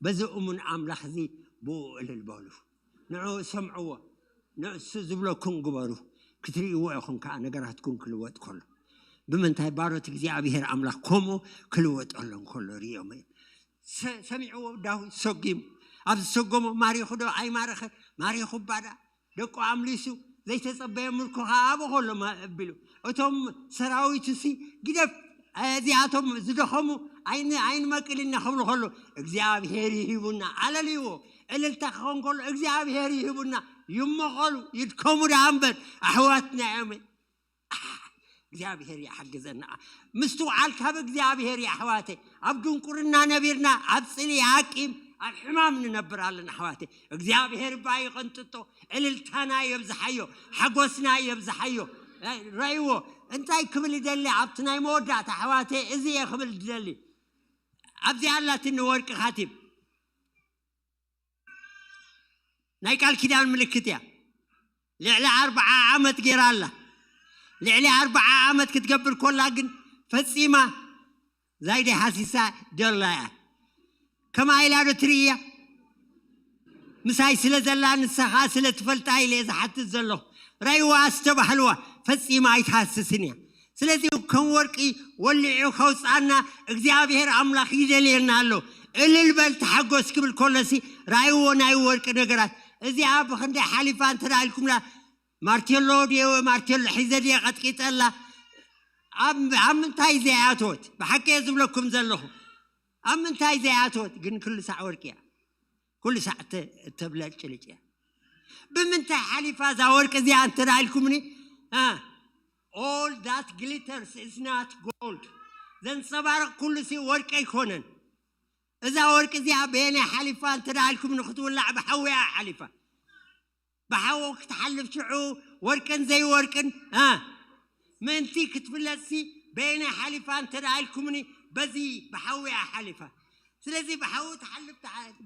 በዚ እሙን ኣምላኽ እዚ ብኡ እልል በሉ። ንዑ ሰምዕዎ። ንእሱ ዝብለኩም ግበሩ። ክትርእይዎ ኢኹም ከዓ ነገራትኩም ክልወጥ ከሎ ብምንታይ ባሮት እግዚኣብሔር ኣምላኽ ከምኡ ክልወጠሎም ከሎ ርእዮም እዮም። ሰሚዕዎ ዳዊት ሰጊሙ ኣብ ዝሰጎሞ ማሪኹ ዶ ኣይማረኸ ማሪኹ ባዳ ደቁ ኣምሊሱ ዘይተጸበየ ምልኮ ከዓ ኣብኡ ከሎ ኣቢሉ እቶም ሰራዊቱ ሲ ግደፍ እዚኣቶም ዝደኸሙ ኣይንመቅልና ክብሉ ከሎ እግዚኣብሔር ይሂቡና ኣለልይዎ እልልታ ክኸውን ከሎ እግዚኣብሔር ይሂቡና ይመቐሉ ይድከሙ ደኣ እምበር ኣሕዋትና እዮም። እግዚኣብሔር ይሓግዘና። ምስትውዓል ካብ እግዚኣብሔር እዩ ኣሕዋተይ። ኣብ ድንቁርና ነቢርና ኣብ ፅሊ ኣቂም ኣብ ሕማም ንነብር ኣለና ኣሕዋተይ። እግዚኣብሔር እባ ይቐንጥጦ፣ እልልታና የብዝሓዮ፣ ሓጎስና የብዝሓዮ። ረይዎ እንታይ ክብል ይደሊ ኣብቲ ናይ መወዳእታ ኣሕዋተይ እዚ እየ ክብል ዝደሊ። ኣብዚኣ ኣላትኒ ወርቂ ካቲም ናይ ቃል ኪዳን ምልክት እያ። ልዕሊ ኣርብዓ ዓመት ገይራ ኣላ። ልዕሊ ኣርብዓ ዓመት ክትገብር ኮላ ግን ፈጺማ ዛይደ ሃሲሳ ደላ እያ። ከማ ኢላ ዶ ትርእያ? ምሳይ ስለ ዘላ ንሳ ኸዓ ስለ ትፈልጣ ኢለ እየ ዝሓትት ዘለኹ። ረይዋ ኣስተባህልዋ፣ ፈጺማ ኣይትሃስስን እያ። ስለዚ ከም ወርቂ ወሊዑ ከውፅኣና እግዚኣብሔር ኣምላኽ ይደልየና ኣሎ። እልል በል ተሓጎስ ክብል ከሎሲ ራእይዎ ናይ ወርቂ ነገራት እዚኣ ብክንደይ ሓሊፋ እንተ ኢልኩምላ ማርቴሎ ድየ ማርቴሎ ሒዘ ድየ ቀጥቂጠላ ኣብ ምንታይ ዘይኣተወት ብሓቂ ዝብለኩም ዘለኹ ኣብ ምንታይ ዘይኣተወት ግን ክሉ ሳዕ ወርቂ እያ። ኩሉ ሳዕ ተብለጭልጭ እያ። ብምንታይ ሓሊፋ እዛ ወርቂ እዚኣ እንተ ኢልኩምኒ all that glitters is not gold ዘንፀባርቕ ኩሉ ሲ ወርቂ ኣይኮነን። እዛ ወርቂ እዚኣ በየናይ ሓሊፋ እንተ ኢልኩምኒ ክትውላዕ ብሓዊ እያ ሓሊፋ። ብሓዊ ክትሓልፍ ሽዑ ወርቅን ዘይወርቅን ምእንቲ ክትፍለጥሲ በየናይ ሓሊፋ እንተ ኢልኩምኒ በዚ ብሓዊ እያ ሓሊፋ። ስለዚ ብሓዊ ትሓልፍ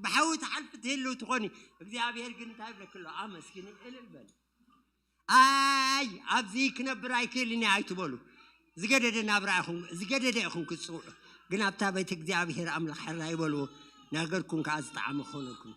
ብሓዊ ትሓልፍ ትህልው ትኾኒ እግዚኣብሔር ግን እንታይ ብለክሎ ኣመስግኒ እልል በል። ኣይ ኣብዚ ክነብር ኣይክእልን እየ ኣይትበሉ። ዝገደደ ናብራ ኢኹም ዝገደደ ኢኹም ክትፅውዑ። ግን ኣብታ ቤት እግዚኣብሔር ኣምላኽ ሕራ ይበልዎ። ነገርኩም ከዓ ዝጠዓመ ክኾነልኩም።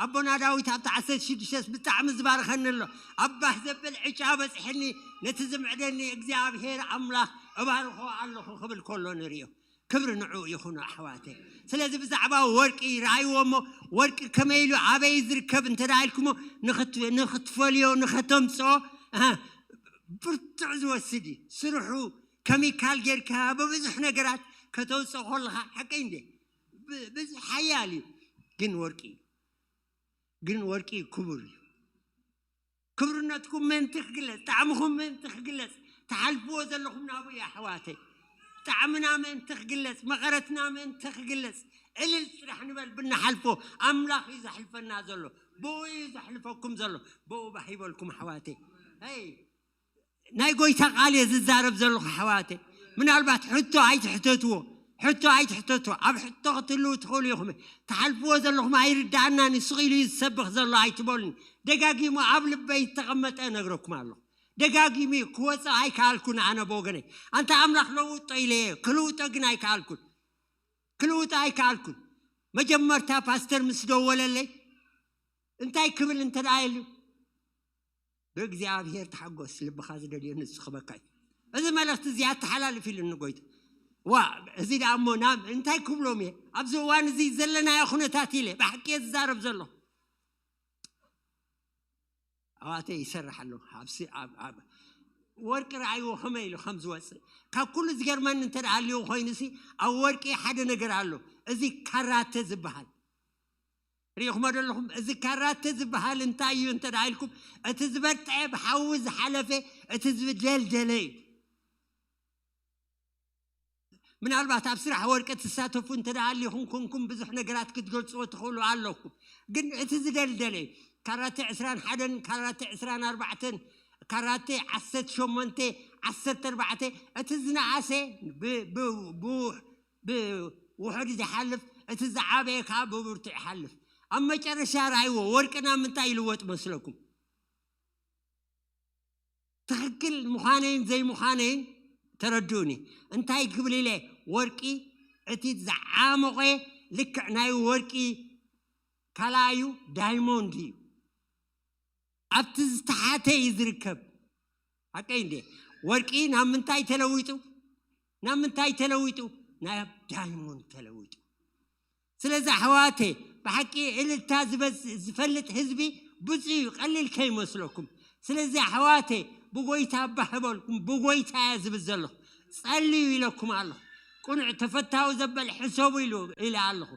ኣቦና ዳዊት ኣብቲ ዓሰርተ ሽዱሽተ ብጣዕሚ ዝባርኸኒ ኣሎ። ኣባህ ዘብል ዕጫ በፅሐኒ ነቲ ዝምዕደኒ እግዚኣብሔር ኣምላኽ እባርኾ ኣለኹ ክብል ከሎ ንርእዮ። ክብሪ ንዑ ይኹኑ ኣሕዋተ። ስለዚ ብዛዕባ ወርቂ ረኣይዎ እሞ ወርቂ ከመይ ኢሉ ኣበይ ዝርከብ እንተ ኢልኩሞ ንኽትፈልዮ ንኸተምፅኦ ብርቱዕ ዝወስድ እዩ ስርሑ። ከሚካል ጌርካ ብብዙሕ ነገራት ከተውፅኦ ከለኻ ሓቀይ እንደ ብዙሕ ሓያል እዩ። ግን ወርቂ እዩ። ግን ወርቂ ክቡር እዩ። ክብርነትኩም ምእንቲ ክግለፅ ጣዕምኹም ምእንቲ ክግለፅ ትሓልፍዎ ዘለኹም ናብኡ እዩ ኣሕዋተይ። ጣዕምና ምእንቲ ክግለፅ መቐረትና ምእንቲ ክግለፅ እልል ጥራሕ ንበል ብንሓልፎ ኣምላኽ እዩ ዘሕልፈና ዘሎ። ብኡ እዩ ዘሕልፈኩም ዘሎ። ብኡ ባህ ይበልኩም ኣሕዋተይ። ይ ናይ ጎይታ ቃል እየ ዝዛረብ ዘለኹ ኣሕዋተይ። ምናልባት ሕቶ ኣይትሕተትዎ ሕቶ ኣይትሕተትዎ ኣብ ሕቶ ክትህልው ትኽእሉ ኢኹም። ትሓልፍዎ ዘለኹም ኣይርዳእናን ስቕ ኢሉ እዩ ዝሰብኽ ዘሎ ኣይትበሉን። ደጋጊሙ ኣብ ልበይ ዝተቐመጠ እነግረኩም ኣለኹ። ደጋጊሙ እዩ ክወፅእ ኣይከኣልኩን ኣነ ብወገነይ። ኣንታ ኣምላኽ ለውጦ ኢለ እየ ክልውጦ ግን ኣይከኣልኩን። ክልውጦ ኣይከኣልኩን። መጀመርታ ፓስተር ምስ ደወለለይ እንታይ ክብል እንተ ደኣ ኢሉ ብእግዚኣብሔር ተሓጎስ ልብኻ ዝደልዮ ንሱ ክበካ እዩ። እዚ መልእኽቲ እዚ ኣተሓላልፍ ኢሉኒ ጎይታ። ዋ እዚ ደኣ እሞ ናብ እንታይ ክብሎም እየ ኣብዚ እዋን እዚ ዘለናዮ ኩነታት ኢለ ብሓቂ እየ ዝዛረብ ዘሎ። ኣዋተ ይሰርሕ ኣሎ። ወርቂ ረኣይዎ ከመይ ኢሉ ከም ዝወፅእ ካብ ኩሉ ዝገርመኒ እንተ ደኣ ኣልዎ ኮይኑሲ ኣብ ወርቂ ሓደ ነገር ኣሎ። እዚ ካራተ ዝበሃል ርኢኹሞ ዘለኹም? እዚ ካራተ ዝበሃል እንታይ እዩ እንተ ደኣ ኢልኩም፣ እቲ ዝበርትዐ፣ ብሓዊ ዝሓለፈ፣ እቲ ዝደልደለ እዩ። ምናልባት ኣብ ስራሕ ወርቂ ትሳተፉ እንተ ደኣ ኣሊኹም ኮንኩም ብዙሕ ነገራት ክትገልጽዎ ትኽእሉ ኣለኩም። ግን እቲ ዝደልደለ እዩ። ካራተ ዕስራን ሓደን፣ ካራተ ዕስራን ኣርባዕተን፣ ካራተ ዓሰርተ ሸሞንተ፣ ዓሰርተ ኣርባዕተ፣ እቲ ዝነኣሰ ብ-፣ ብ-፣ ብ-፣ ብውሑድ ዝሓልፍ፣ እቲ ዝዓበየ ከኣ ብብርቱዕ ይሓልፍ። ኣብ መጨረሻ ርኣይዎ፣ ወርቂ ናብ ምንታይ ይልወጥ መስለኩም? ትኽክል ምዃነይን ዘይምዃነይን ተረድኡኒ። እንታይ ክብል ኢለ፣ ወርቂ እቲ ዝዓመቖ ልክዕ ናይ ወርቂ ካልኣዩ ዳይሞንድ እዩ። ኣብቲ ዝተሓተ እዩ ዝርከብ። ሓቀይ እንዴ? ወርቂ ናብ ምንታይ ተለዊጡ? ናብ ምንታይ ተለዊጡ? ናብ ዳይሞንድ ተለዊጡ። ስለዚ ኣሕዋተ፣ ብሓቂ እልልታ ዝበዝ-፣ ዝፈልጥ ህዝቢ ብፁዕ እዩ፣ ቀሊል ከይመስለኩም። ስለዚ ኣሕዋተ፣ ብጎይታ ኣባህበልኩም፣ ብጎይታ እየ ዝብል ዘለኹ። ጸልዩ ኢለኩም ኣለኹ። ቅኑዕ ተፈታዊ ዘበል ሕሰቡ ኢሉ፣ ኢለ ኣለኹ።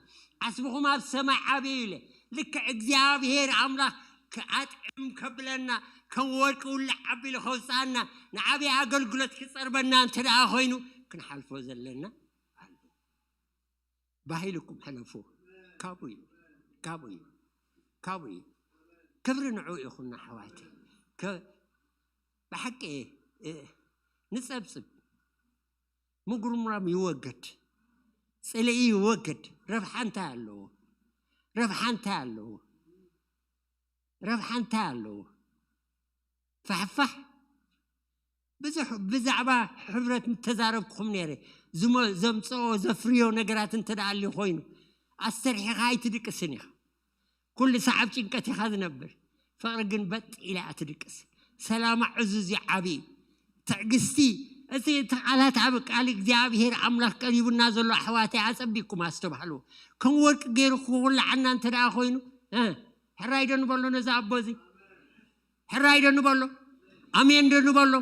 ዓስብኹም ኣብ ሰማይ ዓብዩ ኢለ። ልክዕ እግዚኣብሔር ኣምላኽ ክኣጥዕም ከብለና፣ ከም ወርቂ ውልዕ ኣቢሉ ከውፅኣና፣ ንዓብዪ ኣገልግሎት ክጸርበና እንተ ደኣ ኮይኑ፣ ክንሓልፎ ዘለና ኣሎ። ባሂልኩም ሕለፉ። ካብኡ እዩ፣ ካብኡ እዩ፣ ካብኡ እዩ። ክብሪ ንዑ ይኹን ኣሕዋተይ። ከ-፣ ብሓቂ፣ እ፣ ንጸብጽብ። ምጉርምራም ይወገድ፣ ጽልኢ ይወገድ። ረብሓ እንታይ ኣለዎ? ረብሓ እንታይ ኣለዎ? ረብሓ እንታይ ኣለዎ? ፋሕፋሕ። ብዙሕ ብዛዕባ ሕብረት ምተዛረብኩኹም ነይረ። ዝመ-፣ ዘምጽኦ ዘፍርዮ ነገራት እንተ ደኣ ኣልዩ ኮይኑ፣ ኣስተርሒኻ ኣይትድቅስን ኢኻ። ኩሉ ሰዓብ ጭንቀት ኢኻ ዝነብር። ፍቕሪ ግን በጥ ኢላ እያ ትድቅስ። ሰላማ ዕዙዝ እዩ፣ ዓብዪ እዩ። ትዕግስቲ፣ እቲ፣ እቲ ቃላት ኣብ ቃል እግዚኣብሔር ኣምላኽ ቀሪቡና ዘሎ ኣሕዋተይ ኣጸቢቅኩም ኣስተባህልዎ። ከም ወርቂ ገይሩ ክኹልዓና እንተ ደኣ ኮይኑ፣ እ፣ ሕራይ ዶ ንበሎ ነዚ ኣቦ እዚ? ሕራይ ዶ ንበሎ? ኣሜን ዶ ንበሎ?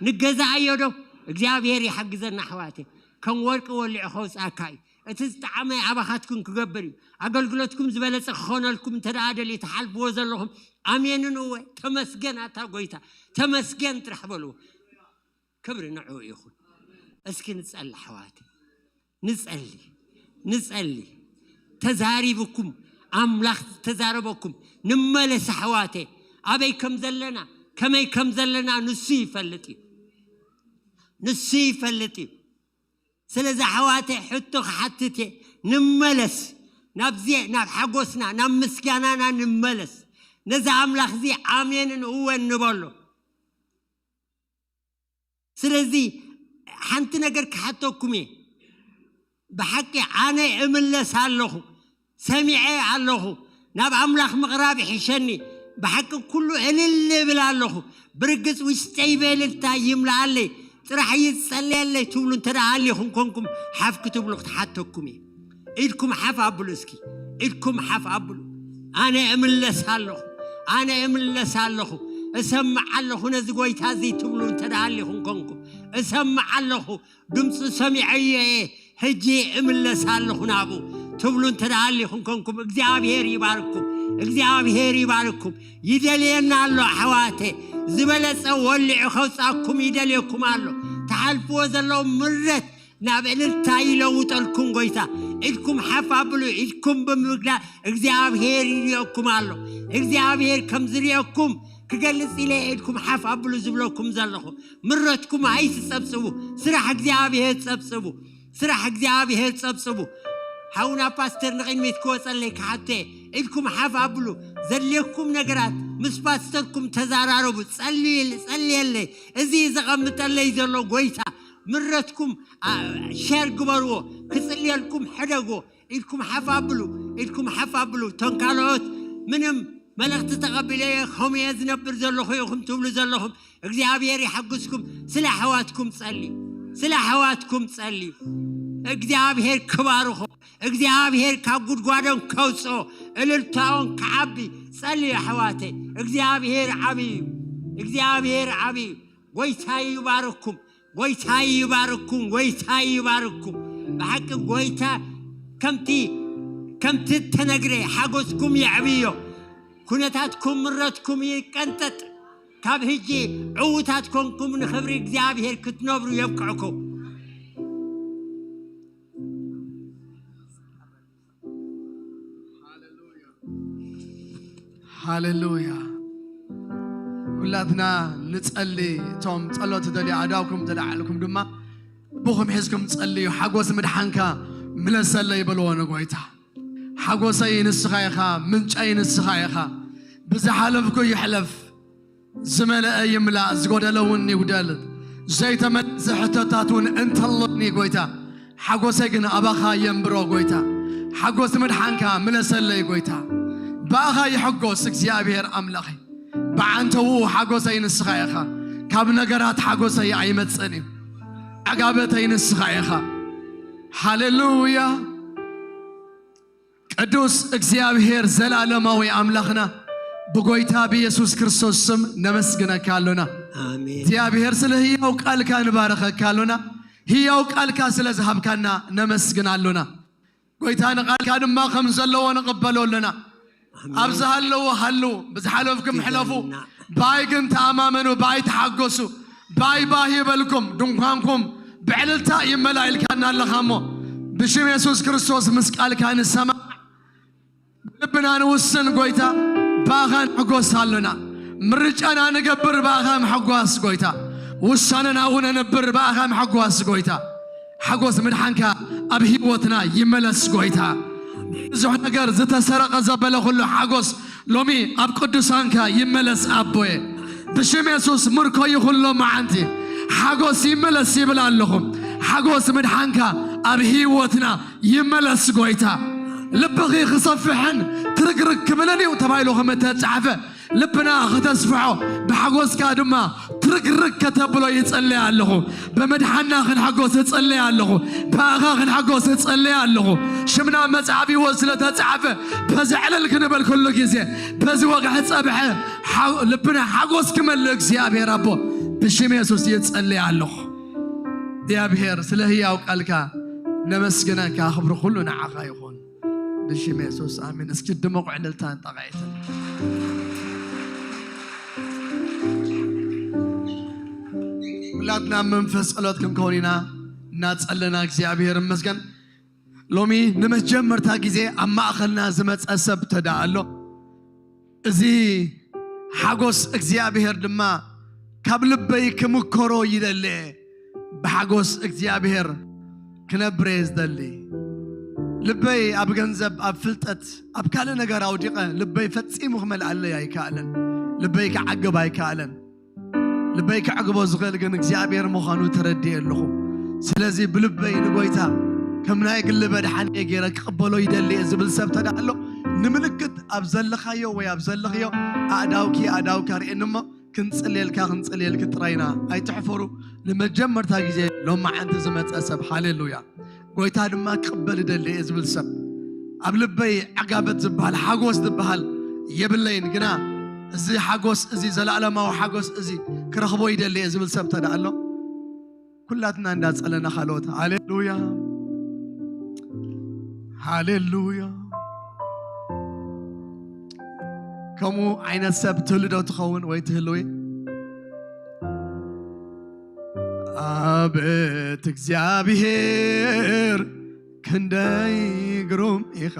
ንገዛኣዮ ዶ? እግዚኣብሔር ይሓግዘና ኣሕዋተይ። ከም ወርቂ ወሊዑ ከውፅኣካ እዩ። እቲ ዝጠዓመ ኣባኻትኩም ክገብር እዩ። ኣገልግሎትኩም ዝበለጸ ክኾነልኩም እንተ ደኣ ደልዩ ትሓልፍዎ ዘለኹም፣ ኣሜንን እወ፣ ተመስገን ኣታ ጎይታ፣ ተመስገን ጥራሕ በልዎ። ክብሪ ንዕኡ ይኹን። እስኪ ንጸሊ ኣሕዋተይ፣ ንጸሊ፣ ንጸሊ። ተዛሪብኩም፣ ኣምላኽ ዝተዛረበኩም፣ ንመለስ ኣሕዋተይ። ኣበይ ከም ዘለና፣ ከመይ ከም ዘለና ንሱ ይፈልጥ እዩ። ንሱ ይፈልጥ እዩ። ስለዚ ኣሕዋተይ ሕቶ ክሓትት እየ። ንመለስ። ናብዚ፣ ናብ ሓጎስና፣ ናብ ምስጋናና ንመለስ። ነዚ ኣምላኽ እዚ ኣሜንን እወን ንበሎ። ስለዚ ሓንቲ ነገር ክሓተኩም እየ። ብሓቂ ኣነ እምለስ ኣለኹ፣ ሰሚዐ ኣለኹ። ናብ ኣምላኽ ምቕራብ ይሕሸኒ። ብሓቂ ኩሉ እልል እብል ኣለኹ። ብርግጽ ውሽጠይ ብእልልታ ይምልኣለይ። ጥራሕ ይጸለየለይ ትብሉ እንተ ደኣ ኣሊኹም ኮንኩም ሓፍ ክትብሉ ክትሓተኩም እየ። ኢድኩም ሓፍ ኣብሉ እስኪ። ኢድኩም ሓፍ ኣብሉ። ኣነ እምለስ ኣለኹ። ኣነ እምለስ ኣለኹ። እሰምዕ ኣለኹ ነዚ ጎይታ እዚ ትብሉ እንተ ደኣ ኣሊኹም ኮንኩም። እሰምዕ ኣለኹ። ድምፁ ሰሚዐዮ እየ። ሕጂ እምለስ ኣለኹ ናብኡ ትብሉ እንተ ደኣ ኣሊኹም ኮንኩም፣ እግዚኣብሔር ይባርኩም። እግዚኣብሔር ይባርኩም። ይደልየና ኣሎ ኣሕዋተ። ዝበለጸ ወሊዑ ከውጻኩም ይደልየኩም ኣሎ። ትሓልፍዎ ዘለዉ ምረት ናብ እልልታ ይለውጠልኩም ጎይታ። ኢድኩም ሓፍ ኣብሉ። ኢድኩም ብምግላል እግዚኣብሔር ይሪኦኩም ኣሎ። እግዚኣብሔር ከም ዝሪኦኩም ክገልጽ ኢለ ኢድኩም ሓፍ ኣብሉ ዝብለኩም ዘለኹ። ምረትኩም ኣይትጸብጽቡ። ስራሕ እግዚኣብሔር ጸብጽቡ። ስራሕ እግዚኣብሔር ጸብጽቡ። ሓውና ፓስተር ንቕድሚት ክወጸለይ ክሓቶ እየ። ኢድኩም ሓፍ ኣብሉ። ዘድልየኩም ነገራት ምስ ፓስተርኩም ተዛራረቡ። ጸልዩ-፣ ጸልየለይ። እዚ ዘቐምጠለይ ዘሎ ጎይታ ምረትኩም፣ አ፣ ሸር ግበርዎ። ክጽልየልኩም ሕደግዎ። ኢድኩም ሓፍ ኣብሉ። ኢድኩም ሓፍ ኣብሉ። እቶም ካልኦት ምንም መልእኽቲ ተቐቢለ እየ፣ ከምኡ እየ ዝነብር ዘለኹ ኢኹም ትብሉ ዘለኹም፣ እግዚኣብሔር ይሓግዝኩም። ስለ ኣሕዋትኩም ጸልዩ። ስለ ኣሕዋትኩም ጸልዩ። እግዚኣብሔር ክባርኾ። እግዚኣብሔር ካብ ጉድጓዶም ከውፅኦ። እልልታኦም ክዓቢ። ጸልዩ ኣሕዋተይ። እግዚኣብሔር ዓብዩ እዩ። እግዚኣብሔር ዓብዩ እዩ። ጎይታ ይባርኩም። ጎይታ ይባርኩም። ጎይታ ይባርኩም። ብሓቂ ጎይታ ከምቲ ከምቲ እተነግረ ሓጎስኩም የዕብዮ። ኩነታትኩም ምረትኩም ይቀንጠጥ። ካብ ሕጂ ዕዉታት ኮንኩም ንኽብሪ እግዚኣብሔር ክትነብሩ የብቅዕኩም። ሃሌሉያ። ኩላትና ንጸሊ። እቶም ጸሎት ደልዩ ኣእዳውኩም ተላዕልኩም ድማ ልብኹም ሒዝኩም ጸልዩ። ሓጎስ ምድሓንካ ምለሰለይ በልዎ ንጎይታ። ሓጎሰይ ንስኻ ኢኻ፣ ምንጨይ ንስኻ ኢኻ። ብዝሓለፍኩ ይሕለፍ፣ ዝመለአ ይምላእ፣ ዝጎደለ እውን ይጉደል፣ ዘይተመለሰ ሕቶታት እውን እንተሎኒ ጎይታ፣ ሓጎሰይ ግን ኣባኻ የንብሮ ጎይታ። ሓጎስ ምድሓንካ ምለሰለይ ጎይታ። ብኣኻ ይሕጎስ እግዚኣብሔር ኣምላኸይ። ብዓንተዉ ሓጎሰይ ንስኻ ኢኻ። ካብ ነገራት ሓጎሰይ ኣይመጽእን እዩ። ዕጋበተይ ንስኻ ኢኻ። ሃሌሉያ። ቅዱስ እግዚኣብሔር ዘላለማዊ ኣምላኽና፣ ብጎይታ ብኢየሱስ ክርስቶስ ስም ነመስግነካ ኣሎና። ኣሜን። እግዚኣብሔር ስለ ህያው ቃልካ ንባረኸካ ኣሎና። ህያው ቃልካ ስለ ዝሃብካና ነመስግን ኣሎና። ጎይታ ንቃልካ ድማ ከም ዘለዎ ንቕበሎ ኣሎና። ኣብ ዝሃለዉ ሃሉ፣ ብዝሓለፍኩም ሕለፉ። ብኣይ ግን ተኣማመኑ፣ ብኣይ ተሓጎሱ፣ ብኣይ ባህ ይበልኩም፣ ድንኳንኩም ብዕልልታ ይመላ ኢልካና ኣለኻ እሞ፣ ብሽም የሱስ ክርስቶስ ምስ ቃልካ ንሰማዕ። ብልብና ንውስን ጎይታ፣ ብኣኻ ንሕጎስ ኣሎና። ምርጫና ንገብር ብኣኻ ምሕጓስ ጎይታ። ውሳነና እውን ነንብር ብኣኻ ምሕጓስ ጎይታ። ሓጎስ ምድሓንካ ኣብ ህይወትና ይመለስ ጎይታ። ብዙሕ ነገር ዝተሰረቐ ዘበለ ኩሉ ሓጎስ ሎሚ ኣብ ቅዱሳንካ ይመለስ ኣቦየ። ብሽም የሱስ ምርኮ ይኹን ሎመዓንቲ ሓጎስ ይመለስ ይብል ኣለኹ። ሓጎስ ምድሓንካ ኣብ ህይወትና ይመለስ ጎይታ። ልብኺ ክሰፍሕን ትርግርግ ክብልን እዩ ተባሂሉ ከም እተጻሕፈ ልብና ከተስፍሖ ብሓጎስካ ድማ ትርግርግ ከተብሎ ይጸልይ ኣለኹ። ብምድሓና ክንሕጎስ እጸልይ ኣለኹ። ብኣኻ ክንሕጎስ እጸልይ ኣለኹ። ሽምና መጽሓፍ ህይወት ስለ ተጻሕፈ በዚ ዕልል ክንብል ኩሉ ግዜ በዚ ወግሒ ጸብሐ ሓው- ልብና ሓጎስ ክመልእ እግዚኣብሔር ኣቦ ብሽም የሱስ ይጸልይ ኣለኹ። እግዚኣብሔር ስለ ህያው ቃልካ ነመስግነካ። ክብሪ ኩሉ ንዓኻ ይኹን። ብሽም የሱስ ኣሜን። እስኪ ድሙቕ ዕልልታን ጣቕዒትን። ኩላትና ኣብ መንፈስ ጸሎት ክንከውን ኢና እናጸለና እግዚኣብሔር ይመስገን። ሎሚ ንመጀመርታ ግዜ ኣብ ማእኸልና ዝመጸ ሰብ ተደኣ ኣሎ። እዚ ሓጎስ እግዚኣብሔር ድማ ካብ ልበይ ክምከሮ ይደሊ እየ። ብሓጎስ እግዚኣብሔር ክነብር እየ ዝደሊ። ልበይ ኣብ ገንዘብ፣ ኣብ ፍልጠት፣ ኣብ ካልእ ነገር ኣውዲቐ ልበይ ፈጺሙ ክመልኣለይ ኣይከኣለን። ልበይ ክዓግብ ኣይከኣለን። ልበይ ከዕግቦ ዝኽእል ግን እግዚኣብሔር ምዃኑ ተረዲኤ ኣለኹ። ስለዚ ብልበይ ንጎይታ ከም ናይ ግሊ መድሓኒየ ገይረ ክቕበሎ ይደሊ እየ ዝብል ሰብ ተዳ ኣሎ፣ ንምልክት ኣብ ዘለኻዮ ወይ ኣብ ዘለኽዮ ኣእዳውኪ ኣእዳውካ ርእየኒ እሞ ክንጽልየልካ ክንጽልየልኪ ጥራይና። ኣይትሕፈሩ። ንመጀመርታ ግዜ ሎማዓንቲ ዝመጸ ሰብ። ሃሌሉያ። ጎይታ ድማ ክቕበል እደሊ እየ ዝብል ሰብ፣ ኣብ ልበይ ዕጋበት ዝበሃል ሓጎስ ዝበሃል የብለይን፣ ግና እዚ ሓጎስ እዚ፣ ዘለኣለማዊ ሓጎስ እዚ ክረኽቦ ይደሊ እየ ዝብል ሰብ ተዳ ኣሎ፣ ኩላትና እንዳጸለና ካልኦት። ሃሌሉያ፣ ሃሌሉያ። ከምኡ ዓይነት ሰብ ትህሉ ዶ ትኸውን ወይ ትህልዊ? ኣቤት እግዚኣብሔር ክንደይ ግሩም ኢኻ፣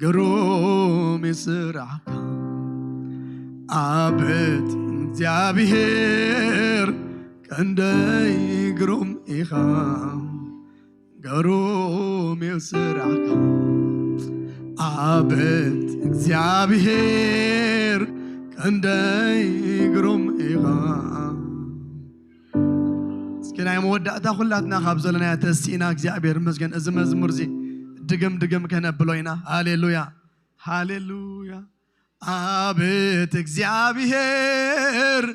ግሩም እዩ ስራሕካ። ኣቤት እግዚኣብሔር ክንደይ ግሩም ኢኻ፣ ግሩም እዩ ስራሕካ። ኣቤት እግዚኣብሔር ክንደይ ግሩም ኢኻ። እስኪ ናይ መወዳእታ ኩላትና ካብ ዘለናዮ ተሲእና እግዚኣብሔር ይመስገን። እዚ መዝሙር እዚ ድግም ድግም ከነብሎ ኢና። ሃሌሉያ፣ ሃሌሉያ። ኣቤት እግዚኣብሔር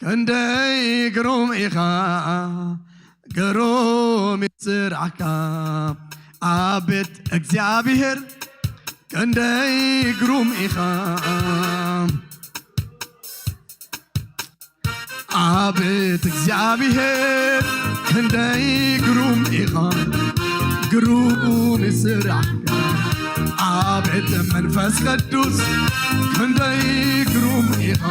ክንደይ ግሩም ኢኻ፣ ግሩም እዩ ስራሕካ። ኣቤት እግዚኣብሔር ክንደይ ግሩም ኢኻ። ኣቤት እግዚኣብሔር ክንደይ ግሩም ኢኻ፣ ግሩም ስራሕካ ኣቤት መንፈስ ቅዱስ ክንደይ ግሩም ኢኻ።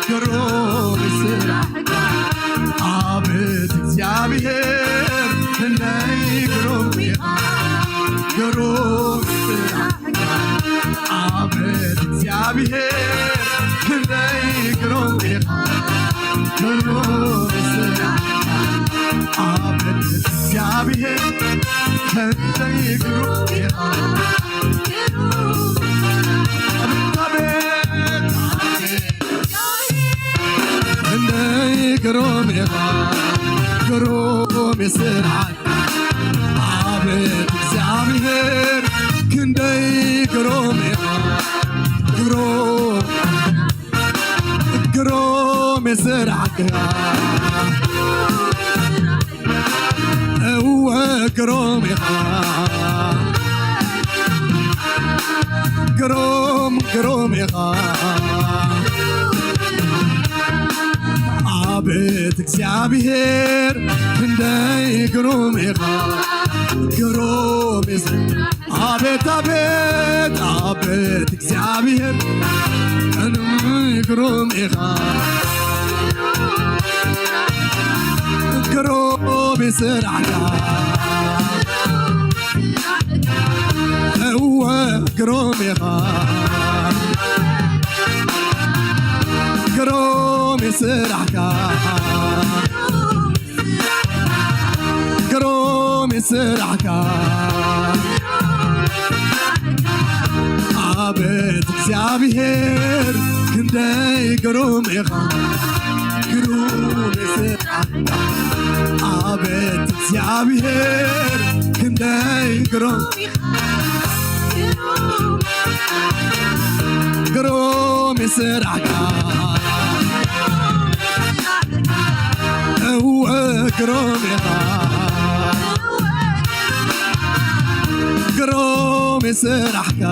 ግሩም ስራሕካ ኣቤት እግዚኣብሔር ክንደይ ግሩም ኢኻ። ግሩም ስራሕካ ኣቤት እግዚኣብሔር ክንደይ ግሩም ኢኻ። ግሩም ስራሕካ ኣቤት እግዚኣብሔር ክንደይ ግሩም ኢኻ። ኣቤት ኣቤት ክንደይ ግሩም ኢኻ። ግሩም ስራሕካ ኣቤት እግዚኣብሔር ክንደይ ግሩም ኢኻ። ግሩም ግሩም ስራሕካ እወ ግሩም ኢኻ። ግሩም ግሩም ኢኻ። ኣቤት እግዚኣብሔር ክንደይ ግሩም ኢኻ። ግሩም ኢኻ። ኣቤት ኣቤት ኣቤት እግዚኣብሔር ክንደይ ግሩም ኢኻ። ግሩም ስራሕካ እወ ግሩም ኢኻ። ግሩም ስራሕካ ግሩም ስራሕካ ኣቤት እግዚኣብሔር ክንደይ ግሩም ኢኻ። ግሩም ስራሕካ ኣቤት እግዚኣብሔር ክንደይ ግሩም ግሩም ስራሕካ እወ ግሩም ኢኻ። ግሩም ስራሕካ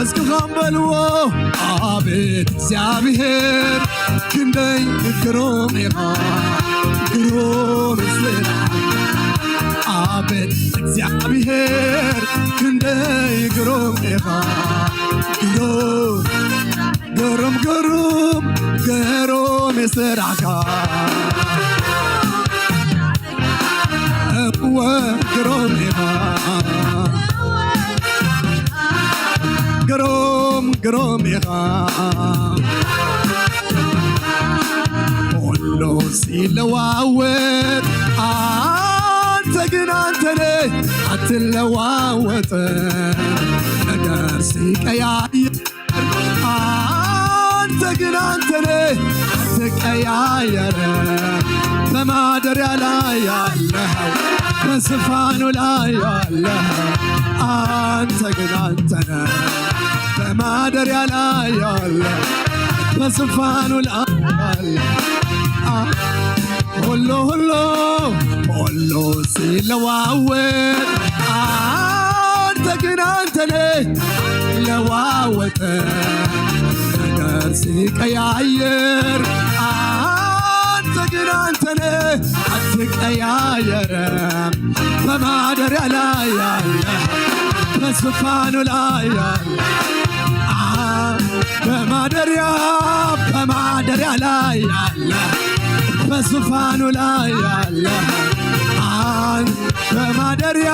እስኪ ኸም በልዎ ኣቤት እግዚኣብሔር ክንደይ ግሩም ኢኻ። ግሩም ስራሕካ ኣቤት እግዚኣብሔር ክንደይ ግሩም ኢኻ። ግሩም ግሩም ግሩም ግሩም ስራሕካ እወ ግሩም ኢኻ። ግሩም ግሩም ኢኻ። ሁሉ ሲለዋወጥ አንተ ግን አንተ ነህ አትለዋወጥም። ነገር ሲቀያየር አንተ ግን አንተ ነህ አትቀያየርም። በማደሪያ ላይ ያለኸው በዙፋኑ ላይ ያለኸው አንተ ግን አንተ ነህ። በማደሪያ ላይ ያለ በዙፋኑ ላይ ያለ አ- ሁሉ ሁሉ ሁሉ ሲለዋወጥ አንተ ግን አንተ ነህ ለዋወጥ ነገር ሲቀያየር አንተ ግን አንተ ነህ አትቀያየርም። በማደሪያ ላይ ያለ በዙፋኑ ላይ ያለ አ- በማደሪያ በማደሪያ ላይ ያለ በዙፋኑ ላይ ያለ አን- በማደሪያ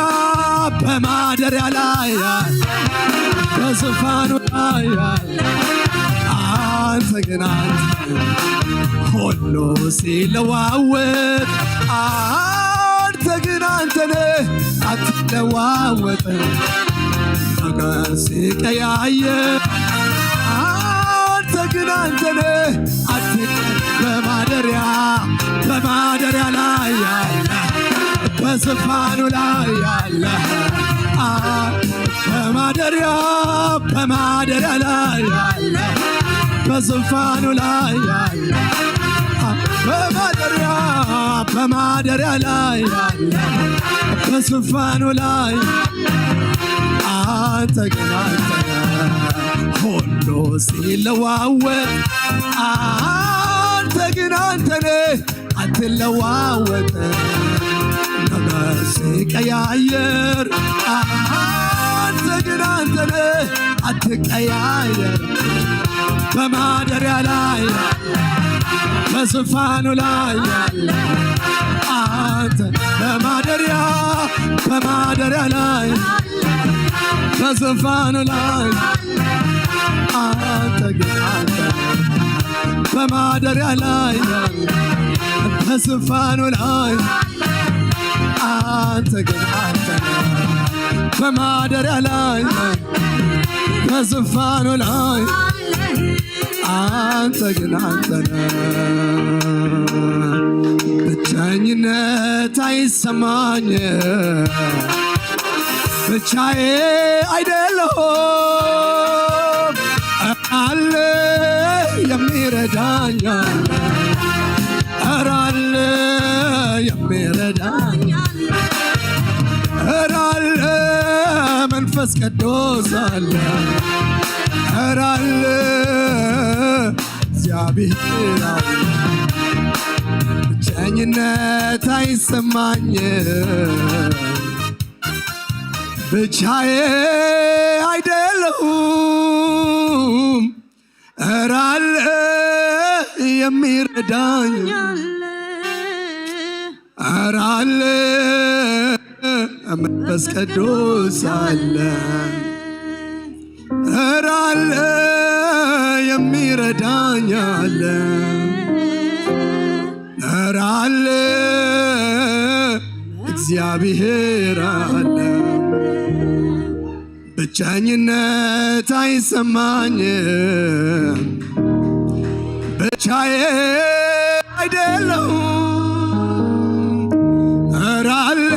በማደሪያ ላይ ያለ በዙፋኑ ላይ ያለ አንተ ግን አንተ ሁሉ ሲለዋወጥ አንተ ግን አንተ ነህ አትለዋወጥም። ነገር ሲቀያየር አንተ ግን አንተ ነህ አትቀ በማደሪያ በማደሪያ ላይ ያለ በዙፋኑ ላይ ያለ አ- በማደሪያ በማደሪያ ላይ ያለ በዙፋኑ ላይ ያለ በማደሪያ በማደሪያ ላይ ያለ በዙፋኑ ላይ አንተ ግን አንተ ነህ ሁሉ ሲለዋወጥ አንተ ግን አንተ ነህ አንተ ትለዋወጥ ነገር ሲቀያየር፣ አንተ ግን አንተ ነህ፣ አትቀያየር። በማደሪያ ላይ፣ በዙፋኑ ላይ አንተ፣ በማደሪያ፣ በማደሪያ ላይ፣ በዙፋኑ ላይ አንተ ግን አንተ፣ በማደሪያ ላይ፣ በዙፋኑ ላይ አንተ ግን አንተ፣ በማደሪያ ላይ፣ በዙፋኑ ላይ አንተ ግን አንተ ነህ። ብቸኝነት አይሰማኝ፣ ብቻዬ አይደለሁም። ኧረ አለ የሚረዳኝ፣ ኧረ አለ የሚረዳኝ፣ ኧረ አለ መንፈስ ቅዱስ አለ፣ ኧረ አለ እግዚአብሔር አለ። ብቸኝነት አይሰማኝ፣ ብቻዬ አይደለሁም። ኧረ አለ የሚረዳኝ፣ ኧረ አለ መንፈስ ቅዱስ አለ፣ ኧረ አለ የሚረዳኝ አለ፣ ኧረ አለ እግዚአብሔር አለ። ብቸኝነት አይሰማኝም፣ ብቻዬ አይደለሁም። ኧረ አለ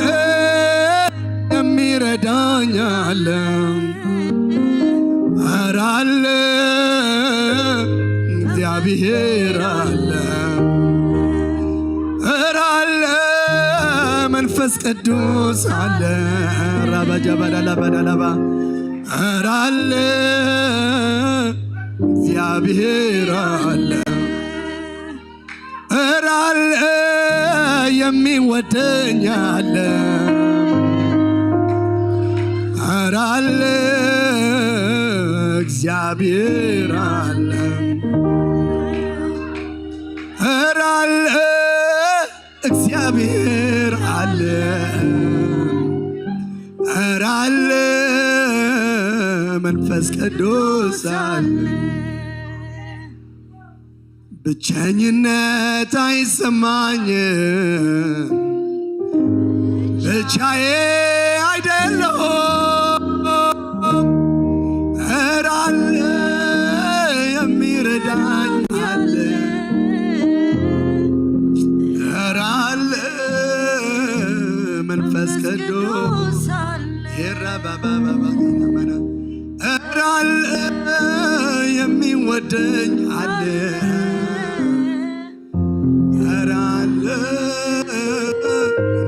የሚረዳኝ አለ፣ ኧረ አለ እግዚአብሔር አለ፣ ኧረ አለ መንፈስ ቅዱስ አለ። ራባጃባዳላባዳላባ ኧረ አለ እግዚአብሔር አለ፣ ኧረ አለ የሚወደኝ አለ፣ ኧረ አለ እግዚአብሔር አለ፣ ኧረ አለ እግዚአብሔር አለ፣ ኧረ አለ መንፈስ ቅዱስ አለ። ብቸኝነት አይሰማኝም፣ ብቻዬ አይደለሁም። ኧረ አለ የሚረዳኝ አለ፣ ኧረ አለ መንፈስ ቅዱስ ሄራ ባባ ባባ ጌታ መና ኧረ አለ የሚወደኝ አለ፣ ኧረ አለ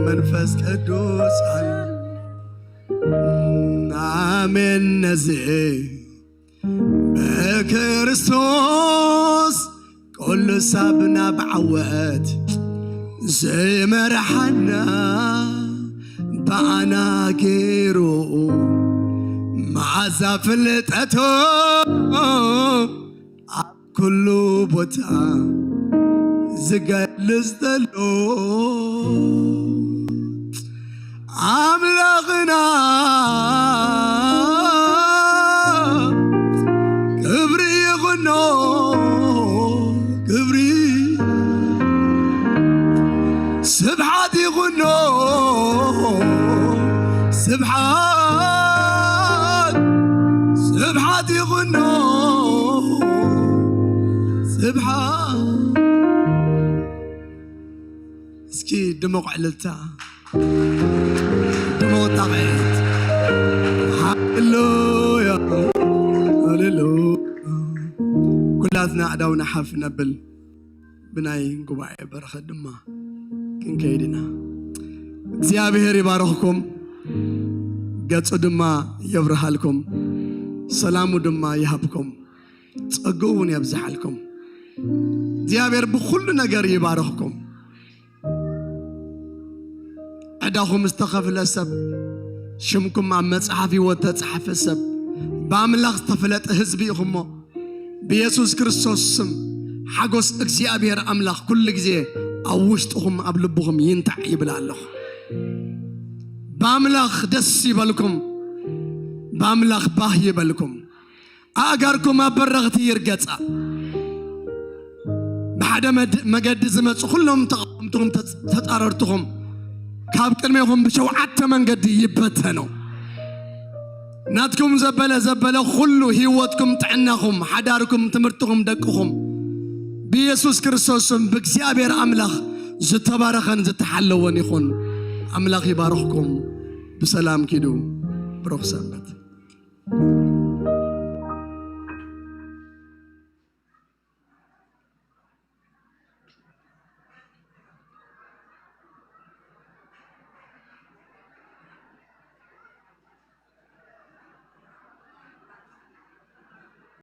መንፈስ ቅዱስ አለ። አሜን። ነዚ ብክርስቶስ ኩሉ ሳብ ናብ ዓወት ዝመርሓና ብኣና ገይሩ መዓዛ ፍልጠቱ ኣብ ኩሉ ቦታ ዝገልጽ ዘሎ ኣምላኽና ክብሪ ይኹኖ፣ ክብሪ ስብሓት ይኹኖ፣ ስብሓት፣ ስብሓት ይኹኖ፣ ስብሓት። እስኪ ድሙቕ ዕልልታ፣ ድሙቕ ጣቕዒት። ሃሌሉያ፣ ሃሌሉያ። ኩላትና ኣእዳውና ሓፍ ነብል፣ ብናይ ጉባኤ በረኸት ድማ ክንከይድ ኢና። እግዚኣብሔር ይባርኽኩም፣ ገጹ ድማ የብርሃልኩም፣ ሰላሙ ድማ ይሃብኩም፣ ጸግኡ እውን የብዝሓልኩም። እግዚኣብሔር ብኹሉ ነገር ይባርኽኩም። ዕዳኹም ዝተኸፍለ ሰብ፣ ሽምኩም ኣብ መጽሓፍ ህይወት ተጻሕፈ ሰብ፣ ብኣምላኽ ዝተፈለጠ ህዝቢ ኢኹሞ። ብየሱስ ክርስቶስ ስም ሓጎስ እግዚኣብሔር ኣምላኽ ኩሉ ግዜ ኣብ ውሽጥኹም ኣብ ልብኹም ይንታዕ ይብል ኣለኹ። ብኣምላኽ ደስ ይበልኩም፣ ብኣምላኽ ባህ ይበልኩም። ኣእጋርኩም ኣብ በረኽቲ ይርገጻ። ብሓደ መድ- መገዲ ዝመጹ ኩሎም ተቓወምትኹም ተጽ- ተጻረርትኹም ካብ ቅድሜኹም ብሸውዓተ መንገዲ ይበተኑ። ናትኩም ዘበለ ዘበለ ኩሉ ህይወትኩም፣ ጥዕናኹም፣ ሓዳርኩም፣ ትምህርትኹም፣ ደቅኹም ብኢየሱስ ክርስቶስ ስም ብእግዚኣብሔር ኣምላኽ ዝተባረኸን ዝተሓለወን ይኹን። ኣምላኽ ይባርኽኩም። ብሰላም ኪዱ። ብሩኽ ሰንበት።